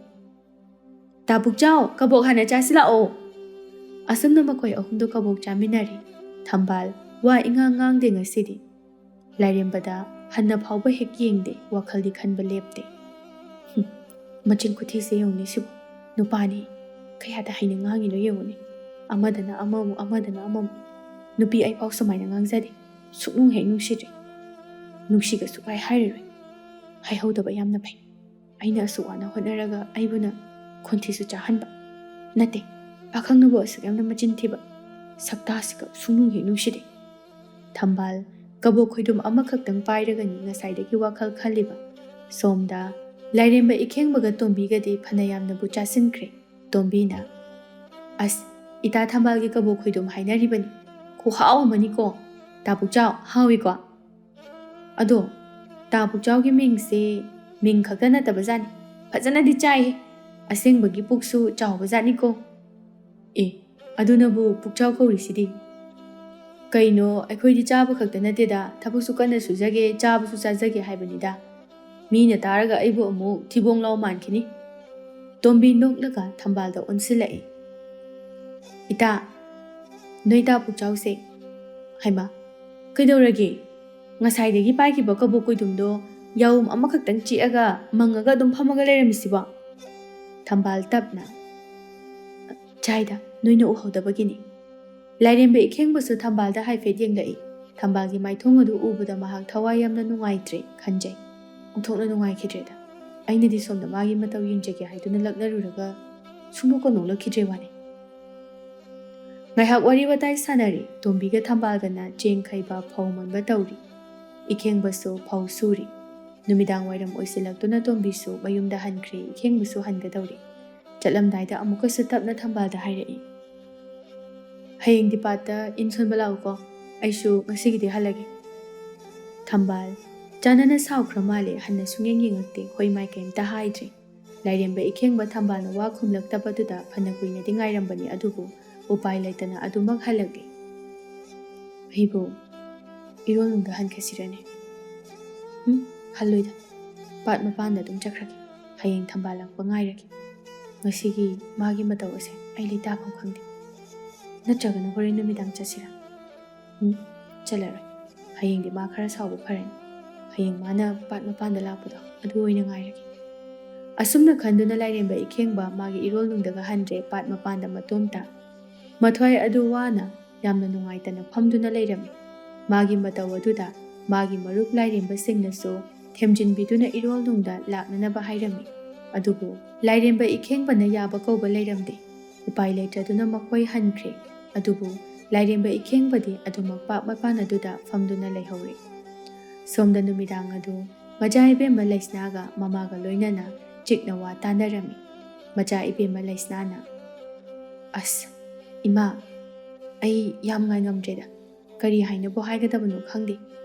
"ꯇꯥ ꯄꯨꯛꯆꯥꯎ, ꯀꯕꯣꯛ ꯍꯥꯟꯅ ꯆꯥꯁꯤ ꯂꯥꯛꯑꯣ꯫" ꯑꯁꯨꯝꯅ ꯃꯈꯣꯏ ꯑꯍꯨꯝꯗꯨ ꯀꯕꯣꯛ ꯆꯥꯃꯤꯟꯅꯔꯤ꯫ ꯊꯝꯕꯥꯜ ꯋꯥ ꯏꯉꯥꯡ ꯉꯥꯡꯗꯦ ꯉꯁꯤꯗꯤ꯫ ꯂꯥꯏꯔꯦꯝꯕꯗ ꯍꯟꯅ ꯐꯥꯎꯕ ꯍꯦꯛ ꯌꯦꯡꯗꯦ, ꯋꯥꯈꯜꯗꯤ ꯈꯟꯕ ꯂꯦꯞꯇꯦ꯫ "ꯍꯨꯝ, ꯃꯆꯤꯟ ꯈꯨꯊꯤꯁꯦ ꯌꯦꯡꯉꯨꯅꯦ ꯁꯤꯕꯨ꯫ ꯅꯨꯄꯥꯅꯤ, ꯀꯌꯥꯗ ꯍꯩꯅ ꯉꯥꯡꯉꯤꯅꯣ ꯌꯦꯡꯉꯨꯅꯦ꯫ ꯑꯃꯗꯅ ꯑꯃꯃꯨꯛ, ꯑꯃꯗꯅ ꯑꯃꯃꯨꯛ꯫ ꯅꯨꯄꯤ ꯑꯩꯐꯥꯎ ꯁꯨꯃꯥꯏꯅ ꯉꯥꯡꯖꯗꯦ꯫ ꯁꯨꯛꯅꯨꯡ ꯍꯦꯛ ꯅꯨꯡꯁꯤꯗ꯭ꯔꯦ꯫ ꯅꯨꯡꯁꯤꯒ ꯁꯨꯛꯍꯥꯏ ꯍꯥꯏꯔꯔꯣꯏ꯫ ꯍꯥꯏꯍꯧꯗꯕ ꯌꯥꯝꯅ ꯐꯩ꯫ ꯑꯩꯅ ꯑꯁꯨꯛ ꯋꯥꯅ ꯍꯣꯠꯅꯔꯒ ꯑꯩꯕꯨꯅ ꯈꯣꯟꯊꯤꯁꯨ ꯆꯥꯍꯟꯕ꯫ ꯅꯠꯇꯦ, ꯑꯈꯪꯅꯕꯨ ꯑꯁꯨꯛ ꯌꯥꯝꯅ ꯃꯆꯤꯟ ꯊꯤꯕ꯫ ꯁꯛꯇꯥꯁꯤꯒ ꯁꯨꯡꯅꯨꯡ ꯍꯦꯛ ꯅꯨꯡꯁꯤꯗꯦ꯫" ꯊꯝꯕꯥꯜ ꯀꯕꯣꯛ ꯈꯣꯏꯗꯨꯝ ꯑꯃꯈꯛꯇꯪ ꯄꯥꯏꯔꯒꯅꯤ ꯉꯁꯥꯏꯗꯒꯤ ꯋꯥꯈꯜ ꯈꯜꯂꯤꯕ꯫ ꯁꯣꯝꯗ ꯂꯥꯏꯔꯦꯝꯕ ꯏꯈꯦꯡꯕꯒ ꯇꯣꯝꯕꯤꯒꯗꯤ ꯐꯅꯌꯥꯝꯅꯕꯨ ꯆꯥꯁꯤꯟꯈ꯭ꯔꯦ꯫ ꯇꯣꯝꯕꯤꯅ, "ꯑꯁ, ꯏꯇꯥ ꯊꯝꯕꯥꯜꯒꯤ ꯀꯕꯣꯛ ꯈꯣꯏꯗꯨꯝ ꯍꯥꯏꯅꯔꯤꯕꯅꯤ꯫ ꯈꯨꯍꯥꯎ ꯑꯃꯅꯤꯀꯣ꯫ ꯇꯥ ꯄꯨꯛꯆꯥꯎ, ꯍꯥꯎꯏꯀꯣ?" "ꯑꯗꯣ, ꯇꯥ ꯄꯨꯛꯆꯥꯎꯒꯤ ꯃꯤꯡꯁꯦ ꯃꯤꯡ ꯈꯛꯇ ꯅꯠꯇꯕ ꯖꯥꯠꯅꯤ꯫ ꯐꯖꯅꯗꯤ ꯆꯥꯏꯍꯦ꯫ ꯑꯁꯦꯡꯕꯒꯤ ꯄꯨꯛꯁꯨ ꯆꯥꯎꯕ ꯖꯥꯠꯅꯤꯀꯣ꯫" "ꯑꯦ, ꯑꯗꯨꯅꯕꯨ ꯄꯨꯛꯆꯥꯎ ꯀꯧꯔꯤꯁꯤꯗꯤ꯫ ꯀꯩꯅꯣ, ꯑꯩꯈꯣꯏꯗꯤ ꯆꯥꯕ ꯈꯛꯇ ꯅꯠꯇꯦꯗ, ꯊꯕꯛꯁꯨ ꯀꯟꯅ ꯁꯨꯖꯒꯦ, ꯆꯥꯕꯁꯨ ꯆꯥꯖꯒꯦ ꯍꯥꯏꯕꯅꯤꯗ꯫ ꯃꯤꯅ ꯇꯥꯔꯒ ꯑꯩꯕꯨ ꯑꯃꯨꯛ ꯊꯤꯕꯣꯡ ꯂꯥꯎ ꯃꯥꯟꯈꯤꯅꯤ꯫" ꯇꯣꯝꯕꯤ ꯅꯣꯛꯂꯒ ꯊꯝꯕꯥꯜꯗ ꯑꯣꯟꯁꯤꯜꯂꯛꯏ꯫ "ꯏꯇꯥ, ꯅꯣꯏ ꯇꯥ ꯄꯨꯛꯆꯥꯎꯁꯦ꯫ ꯍꯩꯃꯥ, ꯀꯩꯗꯧꯔꯒꯦ? ꯉꯁꯥꯏꯗꯒꯤ ꯄꯥꯏꯈꯤꯕ ꯀꯕꯣꯛ ꯀꯣꯏꯗꯨꯝꯗꯣ ꯌꯥꯍꯧ ꯑꯃꯈꯛꯇꯪ ꯆꯤꯛꯑꯒ ꯃꯪꯉꯒ ꯑꯗꯨꯝ ꯐꯝꯃꯒ ꯂꯩꯔꯝꯃꯤꯁꯤꯕꯣ? ꯊꯝꯕꯥꯜ ꯇꯞꯅ, "ꯆꯥꯏꯗ, ꯅꯣꯏꯅ ꯎꯍꯧꯗꯕꯒꯤꯅꯤ꯫" ꯂꯥꯏꯔꯦꯝꯕ ꯏꯈꯦꯡꯕꯁꯨ ꯊꯝꯕꯥꯜꯗ ꯍꯥꯏꯐꯦꯠ ꯌꯦꯡꯂꯛꯏ꯫ ꯊꯝꯕꯥꯜꯒꯤ ꯃꯥꯏꯊꯣꯡ ꯑꯗꯨ ꯎꯕꯗ ꯃꯍꯥꯛ ꯊꯋꯥꯏ ꯌꯥꯝꯅ ꯅꯨꯡꯉꯥꯏꯇ꯭ꯔꯦ ꯈꯟꯖꯩ꯫ ꯑꯣꯟꯊꯣꯛꯅ ꯅꯨꯡꯉꯥꯏꯈꯤꯗ꯭ꯔꯦꯗ꯫ ꯑꯩꯅꯗꯤ ꯁꯣꯝꯗ ꯃꯥꯒꯤ ꯃꯇꯧ ꯌꯦꯡꯖꯒꯦ ꯍꯥꯏꯗꯨꯅ ꯂꯛꯅꯔꯨꯔꯒ ꯁꯨꯡꯅꯣꯛꯀ ꯅꯣꯛꯂꯛꯈꯤꯗ꯭ꯔꯦ ꯋꯥꯅꯤ꯫ ꯉꯥꯏꯍꯥꯛ ꯋꯥꯔꯤ ꯋꯥꯇꯥꯏ ꯁꯥꯟꯅꯔꯤ꯫ ꯇꯣꯝꯕꯤꯒ ꯊꯝꯕꯥꯜꯒꯅ ꯆꯦꯡ ꯈꯩꯕ, ꯐꯧ ꯃꯟꯕ ꯇꯧꯔꯤ꯫ ꯏꯈꯦꯡꯕꯁꯨ ꯐꯧ ꯁꯨꯔꯤ꯫ ꯅꯨꯃꯤꯗꯥꯡ ꯋꯥꯏꯔꯝ ꯑꯣꯏꯁꯤꯜꯂꯛꯇꯨꯅ ꯇꯣꯝꯕꯤꯁꯨ ꯃꯌꯨꯝꯗ ꯍꯟꯈ꯭ꯔꯦ, ꯏꯈꯦꯡꯕꯁꯨ ꯍꯟꯒꯗꯧꯔꯤ꯫ ꯆꯠꯂꯝꯗꯥꯏꯗ ꯑꯃꯨꯛꯀꯁꯨ ꯇꯞꯅ ꯊꯝꯕꯥꯜꯗ ꯍꯥꯏꯔꯛꯏ, "ꯍꯌꯦꯡꯗꯤ ꯄꯥꯠꯇ ꯏꯟ ꯁꯣꯟꯕ ꯂꯥꯛꯎꯀꯣ, ꯑꯩꯁꯨ ꯉꯁꯤꯒꯤꯗꯤ ꯍꯜꯂꯒꯦ꯫" ꯊꯝꯕꯥꯜ ꯆꯥꯟꯅꯅ ꯁꯥꯎꯈ꯭ꯔ ꯃꯥꯜꯂꯦ, ꯍꯟꯅ ꯁꯨꯡꯌꯦꯡ ꯌꯦꯡꯉꯛꯇꯦ, ꯍꯣꯏ ꯃꯥꯏ ꯀꯩꯝꯇ ꯍꯥꯏꯗ꯭ꯔꯦ꯫ ꯂꯥꯏꯔꯦꯝꯕ ꯏꯈꯦꯡꯕ ꯊꯝꯕꯥꯜꯅ ꯋꯥ ꯈꯨꯝꯂꯛꯇꯕꯗꯨꯗ ꯐꯅ ꯀꯨꯏꯅꯗꯤ ꯉꯥꯏꯔꯝꯕꯅꯤ, ꯑꯗꯨꯕꯨ ꯎꯄꯥꯏ ꯂꯩꯇꯅ ꯑꯗꯨꯃꯛ ꯍꯜꯂꯛꯂꯤ꯫ "ꯑꯩꯕꯨ ꯏꯔꯣꯜꯅꯨꯡꯗ ꯍꯟꯈ꯭ꯔꯁꯤꯔꯅꯦ?" "ꯎꯝ, ꯍꯜꯂꯣꯏꯗ꯫ ꯄꯥꯠ ꯃꯄꯥꯟꯗ ꯑꯗꯨꯝ ꯆꯠꯈ꯭ꯔꯒꯦ꯫ ꯍꯌꯦꯡ ꯊꯝꯕꯥꯜ ꯂꯥꯛꯄ ꯉꯥꯏꯔꯒꯦ꯫ ꯉꯁꯤꯒꯤ ꯃꯥꯒꯤ ꯃꯇꯧ ꯑꯁꯦ ꯑꯩ ꯂꯩꯇꯥꯐꯝ ꯈꯪꯗꯦ꯫ ꯅꯠꯇ꯭ꯔꯒꯅ ꯍꯣꯔꯦꯟ ꯅꯨꯃꯤꯗꯥꯡ ꯆꯠꯁꯤꯔꯥ?" "ꯎꯝ, ꯆꯠꯂꯔꯣꯏ꯫ ꯍꯌꯦꯡꯗꯤ ꯃꯥ ꯈꯔ ꯁꯥꯎꯕ ꯐꯔꯅꯤ꯫ ꯍꯌꯦꯡ ꯃꯥꯅ ꯄꯥꯠ ꯃꯄꯥꯟꯗ ꯂꯥꯛꯄꯗꯣ ꯑꯗꯨ ꯑꯣꯏꯅ ꯉꯥꯏꯔꯒꯦ꯫" ꯑꯁꯨꯝꯅ ꯈꯟꯗꯨꯅ ꯂꯥꯏꯔꯦꯝꯕ ꯏꯈꯦꯡꯕ ꯃꯥꯒꯤ ꯏꯔꯣꯜꯅꯨꯡꯗꯒ ꯍꯟꯗ꯭ꯔꯦ, ꯄꯥꯠ ꯃꯄꯥꯟꯗ ꯃꯇꯣꯝꯇ꯫ ꯃꯊ꯭ꯋꯥꯏ ꯑꯗꯨ ꯋꯥꯅ ꯌꯥꯝꯅ ꯅꯨꯡꯉꯥꯏꯇꯅ ꯐꯝꯗꯨꯅ ꯂꯩꯔꯝꯃꯤ꯫ ꯃꯥꯒꯤ ꯃꯇꯧ ꯑꯗꯨꯗ ꯃꯥꯒꯤ ꯃꯔꯨꯞ ꯂꯥꯏꯔꯦꯝꯕꯁꯤꯡꯅꯁꯨ ꯊꯦꯝꯖꯤꯟꯕꯤꯗꯨꯅ ꯏꯔꯣꯜꯅꯨꯡꯗ ꯂꯥꯛꯅꯅꯕ ꯍꯥꯏꯔꯝꯃꯤ꯫ ꯑꯗꯨꯕꯨ ꯂꯥꯏꯔꯦꯝꯕ ꯏꯈꯦꯡꯕꯅ ꯌꯥꯕ ꯀꯧꯕ ꯂꯩꯔꯝꯗꯦ꯫ ꯎꯄꯥꯏ ꯂꯩꯇ꯭ꯔꯗꯨꯅ ꯃꯈꯣꯏ ꯍꯟꯈ꯭ꯔꯦ꯫ ꯑꯗꯨꯕꯨ ꯂꯥꯏꯔꯦꯝꯕ ꯏꯈꯦꯡꯕꯗꯤ ꯑꯗꯨꯃꯛ ꯄꯥꯠ ꯃꯄꯥꯟ ꯑꯗꯨꯗ ꯐꯝꯗꯨꯅ ꯂꯩꯍꯧꯔꯦ꯫ ꯁꯣꯝꯗ ꯅꯨꯃꯤꯗꯥꯡ ꯑꯗꯨ ꯃꯆꯥ ꯏꯕꯦꯝꯃ ꯂꯩꯁꯅꯥꯒ ꯃꯃꯥꯒ ꯂꯣꯏꯅꯅ ꯆꯤꯛꯅ ꯋꯥ ꯇꯥꯅꯔꯝꯃꯤ꯫ ꯃꯆꯥ ꯏꯕꯦꯝꯃ ꯂꯩꯁꯅꯥꯅ, "ꯑꯁ, ꯏꯃꯥ, ꯑꯩ ꯌꯥꯝ ꯉꯥꯏꯉꯝꯗ꯭ꯔꯦꯗ꯫ ꯀꯔꯤ ꯍꯥꯏꯅꯕꯨ ꯍꯥꯏꯒꯗꯕꯅꯣ ꯈꯪꯗꯦ꯫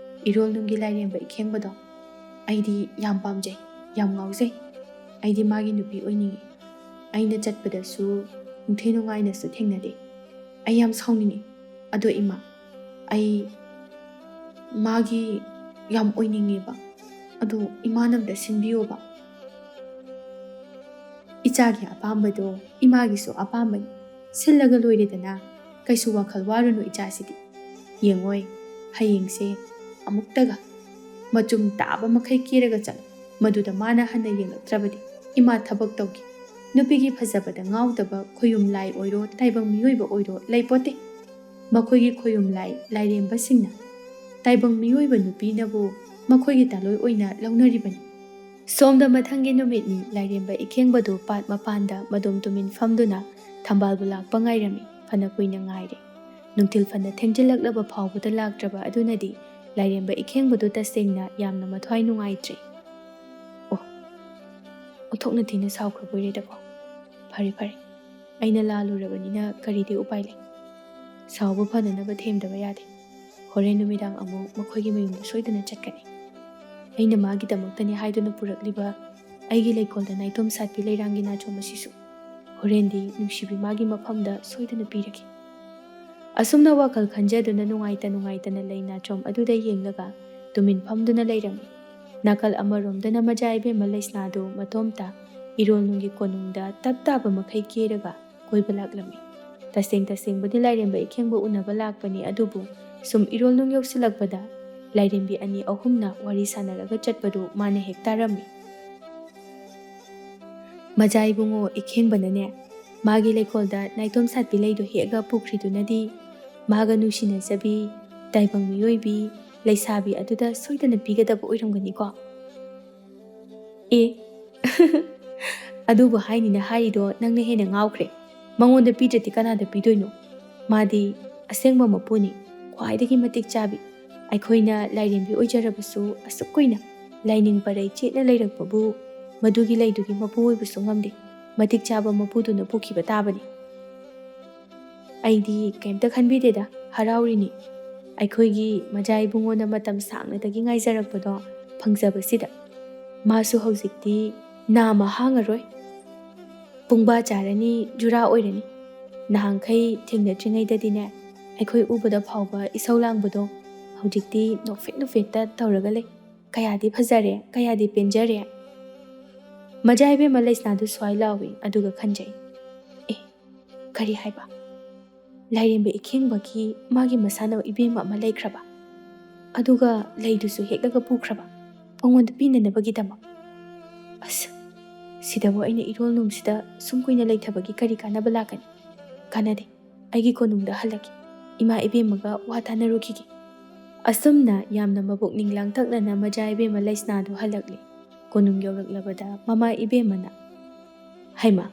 ꯏꯔꯣꯜꯅꯨꯡꯒꯤ ꯂꯥꯏꯔꯦꯝꯕ ꯏꯈꯦꯡꯕꯗꯣ ꯑꯩꯗꯤ ꯌꯥꯝ ꯄꯥꯝꯖꯩ, ꯌꯥꯝ ꯉꯥꯎꯖꯩ꯫ ꯑꯩꯗꯤ ꯃꯥꯒꯤ ꯅꯨꯄꯤ ꯑꯣꯏꯅꯤꯡꯉꯤ꯫ ꯑꯩꯅ ꯆꯠꯄꯗꯁꯨ ꯅꯤꯡꯊꯤ ꯅꯨꯡꯉꯥꯏꯅꯁꯨ ꯊꯦꯡꯅꯗꯦ꯫ ꯑꯩ ꯌꯥꯝ ꯁꯥꯎꯅꯤꯡꯉꯤ꯫ ꯑꯗꯣ ꯏꯃꯥ, ꯑꯩ ꯃꯥꯒꯤ ꯌꯥꯝ ꯑꯣꯏꯅꯤꯡꯉꯦꯕ꯫ ꯑꯗꯣ ꯏꯃꯥꯅ ꯑꯝꯇ ꯁꯤꯟꯕꯤꯌꯣꯕ꯫" "ꯏꯆꯥꯒꯤ ꯑꯄꯥꯝꯕꯗꯣ ꯏꯃꯥꯒꯤꯁꯨ ꯑꯄꯥꯝꯕꯅꯤ꯫ ꯁꯤꯜꯂꯒ ꯂꯣꯏꯔꯦꯗꯅ꯫ ꯀꯩꯁꯨ ꯋꯥꯈꯜ ꯋꯥꯔꯨꯅꯨ ꯏꯆꯥꯁꯤꯗꯤ꯫ ꯌꯦꯡꯉꯣꯏ, ꯍꯌꯦꯡꯁꯦ ꯑꯃꯨꯛꯇꯒ ꯃꯆꯨꯝ ꯇꯥꯕ ꯃꯈꯩ ꯀꯦꯔꯒ ꯆꯠꯂꯨ꯫ ꯃꯗꯨꯗ ꯃꯥꯅ ꯍꯟꯅ ꯌꯦꯡꯂꯛꯇ꯭ꯔꯕꯗꯤ ꯏꯃꯥ ꯊꯕꯛ ꯇꯧꯒꯦ꯫ ꯅꯨꯄꯤꯒꯤ ꯐꯖꯕꯗ ꯉꯥꯎꯗꯕ ꯈꯣꯌꯨꯝ ꯂꯥꯏ ꯑꯣꯏꯔꯣ, ꯇꯥꯏꯕꯪ ꯃꯤꯑꯣꯏꯕ ꯑꯣꯏꯔꯣ ꯂꯩꯄꯣꯠꯇꯦ꯫ ꯃꯈꯣꯏꯒꯤ ꯈꯣꯌꯨꯝ ꯂꯥꯏ ꯂꯥꯏꯔꯦꯝꯕꯁꯤꯡꯅ ꯇꯥꯏꯕꯪ ꯃꯤꯑꯣꯏꯕ ꯅꯨꯄꯤꯅꯕꯨ ꯃꯈꯣꯏꯒꯤ ꯇꯥꯂꯣꯏ ꯑꯣꯏꯅ ꯂꯧꯅꯔꯤꯕꯅꯤ꯫ ꯁꯣꯝꯗ ꯃꯊꯪꯒꯤ ꯅꯨꯃꯤꯠꯅꯤ꯫ ꯂꯥꯏꯔꯦꯝꯕ ꯏꯈꯦꯡꯕꯗꯨ ꯄꯥꯠ ꯃꯄꯥꯟꯗ ꯃꯗꯣꯝ ꯇꯨꯃꯤꯟ ꯐꯝꯗꯨꯅ ꯊꯝꯕꯥꯜꯕꯨ ꯂꯥꯛꯄ ꯉꯥꯏꯔꯝꯃꯤ꯫ ꯐꯅ ꯀꯨꯏꯅ ꯉꯥꯏꯔꯦ꯫ ꯅꯨꯡꯊꯤꯜ ꯐꯅ ꯊꯦꯡꯖꯤꯜꯂꯛꯂꯕ ꯐꯥꯎꯕꯗ ꯂꯥꯛꯇ꯭ꯔꯕ ꯑꯗꯨꯅꯗꯤ ꯂꯥꯏꯔꯦꯝꯕ ꯏꯈꯦꯡꯕꯗꯨ ꯇꯁꯦꯡꯅ ꯌꯥꯝꯅ ꯃꯊ꯭ꯋꯥꯏ ꯅꯨꯡꯉꯥꯏꯇ꯭ꯔꯦ꯫ ꯑꯣ, ꯑꯣꯟꯊꯣꯛꯅ ꯊꯤꯅ ꯁꯥꯎꯈ꯭ꯔꯕꯣꯏꯔꯦꯗꯀꯣ꯫ ꯐꯔꯦ, ꯐꯔꯦ, ꯑꯩꯅ ꯂꯥꯜꯂꯨꯔꯕꯅꯤꯅ ꯀꯔꯤꯗꯤ ꯎꯄꯥꯏ ꯂꯩ? ꯁꯥꯎꯕ ꯐꯅꯅꯕ ꯊꯦꯝꯗꯕ ꯌꯥꯗꯦ꯫ ꯍꯣꯔꯦꯟ ꯅꯨꯃꯤꯗꯥꯡ ꯑꯃꯨꯛ ꯃꯈꯣꯏꯒꯤ ꯃꯌꯨꯝꯗ ꯁꯣꯏꯗꯅ ꯆꯠꯀꯅꯤ꯫ ꯑꯩꯅ ꯃꯥꯒꯤꯗꯃꯛꯇꯅꯤ ꯍꯥꯏꯗꯨꯅ ꯄꯨꯔꯛꯂꯤꯕ ꯑꯩꯒꯤ ꯂꯩꯀꯣꯜꯗ ꯅꯥꯏꯇꯣꯝ ꯁꯥꯠꯄꯤ ꯂꯩꯔꯥꯡꯒꯤ ꯅꯥꯆꯣꯝ ꯑꯁꯤꯁꯨ ꯍꯣꯔꯦꯟꯗꯤ ꯅꯨꯡꯁꯤꯕꯤ ꯃꯥꯒꯤ ꯃꯐꯝꯗ ꯁꯣꯏꯗꯅ ꯄꯤꯔꯒꯦ꯫ ꯑꯁꯨꯝꯅ ꯋꯥꯈꯜ ꯈꯟꯖꯗꯨꯅ ꯅꯨꯡꯉꯥꯏꯇ ꯅꯨꯡꯉꯥꯏꯇꯅ ꯂꯩ ꯅꯥꯆꯣꯝ ꯑꯗꯨꯗ ꯌꯦꯡꯂꯒ ꯇꯨꯃꯤꯟ ꯐꯝꯗꯨꯅ ꯂꯩꯔꯝꯃꯤ꯫ ꯅꯥꯀꯜ ꯑꯃꯔꯣꯝꯗꯅ ꯃꯖꯥ ꯏꯕꯦꯝꯃ ꯂꯩꯁꯅꯥꯗꯨ ꯃꯇꯣꯝꯇ ꯏꯔꯣꯜꯅꯨꯡꯒꯤ ꯀꯣꯅꯨꯡꯗ ꯇꯞ ꯇꯥꯕ ꯃꯈꯩ ꯀꯦꯔꯒ ꯀꯣꯏꯕ ꯂꯥꯛꯂꯝꯃꯤ꯫ ꯇꯁꯦꯡ ꯇꯁꯦꯡꯕꯗꯤ ꯂꯥꯏꯔꯦꯝꯕ ꯏꯈꯦꯡꯕ ꯎꯅꯕ ꯂꯥꯛꯄꯅꯤ, ꯑꯗꯨꯕꯨ ꯁꯨꯝ ꯏꯔꯣꯜꯅꯨꯡ ꯌꯧꯁꯤꯜꯂꯛꯄꯗ ꯂꯥꯏꯔꯦꯝꯕꯤ ꯑꯅꯤ ꯑꯍꯨꯝꯅ ꯋꯥꯔꯤ ꯁꯥꯟꯅꯔꯒ ꯆꯠꯄꯗꯨ ꯃꯥꯅ ꯍꯦꯛ ꯇꯥꯔꯝꯃꯤ꯫ ꯃꯖꯥ ꯏꯕꯨꯡꯉꯣ ꯏꯈꯦꯡꯕꯅꯅꯦ, ꯃꯥꯒꯤ ꯂꯩꯀꯣꯜꯗ ꯅꯥꯏꯇꯣꯝ ꯁꯥꯠꯄꯤ ꯂꯩꯗꯨ ꯍꯦꯛꯑꯒ ꯄꯨꯈ꯭ꯔꯤꯗꯨꯅꯗꯤ ꯃꯥꯒ ꯅꯨꯡꯁꯤꯅꯖꯕꯤ ꯇꯥꯏꯕꯪ ꯃꯤꯑꯣꯏꯕꯤ ꯂꯩꯁꯥꯕꯤ ꯑꯗꯨꯗ ꯁꯣꯏꯗꯅ ꯄꯤꯒꯗꯕ ꯑꯣꯏꯔꯝꯒꯅꯤꯀꯣ꯫ ꯑꯦ, ꯑꯗꯨꯕꯨ ꯍꯥꯏꯅꯤꯅ ꯍꯥꯏꯔꯤꯗꯣ ꯅꯪꯅ ꯍꯦꯟꯅ ꯉꯥꯎꯈ꯭ꯔꯦ꯫ ꯃꯉꯣꯟꯗ ꯄꯤꯗ꯭ꯔꯗꯤ ꯀꯅꯥꯗ ꯄꯤꯗꯣꯏꯅꯣ? ꯃꯥꯗꯤ ꯑꯁꯦꯡꯕ ꯃꯄꯨꯅꯤ, ꯈ꯭ꯋꯥꯏꯗꯒꯤ ꯃꯇꯤꯛ ꯆꯥꯕꯤ꯫ ꯑꯩꯈꯣꯏꯅ ꯂꯥꯏꯔꯦꯝꯕꯤ ꯑꯣꯏꯖꯔꯕꯁꯨ ꯑꯁꯨꯛ ꯀꯨꯏꯅ ꯂꯥꯏꯅꯤꯡ ꯄꯔꯩ ꯆꯦꯠꯅ ꯂꯩꯔꯛꯄꯕꯨ ꯃꯗꯨꯒꯤ ꯂꯩꯗꯨꯒꯤ ꯃꯄꯨ ꯑꯣꯏꯕꯁꯨ ꯉꯝꯗꯦ꯫ ꯃꯇꯤꯛ ꯆꯥꯕ ꯃꯄꯨꯗꯨꯅ ꯄꯨꯈꯤꯕ ꯇꯥꯕꯅꯤ꯫ ꯑꯩꯗꯤ ꯀꯩꯝꯇ ꯈꯟꯕꯤꯗꯦꯗ, ꯍꯔꯥꯎꯔꯤꯅꯤ꯫ ꯑꯩꯈꯣꯏꯒꯤ ꯃꯖꯥ ꯏꯕꯨꯡꯉꯣꯅ ꯃꯇꯝ ꯁꯥꯡꯅꯗꯒꯤ ꯉꯥꯏꯖꯔꯛꯄꯗꯣ ꯐꯪꯖꯕꯁꯤꯗ꯫ ꯃꯥꯁꯨ ꯍꯧꯖꯤꯛꯇꯤ ꯅꯥꯃ ꯍꯥꯡꯉꯔꯣꯏ꯫ ꯄꯨꯡꯕꯥ ꯆꯥꯔꯅꯤ, ꯖꯨꯔꯥ ꯑꯣꯏꯔꯅꯤ꯫ ꯅꯍꯥꯟꯈꯩ ꯊꯦꯡꯅꯗ꯭ꯔꯤꯉꯩꯗꯗꯤꯅꯦ, ꯑꯩꯈꯣꯏ ꯎꯕꯗ ꯐꯥꯎꯕ ꯏꯁꯧ ꯂꯥꯡꯕꯗꯣ ꯍꯧꯖꯤꯛꯇꯤ ꯅꯣꯛꯐꯦꯠ ꯅꯣꯛꯐꯦꯠꯇ ꯇꯧꯔꯒ ꯂꯩ꯫ ꯀꯌꯥꯗꯤ ꯐꯖꯔꯦ, ꯀꯌꯥꯗꯤ ꯄꯦꯟꯖꯔꯦ꯫ ꯃꯖꯥ ꯏꯕꯦꯝꯃ ꯂꯩꯁꯅꯥꯗꯨ ꯁ꯭ꯋꯥꯏ ꯂꯥꯎꯏ, ꯑꯗꯨꯒ ꯈꯟꯖꯩ, "ꯑꯦ, ꯀꯔꯤ ꯍꯥꯏꯕ? ꯂꯥꯏꯔꯦꯝꯕ ꯏꯈꯦꯡꯕꯒꯤ ꯃꯥꯒꯤ ꯃꯁꯥꯟꯅꯕ ꯏꯕꯦꯝꯃ ꯑꯃ ꯂꯩꯈ꯭ꯔꯕ? ꯑꯗꯨꯒ ꯂꯩꯗꯨꯁꯨ ꯍꯦꯛꯂꯒ ꯄꯨꯈ꯭ꯔꯕ, ꯃꯉꯣꯟꯗ ꯄꯤꯅꯅꯕꯒꯤꯗꯃꯛ꯫ ꯑꯁ, ꯁꯤꯗꯕꯨ ꯑꯩꯅ ꯏꯔꯣꯜ ꯅꯨꯡꯁꯤꯗ ꯁꯨꯝ ꯀꯨꯏꯅ ꯂꯩꯊꯕꯒꯤ ꯀꯔꯤ ꯀꯥꯟꯅꯕ ꯂꯥꯛꯀꯅꯤ? ꯀꯥꯟꯅꯗꯦ꯫ ꯑꯩꯒꯤ ꯀꯣꯅꯨꯡꯗ ꯍꯜꯂꯛꯀꯦ꯫ ꯏꯃꯥ ꯏꯕꯦꯝꯃꯒ ꯋꯥ ꯇꯥꯅꯔꯨꯈꯤꯒꯦ꯫ ꯑꯁꯨꯝꯅ ꯌꯥꯝꯅ ꯃꯕꯨꯛꯅꯤꯡ ꯂꯥꯡꯇꯛꯅꯅ ꯃꯆꯥ ꯏꯕꯦꯝꯃ ꯂꯩꯁꯅꯥꯗꯨ ꯍꯜꯂꯛꯂꯦ꯫ ꯀꯣꯅꯨꯡ ꯌꯧꯔꯛꯂꯕꯗ ꯃꯃꯥ ꯏꯕꯦꯝꯃꯅ, "ꯍꯩꯃꯥ,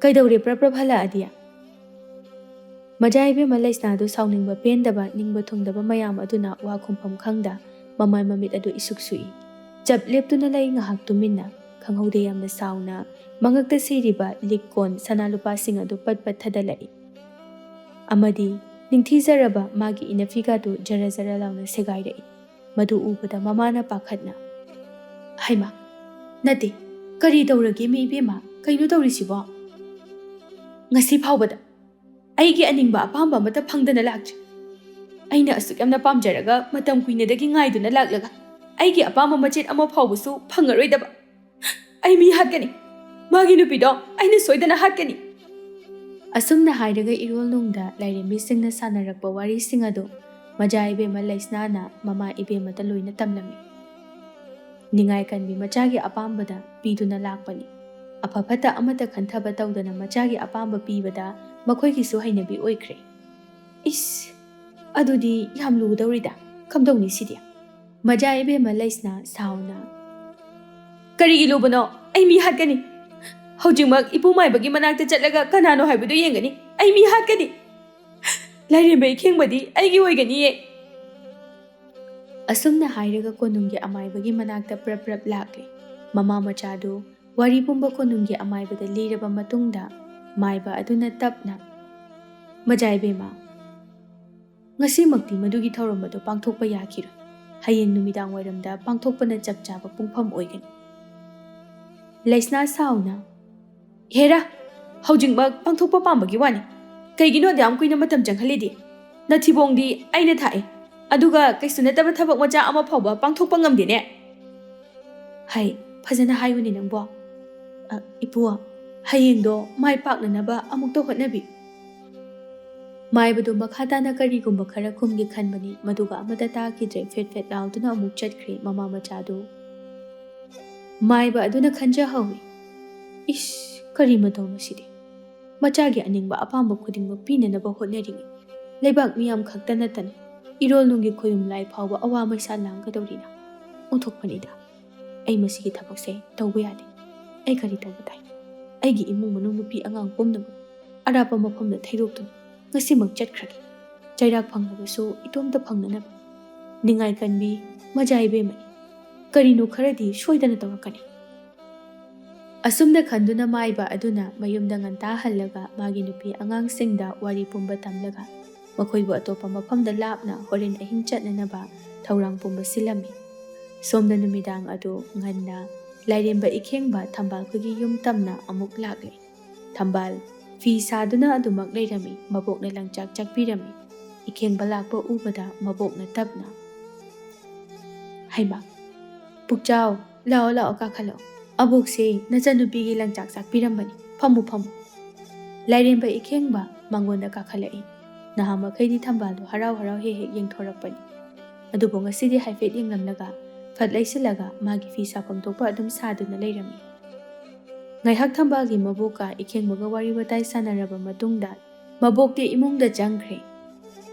ꯀꯩꯗꯧꯔꯦ ꯄ꯭ꯔꯞ ꯄ꯭ꯔꯞ ꯍꯜꯂꯛꯑꯗꯤ?" ꯃꯆꯥ ꯏꯕꯦꯝꯃ ꯂꯩꯁꯅꯥꯗꯨ ꯁꯥꯎꯅꯤꯡꯕ ꯄꯦꯟꯗꯕ, ꯅꯤꯡꯕ ꯊꯨꯡꯗꯕ ꯃꯌꯥꯝ ꯑꯗꯨꯅ ꯋꯥ ꯈꯨꯝꯐꯝ ꯈꯪꯗ ꯃꯃꯥꯏ ꯃꯃꯤꯠ ꯑꯗꯨ ꯏꯁꯨꯛ ꯁꯨꯛꯏ꯫ ꯆꯞ ꯂꯦꯞꯇꯨꯅ ꯂꯩ ꯉꯥꯏꯍꯥꯛ ꯇꯨꯃꯤꯟꯅ꯫ ꯈꯪꯍꯧꯗꯦ ꯌꯥꯝꯅ ꯁꯥꯎꯅ ꯃꯉꯛꯇ ꯁꯤꯔꯤꯕ ꯂꯤꯛ ꯀꯣꯟ ꯁꯅꯥ ꯂꯨꯄꯥꯁꯤꯡ ꯑꯗꯨ ꯄꯠ ꯄꯠ ꯊꯗꯠꯂꯛꯏ꯫ ꯑꯃꯗꯤ ꯅꯤꯡꯊꯤꯖꯔꯕ ꯃꯥꯒꯤ ꯏꯅꯐꯤꯒꯥꯗꯨ ꯖꯔ ꯖꯔ ꯂꯥꯎꯅ ꯁꯦꯒꯥꯏꯔꯛꯏ꯫ ꯃꯗꯨ ꯎꯕꯗ ꯃꯃꯥꯅ ꯄꯥꯈꯠꯅ, "ꯍꯩꯃꯥ, ꯅꯠꯇꯦ, ꯀꯔꯤ ꯇꯧꯔꯒꯦ ꯃꯤ ꯏꯕꯦꯝꯃ? ꯀꯩꯅꯣ ꯇꯧꯔꯤꯁꯤꯕꯣ? ꯉꯁꯤ ꯐꯥꯎꯕꯗ ꯑꯩꯒꯤ ꯑꯅꯤꯡꯕ ꯑꯄꯥꯝꯕ ꯑꯃꯠꯇ ꯐꯪꯗꯅ ꯂꯥꯛꯇ꯭ꯔꯤ꯫ ꯑꯩꯅ ꯑꯁꯨꯛ ꯌꯥꯝꯅ ꯄꯥꯝꯖꯔꯒ ꯃꯇꯝ ꯀꯨꯏꯅꯗꯒꯤ ꯉꯥꯏꯗꯨꯅ ꯂꯥꯛꯂꯒ ꯑꯩꯒꯤ ꯑꯄꯥꯝꯕ ꯃꯆꯦꯠ ꯑꯃ ꯐꯥꯎꯕꯁꯨ ꯐꯪꯉꯔꯣꯏꯗꯕ꯫ ꯑꯩ ꯃꯤ ꯍꯥꯠꯀꯅꯤ꯫ ꯃꯥꯒꯤ ꯅꯨꯄꯤꯗꯣ ꯑꯩꯅ ꯁꯣꯏꯗꯅ ꯍꯥꯠꯀꯅꯤ꯫" ꯑꯁꯨꯝꯅ ꯍꯥꯏꯔꯒ ꯏꯔꯣꯜ ꯅꯨꯡꯗ ꯂꯥꯏꯔꯦꯝꯕꯤꯁꯤꯡꯅ ꯁꯥꯟꯅꯔꯛꯄ ꯋꯥꯔꯤꯁꯤꯡ ꯑꯗꯨ ꯃꯆꯥ ꯏꯕꯦꯝꯃ ꯂꯩꯁꯅꯥꯅ ꯃꯃꯥ ꯏꯕꯦꯝꯃꯗ ꯂꯣꯏꯅ ꯇꯝꯂꯝꯃꯤ꯫ ꯅꯤꯡꯉꯥꯏ ꯀꯟꯕꯤ ꯃꯆꯥꯒꯤ ꯑꯄꯥꯝꯕꯗ ꯄꯤꯗꯨꯅ ꯂꯥꯛꯄꯅꯤ꯫ ꯑꯐ ꯐꯠꯇ ꯑꯃꯠꯇ ꯈꯟꯊꯕ ꯇꯧꯗꯅ ꯃꯆꯥꯒꯤ ꯑꯄꯥꯝꯕ ꯄꯤꯕꯗ ꯃꯈꯣꯏꯒꯤꯁꯨ ꯍꯩꯅꯕꯤ ꯑꯣꯏꯈ꯭ꯔꯦ꯫ ꯏꯁ, ꯑꯗꯨꯗꯤ ꯌꯥꯝ ꯂꯨꯒꯗꯧꯔꯤꯗ꯫ ꯀꯝꯗꯧꯅꯤ ꯁꯤꯗꯤ? ꯃꯆꯥ ꯏꯕꯦꯝꯃ ꯂꯩꯁꯅꯥ ꯁꯥꯎꯅ, "ꯀꯔꯤꯒꯤ ꯂꯨꯕꯅꯣ? ꯑꯩ ꯃꯤ ꯍꯥꯠꯀꯅꯤ꯫ ꯍꯧꯖꯤꯛꯃꯛ ꯏꯄꯨ ꯃꯥꯏꯕꯒꯤ ꯃꯅꯥꯛꯇ ꯆꯠꯂꯒ ꯀꯅꯥꯅꯣ ꯍꯥꯏꯕꯗꯨ ꯌꯦꯡꯒꯅꯤ꯫ ꯑꯩ ꯃꯤ ꯍꯥꯠꯀꯅꯤ꯫ ꯂꯥꯏꯔꯦꯝꯕ ꯏꯈꯦꯡꯕꯗꯤ ꯑꯩꯒꯤ ꯑꯣꯏꯒꯅꯤꯌꯦ꯫" ꯑꯁꯨꯝꯅ ꯍꯥꯏꯔꯒ ꯀꯣꯅꯨꯡꯒꯤ ꯑꯃꯥꯏꯕꯒꯤ ꯃꯅꯥꯛꯇ ꯄ꯭ꯔꯞ ꯄ꯭ꯔꯞ ꯂꯥꯛꯂꯦ꯫ ꯃꯃꯥ ꯃꯆꯥꯗꯨ ꯋꯥꯔꯤ ꯄꯨꯝꯕ ꯀꯣꯅꯨꯡꯒꯤ ꯑꯃꯥꯏꯕꯗ ꯂꯤꯔꯕ ꯃꯇꯨꯡꯗ, ꯃꯥꯏꯕ ꯑꯗꯨꯅ ꯇꯞꯅ, "ꯃꯆꯥ ꯏꯕꯦꯝꯃ, ꯉꯁꯤꯃꯛꯇꯤ ꯃꯗꯨꯒꯤ ꯊꯧꯔꯝ ꯑꯗꯨ ꯄꯥꯡꯊꯣꯛꯄ ꯌꯥꯈꯤꯔꯣꯏ꯫ ꯍꯌꯦꯡ ꯅꯨꯃꯤꯗꯥꯡ ꯋꯥꯏꯔꯝꯗ ꯄꯥꯡꯊꯣꯛꯄꯅ ꯆꯞ ꯆꯥꯕ ꯄꯨꯡꯐꯝ ꯑꯣꯏꯒꯅꯤ꯫" ꯂꯩꯁꯅꯥ ꯁꯥꯎꯅ, "ꯍꯦꯔꯥ, ꯍꯧꯖꯤꯛꯃꯛ ꯄꯥꯡꯊꯣꯛꯄ ꯄꯥꯝꯕꯒꯤ ꯋꯥꯅꯤ꯫ ꯀꯩꯒꯤꯅꯣ ꯑꯗꯨꯌꯥꯝ ꯀꯨꯏꯅ ꯃꯇꯝ ꯆꯪꯍꯜꯂꯤꯗꯤ? ꯅꯊꯤꯕꯣꯡꯗꯤ ꯑꯩꯅ ꯊꯥꯛꯑꯦ, ꯑꯗꯨꯒ ꯀꯩꯁꯨ ꯅꯠꯇꯕ ꯊꯕꯛ ꯃꯆꯥ ꯑꯃ ꯐꯥꯎꯕ ꯄꯥꯡꯊꯣꯛꯄ ꯉꯝꯗꯦꯅꯦ꯫" ꯍꯩ, ꯐꯖꯅ ꯍꯥꯏꯌꯨꯅꯦ ꯅꯪꯕꯣ꯫ ꯑ, ꯏꯄꯨ, ꯍꯌꯦꯡꯗꯣ ꯃꯥꯏ ꯄꯥꯛꯅꯅꯕ ꯑꯃꯨꯛꯇ ꯍꯣꯠꯅꯕꯤ꯫ ꯃꯥꯏꯕꯗꯨ ꯃꯈꯥ ꯇꯥꯅ ꯀꯔꯤꯒꯨꯝꯕ ꯈꯔ ꯈꯨꯝꯒꯦ ꯈꯟꯕꯅꯤ, ꯃꯗꯨꯒ ꯑꯃꯠꯇ ꯇꯥꯈꯤꯗ꯭ꯔꯦ꯫ ꯐꯦꯠ ꯐꯦꯠ ꯂꯥꯎꯗꯨꯅ ꯑꯃꯨꯛ ꯆꯠꯈ꯭ꯔꯦ ꯃꯃꯥ ꯃꯆꯥꯗꯨ꯫ ꯃꯥꯏꯕ ꯑꯗꯨꯅ ꯈꯟꯖꯍꯧꯏ, "ꯏꯁ, ꯀꯔꯤ ꯃꯇꯧꯅꯣ ꯁꯤꯗꯤ? ꯃꯆꯥꯒꯤ ꯑꯅꯤꯡꯕ ꯑꯄꯥꯝꯕ ꯈꯨꯗꯤꯡꯃꯛ ꯄꯤꯅꯅꯕ ꯍꯣꯠꯅꯔꯤꯉꯩ, ꯂꯩꯕꯥꯛ ꯃꯤꯌꯥꯝ ꯈꯛꯇ ꯅꯠꯇꯅ ꯏꯔꯣꯜꯅꯨꯡꯒꯤ ꯈꯣꯌꯨꯝ ꯂꯥꯏ ꯐꯥꯎꯕ ꯑꯋꯥ ꯃꯩꯁꯥ ꯂꯥꯡꯒꯗꯧꯔꯤꯅ?" ꯑꯣꯟꯊꯣꯛꯄꯅꯤꯗ꯫ ꯑꯩ ꯃꯁꯤꯒꯤ ꯊꯕꯛꯁꯦ ꯇꯧꯕ ꯌꯥꯗꯦ꯫ ꯑꯩ ꯀꯔꯤ ꯇꯧꯕ ꯇꯥꯏ? ꯑꯩꯒꯤ ꯏꯃꯨꯡ ꯃꯅꯨꯡ, ꯅꯨꯄꯤ ꯑꯉꯥꯡ ꯄꯨꯝꯅꯃꯛ ꯑꯔꯥꯞꯄ ꯃꯐꯝꯗ ꯊꯩꯗꯣꯛꯇꯨꯅ ꯉꯁꯤꯃꯛ ꯆꯠꯈ꯭ꯔꯒꯦ꯫ ꯆꯩꯔꯥꯛ ꯐꯪꯂꯕꯁꯨ ꯏꯇꯣꯝꯇ ꯐꯪꯅꯅꯕ꯫ ꯅꯤꯡꯉꯥꯏ ꯀꯟꯕꯤ ꯃꯖꯥ ꯏꯕꯦꯝꯃꯅꯤ꯫ ꯀꯔꯤꯅꯣ ꯈꯔꯗꯤ ꯁꯣꯏꯗꯅ ꯇꯧꯔꯛꯀꯅꯤ꯫ ꯑꯁꯨꯝꯅ ꯈꯟꯗꯨꯅ ꯃꯥꯏꯕ ꯑꯗꯨꯅ ꯃꯌꯨꯝꯗ ꯉꯟꯇꯥ ꯍꯜꯂꯒ ꯃꯥꯒꯤ ꯅꯨꯄꯤ ꯑꯉꯥꯡꯁꯤꯡꯗ ꯋꯥꯔꯤ ꯄꯨꯝꯕ ꯇꯝꯂꯒ ꯃꯈꯣꯏꯕꯨ ꯑꯇꯣꯞꯄ ꯃꯐꯝꯗ ꯂꯥꯞꯅ ꯍꯣꯔꯦꯟ ꯑꯍꯤꯡ ꯆꯠꯅꯅꯕ ꯊꯧꯔꯥꯡ ꯄꯨꯝꯕ ꯁꯤꯜꯂꯝꯃꯤ꯫ ꯁꯣꯝꯗ ꯅꯨꯃꯤꯗꯥꯡ ꯑꯗꯨ ꯉꯟꯅ ꯂꯥꯏꯔꯦꯝꯕ ꯏꯈꯦꯡꯕ ꯊꯝꯕꯥꯜ ꯈꯣꯏꯒꯤ ꯌꯨꯝ ꯇꯝꯅ ꯑꯃꯨꯛ ꯂꯥꯛꯂꯦ꯫ ꯊꯝꯕꯥꯜ ꯐꯤ ꯁꯥꯗꯨꯅ ꯑꯗꯨꯃꯛ ꯂꯩꯔꯝꯃꯤ꯫ ꯃꯕꯣꯛꯅ ꯂꯪꯆꯥꯛ ꯆꯥꯛꯄꯤꯔꯝꯃꯤ꯫ ꯏꯈꯦꯡꯕ ꯂꯥꯛꯄ ꯎꯕꯗ ꯃꯕꯣꯛꯅ ꯇꯞꯅ, "ꯍꯩꯃꯥ, ꯄꯨꯛꯆꯥꯎ, ꯂꯥꯛꯑꯣ, ꯂꯥꯛꯑꯣ, ꯀꯥꯈꯠꯂꯛꯑꯣ꯫ ꯑꯕꯣꯛꯁꯦ ꯅꯆꯟꯅꯨꯄꯤꯒꯤ ꯂꯪꯆꯥꯛ ꯆꯥꯛꯄꯤꯔꯝꯕꯅꯤ꯫ ꯐꯝꯃꯨ, ꯐꯝꯃꯨ꯫" ꯂꯥꯏꯔꯦꯝꯕ ꯏꯈꯦꯡꯕ ꯃꯉꯣꯟꯗ ꯀꯥꯈꯠꯂꯛꯏ꯫ ꯅꯍꯥꯟ ꯃꯈꯩꯗꯤ ꯊꯝꯕꯥꯜꯗꯨ ꯍꯔꯥꯎ ꯍꯔꯥꯎ ꯍꯦꯛ ꯍꯦꯛ ꯌꯦꯡꯊꯣꯔꯛꯄꯅꯤ꯫ ꯑꯗꯨꯕꯨ ꯉꯁꯤꯗꯤ ꯍꯥꯏꯐꯦꯠ ꯌꯦꯡꯂꯝꯂꯒ ꯐꯠ ꯂꯩꯁꯤꯜꯂꯒ ꯃꯥꯒꯤ ꯐꯤ ꯁꯥꯐꯝ ꯊꯣꯛꯄ ꯑꯗꯨꯝ ꯁꯥꯗꯨꯅ ꯂꯩꯔꯝꯃꯤ꯫ ꯉꯥꯏꯍꯥꯛ ꯊꯝꯕꯥꯜꯒꯤ ꯃꯕꯣꯛꯀ ꯏꯈꯦꯡꯕꯒ ꯋꯥꯔꯤ ꯋꯥꯇꯥꯏ ꯁꯥꯟꯅꯔꯕ ꯃꯇꯨꯡꯗ ꯃꯕꯣꯛꯇꯤ ꯏꯃꯨꯡꯗ ꯆꯪꯈ꯭ꯔꯦ꯫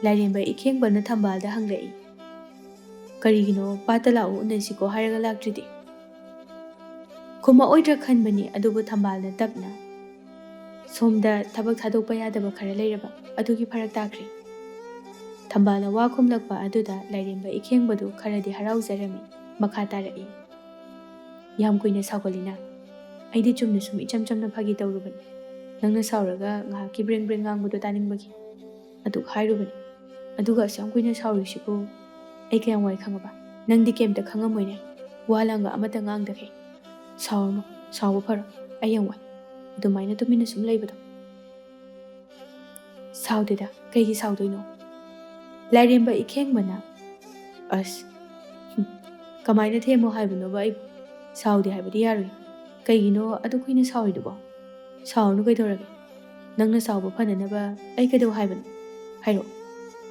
ꯂꯥꯏꯔꯦꯝꯕ ꯏꯈꯦꯡꯕꯅ ꯊꯝꯕꯥꯜꯗ ꯍꯪꯂꯛꯏ, "ꯀꯔꯤꯒꯤꯅꯣ ꯄꯥꯠꯇ ꯂꯥꯛꯎ ꯎꯅꯁꯤꯀꯣ ꯍꯥꯏꯔꯒ ꯂꯥꯛꯇ꯭ꯔꯤꯗꯤ?" ꯈꯨꯝꯃꯛꯑꯣꯏꯗ꯭ꯔꯥ ꯈꯟꯕꯅꯤ, ꯑꯗꯨꯕꯨ ꯊꯝꯕꯥꯜꯅ ꯇꯞꯅ, "ꯁꯣꯝꯗ ꯊꯕꯛ ꯊꯥꯗꯣꯛꯄ ꯌꯥꯗꯕ ꯈꯔ ꯂꯩꯔꯕ, ꯑꯗꯨꯒꯤ ꯐꯔꯛ ꯇꯥꯈ꯭ꯔꯦ꯫" ꯊꯝꯕꯥꯜꯅ ꯋꯥ ꯈꯨꯝꯂꯛꯄ ꯑꯗꯨꯗ ꯂꯥꯏꯔꯦꯝꯕ ꯏꯈꯦꯡꯕꯗꯨ ꯈꯔꯗꯤ ꯍꯔꯥꯎꯖꯔꯝꯃꯤ꯫ ꯃꯈꯥ ꯇꯥꯔꯛꯏ, "ꯌꯥꯝ ꯀꯨꯏꯅ ꯁꯥꯎꯒꯜꯂꯤꯅ? ꯑꯩꯗꯤ ꯆꯨꯝꯅ ꯁꯨꯝ ꯏꯆꯝ ꯆꯝꯅ ꯐꯥꯒꯤ ꯇꯧꯔꯨꯕꯅꯤ꯫ ꯅꯪꯅ ꯁꯥꯎꯔꯒ ꯉꯥꯏꯍꯥꯛꯀꯤ ꯕ꯭ꯔꯦꯡ ꯕ꯭ꯔꯦꯡ ꯉꯥꯡꯕꯗꯣ ꯇꯥꯅꯤꯡꯕꯒꯤ꯫ ꯑꯗꯨꯛ ꯍꯥꯏꯔꯨꯕꯅꯤ꯫ ꯑꯗꯨꯒ ꯑꯁꯨꯛ ꯌꯥꯝ ꯀꯨꯏꯅ ꯁꯥꯎꯔꯤꯁꯤꯕꯨ ꯑꯩ ꯀꯌꯥꯝ ꯋꯥꯏ ꯈꯪꯉꯕ? ꯅꯪꯗꯤ ꯀꯩꯝꯇ ꯈꯪꯉꯝꯃꯣꯏꯅꯦ꯫ ꯋꯥ ꯂꯥꯡꯒ ꯑꯃꯠꯇ ꯉꯥꯡꯗꯈꯩ꯫ ꯁꯥꯎꯔꯅꯨ, ꯁꯥꯎꯕ ꯐꯔꯣ꯫ ꯑꯩ ꯌꯥꯝ ꯋꯥꯏ ꯑꯗꯨꯃꯥꯏꯅ ꯇꯨꯃꯤꯟꯅ ꯁꯨꯝ ꯂꯩꯕꯗꯣ꯫" "ꯁꯥꯎꯗꯦꯗ, ꯀꯩꯒꯤ ꯁꯥꯎꯗꯣꯏꯅꯣ?" ꯂꯥꯏꯔꯦꯝꯕ ꯏꯈꯦꯡꯕꯅ, "ꯑꯁ, ꯍꯨꯝ, ꯀꯃꯥꯏꯅ ꯊꯦꯝꯃꯣ ꯍꯥꯏꯕꯅꯣꯕ ꯑꯩꯕꯨ? ꯁꯥꯎꯗꯦ ꯍꯥꯏꯕꯗꯤ ꯌꯥꯔꯣꯏ꯫ ꯀꯩꯒꯤꯅꯣ ꯑꯗꯨꯛ ꯀꯨꯏꯅ ꯁꯥꯎꯔꯤꯗꯨꯕꯣ? ꯁꯥꯎꯔꯅꯨ ꯀꯩꯗꯧꯔꯒꯦ? ꯅꯪꯅ ꯁꯥꯎꯕ ꯐꯅꯅꯕ ꯑꯩ ꯀꯩꯗꯧ ꯍꯥꯏꯕꯅꯣ? ꯍꯥꯏꯔꯛꯑꯣ꯫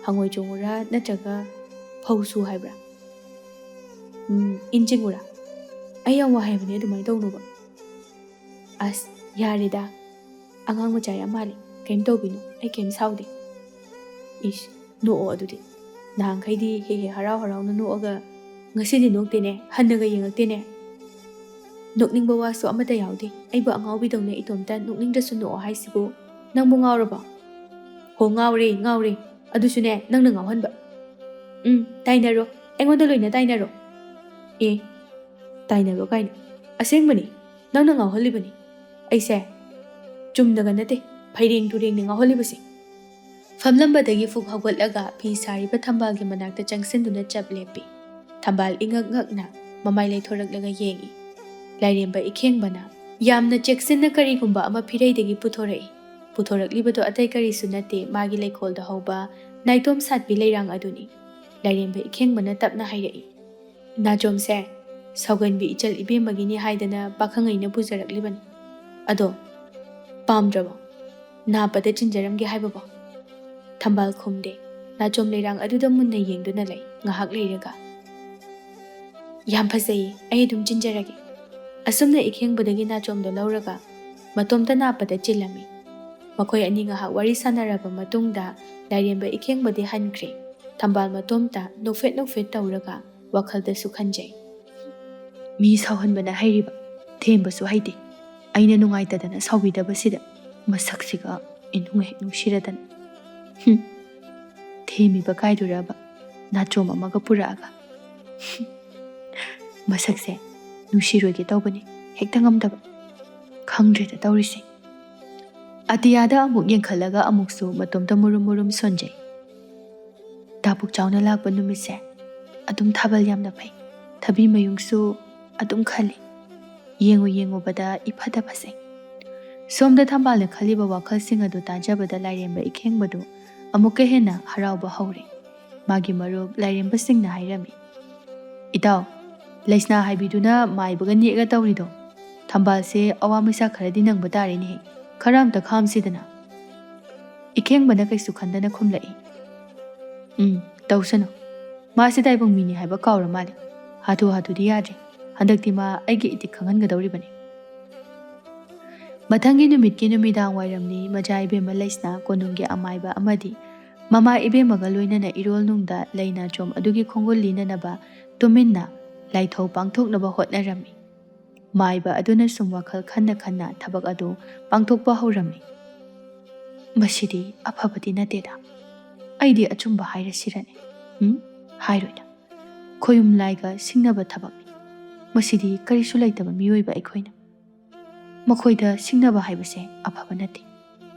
ꯍꯪꯉꯣꯏ ꯆꯣꯡꯉꯨꯔꯥ ꯅꯠꯇ꯭ꯔꯒ ꯐꯧꯁꯨ ꯍꯥꯏꯕ꯭ꯔꯥ? ꯎꯝ, ꯏꯟ ꯆꯤꯡꯉꯨꯔꯥ? ꯑꯩ ꯌꯥꯝ ꯋꯥꯏ ꯍꯥꯏꯕꯅꯦ ꯑꯗꯨꯃꯥꯏꯅ ꯇꯧꯅꯨꯕ꯫ ꯑꯁ, ꯌꯥꯔꯦꯗ꯫ ꯑꯉꯥꯡ ꯃꯆꯥ ꯌꯥꯝ ꯃꯥꯜꯂꯦ꯫ ꯀꯩꯝ ꯇꯧꯕꯤꯅꯨ꯫ ꯑꯩ ꯀꯩꯝ ꯁꯥꯎꯗꯦ꯫ ꯏꯁ, ꯅꯣꯛꯑꯣ ꯑꯗꯨꯗꯤ꯫ ꯅꯍꯥꯟꯈꯩꯗꯤ ꯍꯦꯛ ꯍꯦꯛ ꯍꯔꯥꯎ ꯍꯔꯥꯎꯅ ꯅꯣꯛꯑꯒ ꯉꯁꯤꯗꯤ ꯅꯣꯛꯇꯦꯅꯦ, ꯍꯟꯅꯒ ꯌꯦꯡꯉꯛꯇꯦꯅꯦ꯫ ꯅꯣꯛꯅꯤꯡꯕ ꯋꯥꯁꯨ ꯑꯃꯠꯇ ꯌꯥꯎꯗꯦ꯫ ꯑꯩꯕꯨ ꯑꯉꯥꯎꯕꯤꯗꯧꯅ ꯏꯇꯣꯝꯇ ꯅꯣꯛꯅꯤꯡꯗ꯭ꯔꯁꯨ ꯅꯣꯛꯑꯣ ꯍꯥꯏꯁꯤꯕꯨ? ꯅꯪꯕꯨ ꯉꯥꯎꯔꯕꯣ? ꯍꯣ, ꯉꯥꯎꯔꯦ, ꯉꯥꯎꯔꯦ꯫ ꯑꯗꯨꯁꯨꯅꯦ, ꯅꯪꯅ ꯉꯥꯎꯍꯟꯕ꯫ ꯎꯝ, ꯇꯥꯏꯅꯔꯣ꯫ ꯑꯩꯉꯣꯟꯗ ꯂꯣꯏꯅ ꯇꯥꯏꯅꯔꯣ꯫ ꯑꯦ, ꯇꯥꯏꯅꯔꯣ ꯀꯥꯏꯅ꯫ ꯑꯁꯦꯡꯕꯅꯤ, ꯅꯪꯅ ꯉꯥꯎꯍꯜꯂꯤꯕꯅꯤ꯫ ꯑꯩꯁꯦ ꯆꯨꯝꯅꯒ ꯅꯠꯇꯦ, ꯐꯩꯔꯦꯡ ꯇꯨꯔꯦꯡꯅ ꯉꯥꯎꯍꯜꯂꯤꯕꯁꯦ꯫ ꯐꯝꯂꯝꯕꯗꯒꯤ ꯐꯨꯛ ꯍꯧꯒꯠꯂꯒ ꯐꯤ ꯁꯥꯔꯤꯕ ꯊꯝꯕꯥꯜꯒꯤ ꯃꯅꯥꯛꯇ ꯆꯪꯁꯤꯟꯗꯨꯅ ꯆꯞ ꯂꯦꯞꯄꯤ꯫ ꯊꯝꯕꯥꯜ ꯏꯉꯛ ꯉꯛꯅ ꯃꯃꯥꯏ ꯂꯩꯊꯣꯔꯛꯂꯒ ꯌꯦꯡꯏ꯫ ꯂꯥꯏꯔꯦꯝꯕ ꯏꯈꯦꯡꯕꯅ ꯌꯥꯝꯅ ꯆꯦꯛꯁꯤꯟꯅ ꯀꯔꯤꯒꯨꯝꯕ ꯑꯃ ꯐꯤꯔꯩꯗꯒꯤ ꯄꯨꯊꯣꯔꯛꯏ꯫ ꯄꯨꯊꯣꯔꯛꯂꯤꯕꯗꯣ ꯑꯇꯩ ꯀꯔꯤꯁꯨ ꯅꯠꯇꯦ, ꯃꯥꯒꯤ ꯂꯩꯀꯣꯜꯗ ꯍꯧꯕ ꯅꯥꯏꯇꯣꯝ ꯁꯥꯠꯄꯤ ꯂꯩꯔꯥꯡ ꯑꯗꯨꯅꯤ꯫ ꯂꯥꯏꯔꯦꯝꯕ ꯏꯈꯦꯡꯕꯅ ꯇꯞꯅ ꯍꯥꯏꯔꯛꯏ, "ꯅꯥꯆꯣꯝꯁꯦ ꯁꯥꯎꯒꯟꯕꯤ ꯏꯆꯜ ꯏꯕꯦꯝꯃꯒꯤꯅꯤ ꯍꯥꯏꯗꯅ ꯄꯥꯈꯪ ꯑꯩꯅ ꯄꯨꯖꯔꯛꯂꯤꯕꯅꯤ꯫ ꯑꯗꯣ ꯄꯥꯝꯗ꯭ꯔꯕꯣ? ꯅꯥꯞꯄꯗ ꯆꯤꯟꯖꯔꯝꯒꯦ ꯍꯥꯏꯕꯕꯣ?" ꯊꯝꯕꯥꯜ ꯈꯨꯝꯗꯦ꯫ ꯅꯥꯆꯣꯝ ꯂꯩꯔꯥꯡ ꯑꯗꯨꯗ ꯃꯨꯟꯅ ꯌꯦꯡꯗꯨꯅ ꯂꯩ꯫ ꯉꯥꯏꯍꯥꯛ ꯂꯩꯔꯒ, "ꯌꯥꯝ ꯐꯖꯩꯌꯦ, ꯑꯩ ꯑꯗꯨꯝ ꯆꯤꯟꯖꯔꯒꯦ꯫" ꯑꯁꯨꯝꯅ ꯏꯈꯦꯡꯕꯗꯒꯤ ꯅꯥꯆꯣꯝꯗꯣ ꯂꯧꯔꯒ ꯃꯇꯣꯝꯇ ꯅꯥꯞꯄꯗ ꯆꯤꯜꯂꯝꯃꯤ꯫ ꯃꯈꯣꯏ ꯑꯅꯤ ꯉꯥꯏꯍꯥꯛ ꯋꯥꯔꯤ ꯁꯥꯟꯅꯔꯕ ꯃꯇꯨꯡꯗ ꯂꯥꯏꯔꯦꯝꯕ ꯏꯈꯦꯡꯕꯗꯤ ꯍꯟꯈ꯭ꯔꯦ꯫ ꯊꯝꯕꯥꯜ ꯃꯇꯣꯝꯇ ꯅꯣꯛꯐꯦꯠ ꯅꯣꯛꯐꯦꯠ ꯇꯧꯔꯒ ꯋꯥꯈꯜꯗꯁꯨ ꯈꯟꯖꯩ꯫ "ꯃꯤ ꯁꯥꯎꯍꯟꯕꯅ ꯍꯩꯔꯤꯕ, ꯊꯦꯝꯕꯁꯨ ꯍꯩꯇꯦ꯫ ꯑꯩꯅ ꯅꯨꯡꯉꯥꯏꯇꯗꯅ ꯁꯥꯎꯕꯤꯗꯕꯁꯤꯗ ꯃꯁꯛꯁꯤꯒ ꯏꯅꯨꯡ ꯍꯦꯛ ꯅꯨꯡꯁꯤꯔꯗꯅ꯫ ꯍꯨꯝ, ꯊꯦꯝꯃꯤꯕ ꯀꯥꯏꯗꯨꯔꯕ, ꯅꯥꯆꯣꯝ ꯑꯃꯒ ꯄꯨꯔꯛꯑꯒ꯫ ꯍꯨꯝ, ꯃꯁꯛꯁꯦ ꯅꯨꯡꯁꯤꯔꯣꯏꯒꯦ ꯇꯧꯕꯅꯤ, ꯍꯦꯛꯇ ꯉꯝꯗꯕ꯫ ꯈꯪꯗ꯭ꯔꯦꯗ ꯇꯧꯔꯤꯁꯦ꯫" ꯑꯇꯤꯌꯥꯗ ꯑꯃꯨꯛ ꯌꯦꯡꯈꯠꯂꯒ ꯑꯃꯨꯛꯁꯨ ꯃꯇꯣꯝꯇ ꯃꯨꯔꯨꯝ ꯃꯨꯔꯨꯝ ꯁꯣꯟꯖꯩ꯫ "ꯇꯥ ꯄꯨꯛꯆꯥꯎꯅ ꯂꯥꯛꯄ ꯅꯨꯃꯤꯠꯁꯦ ꯑꯗꯨꯝ ꯊꯥꯕꯜ ꯌꯥꯝꯅ ꯐꯩ꯫ ꯊꯕꯤ ꯃꯌꯨꯡꯁꯨ ꯑꯗꯨꯝ ꯈꯜꯂꯤ꯫ ꯌꯦꯡꯉꯨ ꯌꯦꯡꯉꯨꯕꯗ ꯏꯐꯗ ꯐꯖꯩ꯫" ꯁꯣꯝꯗ ꯊꯝꯕꯥꯜꯅ ꯈꯜꯂꯤꯕ ꯋꯥꯈꯜꯁꯤꯡ ꯑꯗꯨ ꯇꯥꯖꯕꯗ ꯂꯥꯏꯔꯦꯝꯕ ꯏꯈꯦꯡꯕꯗꯨ ꯑꯃꯨꯛꯀ ꯍꯦꯟꯅ ꯍꯔꯥꯎꯕ ꯍꯧꯔꯦ꯫ ꯃꯥꯒꯤ ꯃꯔꯨꯞ ꯂꯥꯏꯔꯦꯝꯕꯁꯤꯡꯅ ꯍꯥꯏꯔꯝꯃꯤ, "ꯏꯇꯥꯎ, ꯂꯩꯁꯅꯥ ꯍꯥꯏꯕꯤꯗꯨꯅ ꯃꯥꯏꯕꯒ ꯅꯦꯛꯑꯒ ꯇꯧꯔꯤꯗꯣ, ꯊꯝꯕꯥꯜꯁꯦ ꯑꯋꯥ ꯃꯩꯁꯥ ꯈꯔꯗꯤ ꯅꯪꯕ ꯇꯥꯔꯦꯅꯦꯍꯦ꯫ ꯈꯔ ꯑꯝꯇ ꯈꯥꯝꯁꯤꯗꯅ꯫" ꯑꯈꯦꯡꯕꯅ ꯀꯩꯁꯨ ꯈꯟꯗꯅ ꯈꯨꯝꯂꯛꯏ꯫ "ꯎꯝ, ꯇꯧꯁꯅꯨ꯫ ꯃꯥꯁꯤ ꯇꯥꯏꯕꯪ ꯃꯤꯅꯤ ꯍꯥꯏꯕ ꯀꯥꯎꯔ ꯃꯥꯜꯂꯦ꯫ ꯍꯥꯊꯨ ꯍꯥꯊꯨꯗꯤ ꯌꯥꯗ꯭ꯔꯦ꯫ ꯍꯟꯗꯛꯇꯤ ꯃꯥ ꯑꯩꯒꯤ ꯏꯇꯤꯛ ꯈꯪꯍꯟꯒꯗꯧꯔꯤꯕꯅꯤ"꯫ ꯃꯊꯪꯒꯤ ꯅꯨꯃꯤꯠꯀꯤ ꯅꯨꯃꯤꯗꯥꯡ ꯋꯥꯏꯔꯝꯅꯤ꯫ ꯃꯖꯥ ꯏꯕꯦꯝꯃ ꯂꯩꯁꯅꯥ ꯀꯣꯅꯨꯡꯒꯤ ꯑꯃꯥꯏꯕ ꯑꯃꯗꯤ ꯃꯃꯥ ꯏꯕꯦꯝꯃꯒ ꯂꯣꯏꯅꯅ ꯏꯔꯣꯜꯅꯨꯡꯗ ꯂꯩ ꯅꯥꯆꯣꯝ ꯑꯗꯨꯒꯤ ꯈꯣꯡꯒꯨꯜ ꯂꯤꯅꯅꯕ ꯇꯨꯃꯤꯟꯅ ꯂꯥꯏꯊꯧ ꯄꯥꯡꯊꯣꯛꯅꯕ ꯍꯣꯠꯅꯔꯝꯃꯤ꯫ ꯃꯥꯏꯕ ꯑꯗꯨꯅ ꯁꯨꯝ ꯋꯥꯈꯜ ꯈꯟꯅ ꯈꯟꯅ ꯊꯕꯛ ꯑꯗꯨ ꯄꯥꯡꯊꯣꯛꯄ ꯍꯧꯔꯝꯃꯤ꯫ "ꯃꯁꯤꯗꯤ ꯑꯐꯕꯗꯤ ꯅꯠꯇꯦꯗ꯫ ꯑꯩꯗꯤ ꯑꯆꯨꯝꯕ ꯍꯥꯏꯔꯁꯤꯔꯅꯦ? ꯎꯝ? ꯍꯥꯏꯔꯣꯏꯗ꯫ ꯈꯣꯌꯨꯝ ꯂꯥꯏꯒ ꯁꯤꯡꯅꯕ ꯊꯕꯛꯅꯤ꯫ ꯃꯁꯤꯗꯤ ꯀꯔꯤꯁꯨ ꯂꯩꯇꯕ ꯃꯤꯑꯣꯏꯕ ꯑꯩꯈꯣꯏꯅ꯫ ꯃꯈꯣꯏꯗ ꯁꯤꯡꯅꯕ ꯍꯥꯏꯕꯁꯦ ꯑꯐꯕ ꯅꯠꯇꯦ꯫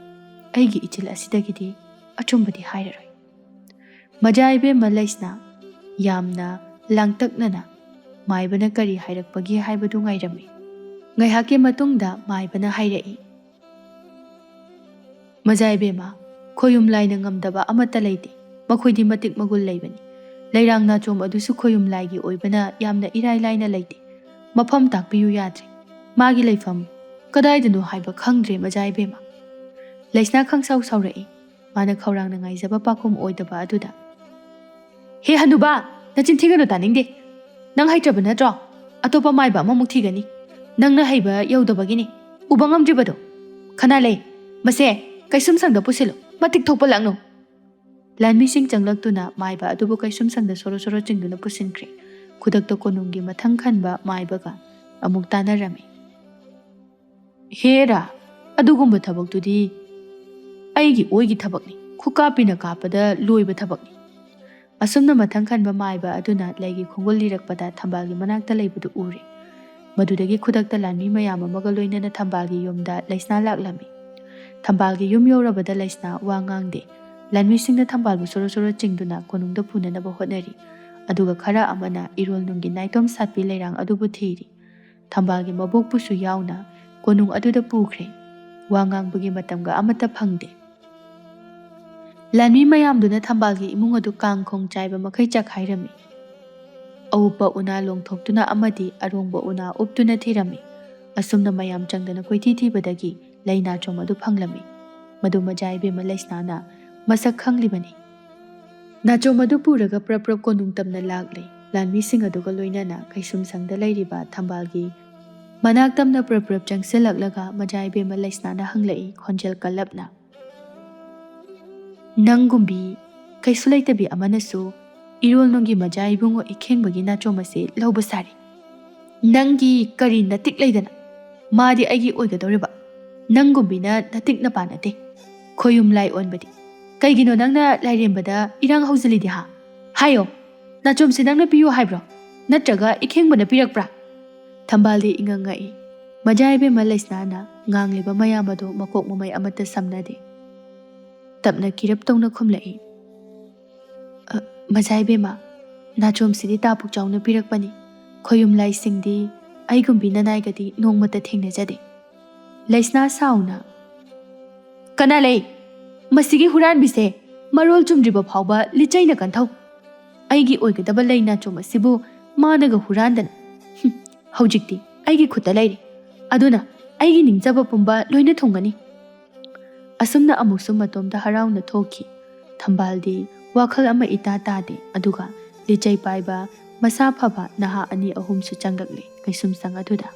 ꯑꯩꯒꯤ ꯏꯆꯤꯜ ꯑꯁꯤꯗꯒꯤꯗꯤ ꯑꯆꯨꯝꯕꯗꯤ ꯍꯥꯏꯔꯔꯣꯏ"꯫ ꯃꯖꯥ ꯏꯕꯦꯝꯃ ꯂꯩꯁꯅꯥ ꯌꯥꯝꯅ ꯂꯥꯡꯇꯛꯅꯅ ꯃꯥꯏꯕꯅ ꯀꯔꯤ ꯍꯥꯏꯔꯛꯄꯒꯦ ꯍꯥꯏꯕꯗꯨ ꯉꯥꯏꯔꯝꯃꯤ꯫ ꯉꯥꯏꯍꯥꯛꯀꯤ ꯃꯇꯨꯡꯗ ꯃꯥꯏꯕꯅ ꯍꯥꯏꯔꯛꯏ, "ꯃꯖꯥ ꯏꯕꯦꯝꯃ, ꯈꯣꯌꯨꯝ ꯂꯥꯏꯅ ꯉꯝꯗꯕ ꯑꯃꯠꯇ ꯂꯩꯇꯦ꯫ ꯃꯈꯣꯏꯗꯤ ꯃꯇꯤꯛ ꯃꯒꯨꯟ ꯂꯩꯕꯅꯤ꯫ ꯂꯩꯔꯥꯡ ꯅꯥꯆꯣꯝ ꯑꯗꯨꯁꯨ ꯈꯣꯌꯨꯝ ꯂꯥꯏꯒꯤ ꯑꯣꯏꯕꯅ ꯌꯥꯝꯅ ꯏꯔꯥꯏ ꯂꯥꯏꯅ ꯂꯩꯇꯦ꯫ ꯃꯐꯝ ꯇꯥꯛꯄꯤꯌꯨ ꯌꯥꯗ꯭ꯔꯦ꯫ ꯃꯥꯒꯤ ꯂꯩꯐꯝ ꯀꯗꯥꯏꯗꯅꯣ ꯍꯥꯏꯕ ꯈꯪꯗ꯭ꯔꯦ, ꯃꯖꯥ ꯏꯕꯦꯝꯃ"꯫ ꯂꯩꯁꯅꯥ ꯈꯪꯁꯥꯎ ꯁꯥꯎꯔꯛꯏ꯫ ꯃꯥꯅ ꯈꯧꯔꯥꯡꯅ ꯉꯥꯏꯖꯕ ꯄꯥꯎꯈꯨꯝ ꯑꯣꯏꯗꯕ ꯑꯗꯨꯗ, "ꯍꯦ ꯍꯅꯨꯕꯥ, ꯅꯆꯤꯟ ꯊꯤꯒꯅꯨ, ꯇꯥꯅꯤꯡꯗꯦ꯫ ꯅꯪ ꯍꯩꯇ꯭ꯔꯕ ꯅꯠꯇ꯭ꯔꯣ? ꯑꯇꯣꯞꯄ ꯃꯥꯏꯕ ꯑꯃꯃꯨꯛ ꯊꯤꯒꯅꯤ꯫ ꯅꯪꯅ ꯍꯩꯕ ꯌꯧꯗꯕꯒꯤꯅꯤ꯫ ꯎꯕ ꯉꯝꯗ꯭ꯔꯤꯕꯗꯣ? ꯈꯅꯥ ꯂꯩ, ꯃꯁꯦ ꯀꯩꯁꯨꯝꯁꯪꯗ ꯄꯨꯁꯤꯜꯂꯨ꯫ ꯃꯇꯤꯛ ꯊꯣꯛꯄ ꯂꯥꯛꯅꯨ"꯫ ꯂꯥꯟꯃꯤꯁꯤꯡ ꯆꯪꯂꯛꯇꯨꯅ ꯃꯥꯏꯕ ꯑꯗꯨꯕꯨ ꯀꯩꯁꯨꯝꯁꯪꯗ ꯁꯣꯔꯣ ꯁꯣꯔꯣ ꯆꯤꯡꯗꯨꯅ ꯄꯨꯁꯤꯟꯈ꯭ꯔꯦ꯫ ꯈꯨꯗꯛꯇ ꯀꯣꯅꯨꯡꯒꯤ ꯃꯊꯪ ꯈꯟꯕ ꯃꯥꯏꯕꯒ ꯑꯃꯨꯛ ꯇꯥꯟꯅꯔꯝꯃꯤ꯫ "ꯍꯦꯔꯥ, ꯑꯗꯨꯒꯨꯝꯕ ꯊꯕꯛꯇꯨꯗꯤ ꯑꯩꯒꯤ ꯑꯣꯏꯒꯤ ꯊꯕꯛꯅꯤ, ꯈꯨꯀꯥꯞꯄꯤꯅ ꯀꯥꯞꯄꯗ ꯂꯣꯏꯕ ꯊꯕꯛꯅꯤ"꯫ ꯑꯁꯨꯝꯅ ꯃꯊꯪ ꯈꯟꯕ ꯃꯥꯏꯕ ꯑꯗꯨꯅ ꯂꯩꯒꯤ ꯈꯣꯡꯒꯨꯜ ꯂꯤꯔꯛꯄꯗ ꯊꯝꯕꯥꯜꯒꯤ ꯃꯅꯥꯛꯇ ꯂꯩꯕꯗꯨ ꯎꯔꯦ꯫ ꯃꯗꯨꯗꯒꯤ ꯈꯨꯗꯛꯇ ꯂꯥꯟꯃꯤ ꯃꯌꯥꯝ ꯑꯃꯒ ꯂꯣꯏꯅꯅ ꯊꯝꯕꯥꯜꯒꯤ ꯌꯨꯝꯗ ꯂꯩꯁꯅꯥ ꯂꯥꯛꯂꯝꯃꯤ꯫ ꯊꯝꯕꯥꯜꯒꯤ ꯌꯨꯝ ꯌꯧꯔꯕꯗ ꯂꯩꯁꯅꯥ ꯋꯥ ꯉꯥꯡꯗꯦ꯫ ꯂꯥꯟꯃꯤꯁꯤꯡꯅ ꯊꯝꯕꯥꯜꯕꯨ ꯁꯣꯔꯣ ꯁꯣꯔꯣ ꯆꯤꯡꯗꯨꯅ ꯀꯣꯅꯨꯡꯗ ꯄꯨꯅꯅꯕ ꯍꯣꯠꯅꯔꯤ꯫ ꯑꯗꯨꯒ ꯈꯔ ꯑꯃꯅ ꯏꯔꯣꯜꯅꯨꯡꯒꯤ ꯅꯥꯏꯇꯣꯝ ꯁꯥꯠꯄꯤ ꯂꯩꯔꯥꯡ ꯑꯗꯨꯕꯨ ꯊꯤꯔꯤ꯫ ꯊꯝꯕꯥꯜꯒꯤ ꯃꯕꯣꯛꯄꯨꯁꯨ ꯌꯥꯎꯅ ꯀꯣꯅꯨꯡ ꯑꯗꯨꯗ ꯄꯨꯈ꯭ꯔꯦ꯫ ꯋꯥ ꯉꯥꯡꯕꯒꯤ ꯃꯇꯝꯒ ꯑꯃꯠꯇ ꯐꯪꯗꯦ꯫ ꯂꯥꯟꯃꯤ ꯃꯌꯥꯝꯗꯨꯅ ꯊꯝꯕꯥꯜꯒꯤ ꯏꯃꯨꯡ ꯑꯗꯨ ꯀꯥꯡ ꯈꯣꯡ ꯆꯥꯏꯕ ꯃꯈꯩ ꯆꯥꯛꯈꯥꯏꯔꯝꯃꯤ꯫ ꯑꯎꯞꯄ ꯎꯅꯥ ꯂꯣꯡꯊꯣꯛꯇꯨꯅ ꯑꯃꯗꯤ ꯑꯔꯣꯡꯕ ꯎꯅꯥ ꯎꯞꯇꯨꯅ ꯊꯤꯔꯝꯃꯤ꯫ ꯑꯁꯨꯝꯅ ꯃꯌꯥꯝ ꯆꯪꯗꯅ ꯀꯣꯏꯊꯤ ꯊꯤꯕꯗꯒꯤ ꯂꯩ ꯅꯥꯆꯣꯝ ꯑꯗꯨ ꯐꯪꯂꯝꯃꯤ꯫ ꯃꯗꯨ ꯃꯖꯥ ꯏꯕꯦꯝꯃ ꯂꯩꯁꯅꯥꯅ ꯃꯁꯛ ꯈꯪꯂꯤꯕꯅꯤ꯫ ꯅꯥꯆꯣꯝ ꯑꯗꯨ ꯄꯨꯔꯒ ꯄ꯭ꯔꯞ ꯄ꯭ꯔꯞ ꯀꯣꯅꯨꯡ ꯇꯝꯅ ꯂꯥꯛꯂꯦ꯫ ꯂꯥꯟꯃꯤꯁꯤꯡ ꯑꯗꯨꯒ ꯂꯣꯏꯅꯅ ꯀꯩꯁꯨꯝꯁꯪꯗ ꯂꯩꯔꯤꯕ ꯊꯝꯕꯥꯜꯒꯤ ꯃꯅꯥꯛ ꯇꯝꯅ ꯄ꯭ꯔꯞ ꯄ꯭ꯔꯞ ꯆꯪꯁꯤꯜꯂꯛꯂꯒ ꯃꯖꯥ ꯏꯕꯦꯝꯃ ꯂꯩꯁꯅꯥꯅ ꯍꯪꯂꯛꯏ, ꯈꯣꯟꯖꯦꯜ ꯀꯜꯂꯞꯅ꯫ "ꯅꯪꯒꯨꯝꯕꯤ ꯀꯩꯁꯨ ꯂꯩꯇꯕꯤ ꯑꯃꯅꯁꯨ ꯏꯔꯣꯜ ꯅꯨꯡꯒꯤ ꯃꯖꯥ ꯏꯕꯨꯡꯉꯣ ꯏꯈꯦꯡꯕꯒꯤ ꯅꯥꯆꯣꯝ ꯑꯁꯤ ꯂꯧꯕ ꯁꯥꯔꯤ꯫ ꯅꯪꯒꯤ ꯀꯔꯤ ꯅꯇꯤꯛ ꯂꯩꯗꯅ? ꯃꯥꯗꯤ ꯑꯩꯒꯤ ꯑꯣꯏꯒꯗꯧꯔꯤꯕ꯫ ꯅꯪꯒꯨꯝꯕꯤꯅ ꯅꯇꯤꯛ ꯅꯄꯥ ꯅꯠꯇꯦ꯫ ꯈꯣꯌꯨꯝ ꯂꯥꯏ ꯑꯣꯟꯕꯗꯤ꯫ ꯀꯩꯒꯤꯅꯣ ꯅꯪꯅ ꯂꯥꯏꯔꯦꯝꯕꯗ ꯏꯔꯥꯡ ꯍꯧꯖꯤꯜꯂꯤꯗꯤ ꯍꯥ? ꯍꯥꯏꯌꯣ, ꯅꯥꯆꯣꯝꯁꯦ ꯅꯪꯅ ꯄꯤꯌꯨ ꯍꯥꯏꯕ꯭ꯔꯣ? ꯅꯠꯇ꯭ꯔꯒ ꯏꯈꯦꯡꯕꯅ ꯄꯤꯔꯛꯄ꯭ꯔꯥ?" ꯊꯝꯕꯥꯜꯗꯤ ꯏꯉꯛ ꯉꯛꯏ꯫ ꯃꯖꯥ ꯏꯕꯦꯝꯃ ꯂꯩꯁꯅꯥꯅ ꯉꯥꯡꯂꯤꯕ ꯃꯌꯥꯝ ꯑꯗꯨ ꯃꯀꯣꯛ ꯃꯃꯩ ꯑꯃꯠꯇ ꯁꯝꯅꯗꯦ꯫ ꯇꯞꯅ ꯀꯤꯔꯞ ꯇꯧꯅ ꯈꯨꯝꯂꯛꯏ, "ꯑ, ꯃꯖꯥ ꯏꯕꯦꯝꯃ, ꯅꯥꯆꯣꯝꯁꯤꯗꯤ ꯇꯥ ꯄꯨꯛꯆꯥꯎꯅ ꯄꯤꯔꯛꯄꯅꯤ꯫ ꯈꯣꯌꯨꯝ ꯂꯥꯏꯁꯤꯡꯗꯤ ꯑꯩꯒꯨꯝꯕꯤ ꯅꯅꯥꯏꯒꯗꯤ ꯅꯣꯡꯃꯇ ꯊꯦꯡꯅꯖꯗꯦ꯫" ꯂꯩꯁꯅꯥ ꯁꯥꯎꯅ, "ꯀꯅꯥ ꯂꯩ? ꯃꯁꯤꯒꯤ ꯍꯨꯔꯥꯟꯕꯤꯁꯦ ꯃꯔꯣꯜ ꯆꯨꯝꯗ꯭ꯔꯤꯕ ꯐꯥꯎꯕ ꯂꯤꯆꯩꯅ ꯀꯟꯊꯧ꯫ ꯑꯩꯒꯤ ꯑꯣꯏꯒꯗꯕ ꯂꯩ ꯅꯥꯆꯣꯝ ꯑꯁꯤꯕꯨ ꯃꯥꯅꯒ ꯍꯨꯔꯥꯟꯗꯅ꯫ ꯍꯨꯝ, ꯍꯧꯖꯤꯛꯇꯤ ꯑꯩꯒꯤ ꯈꯨꯠꯇ ꯂꯩꯔꯦ꯫ ꯑꯗꯨꯅ ꯑꯩꯒꯤ ꯅꯤꯡꯖꯕ ꯄꯨꯝꯕ ꯂꯣꯏꯅ ꯊꯨꯡꯒꯅꯤ꯫" ꯑꯁꯨꯝꯅ ꯑꯃꯨꯛꯁꯨ ꯃꯇꯣꯝꯇ ꯍꯔꯥꯎꯅ ꯊꯣꯛꯈꯤ꯫ ꯊꯝꯕꯥꯜꯗꯤ ꯋꯥꯈꯜ ꯑꯃ ꯏꯇꯥ ꯇꯥꯗꯦ꯫ ꯑꯗꯨꯒ ꯂꯤꯆꯩ ꯄꯥꯏꯕ ꯃꯁꯥ ꯐꯕ ꯅꯍꯥ ꯑꯅꯤ ꯑꯍꯨꯝꯁꯨ ꯆꯪꯂꯛꯂꯦ ꯀꯩꯁꯨꯝꯁꯪ ꯑꯗꯨꯗ꯫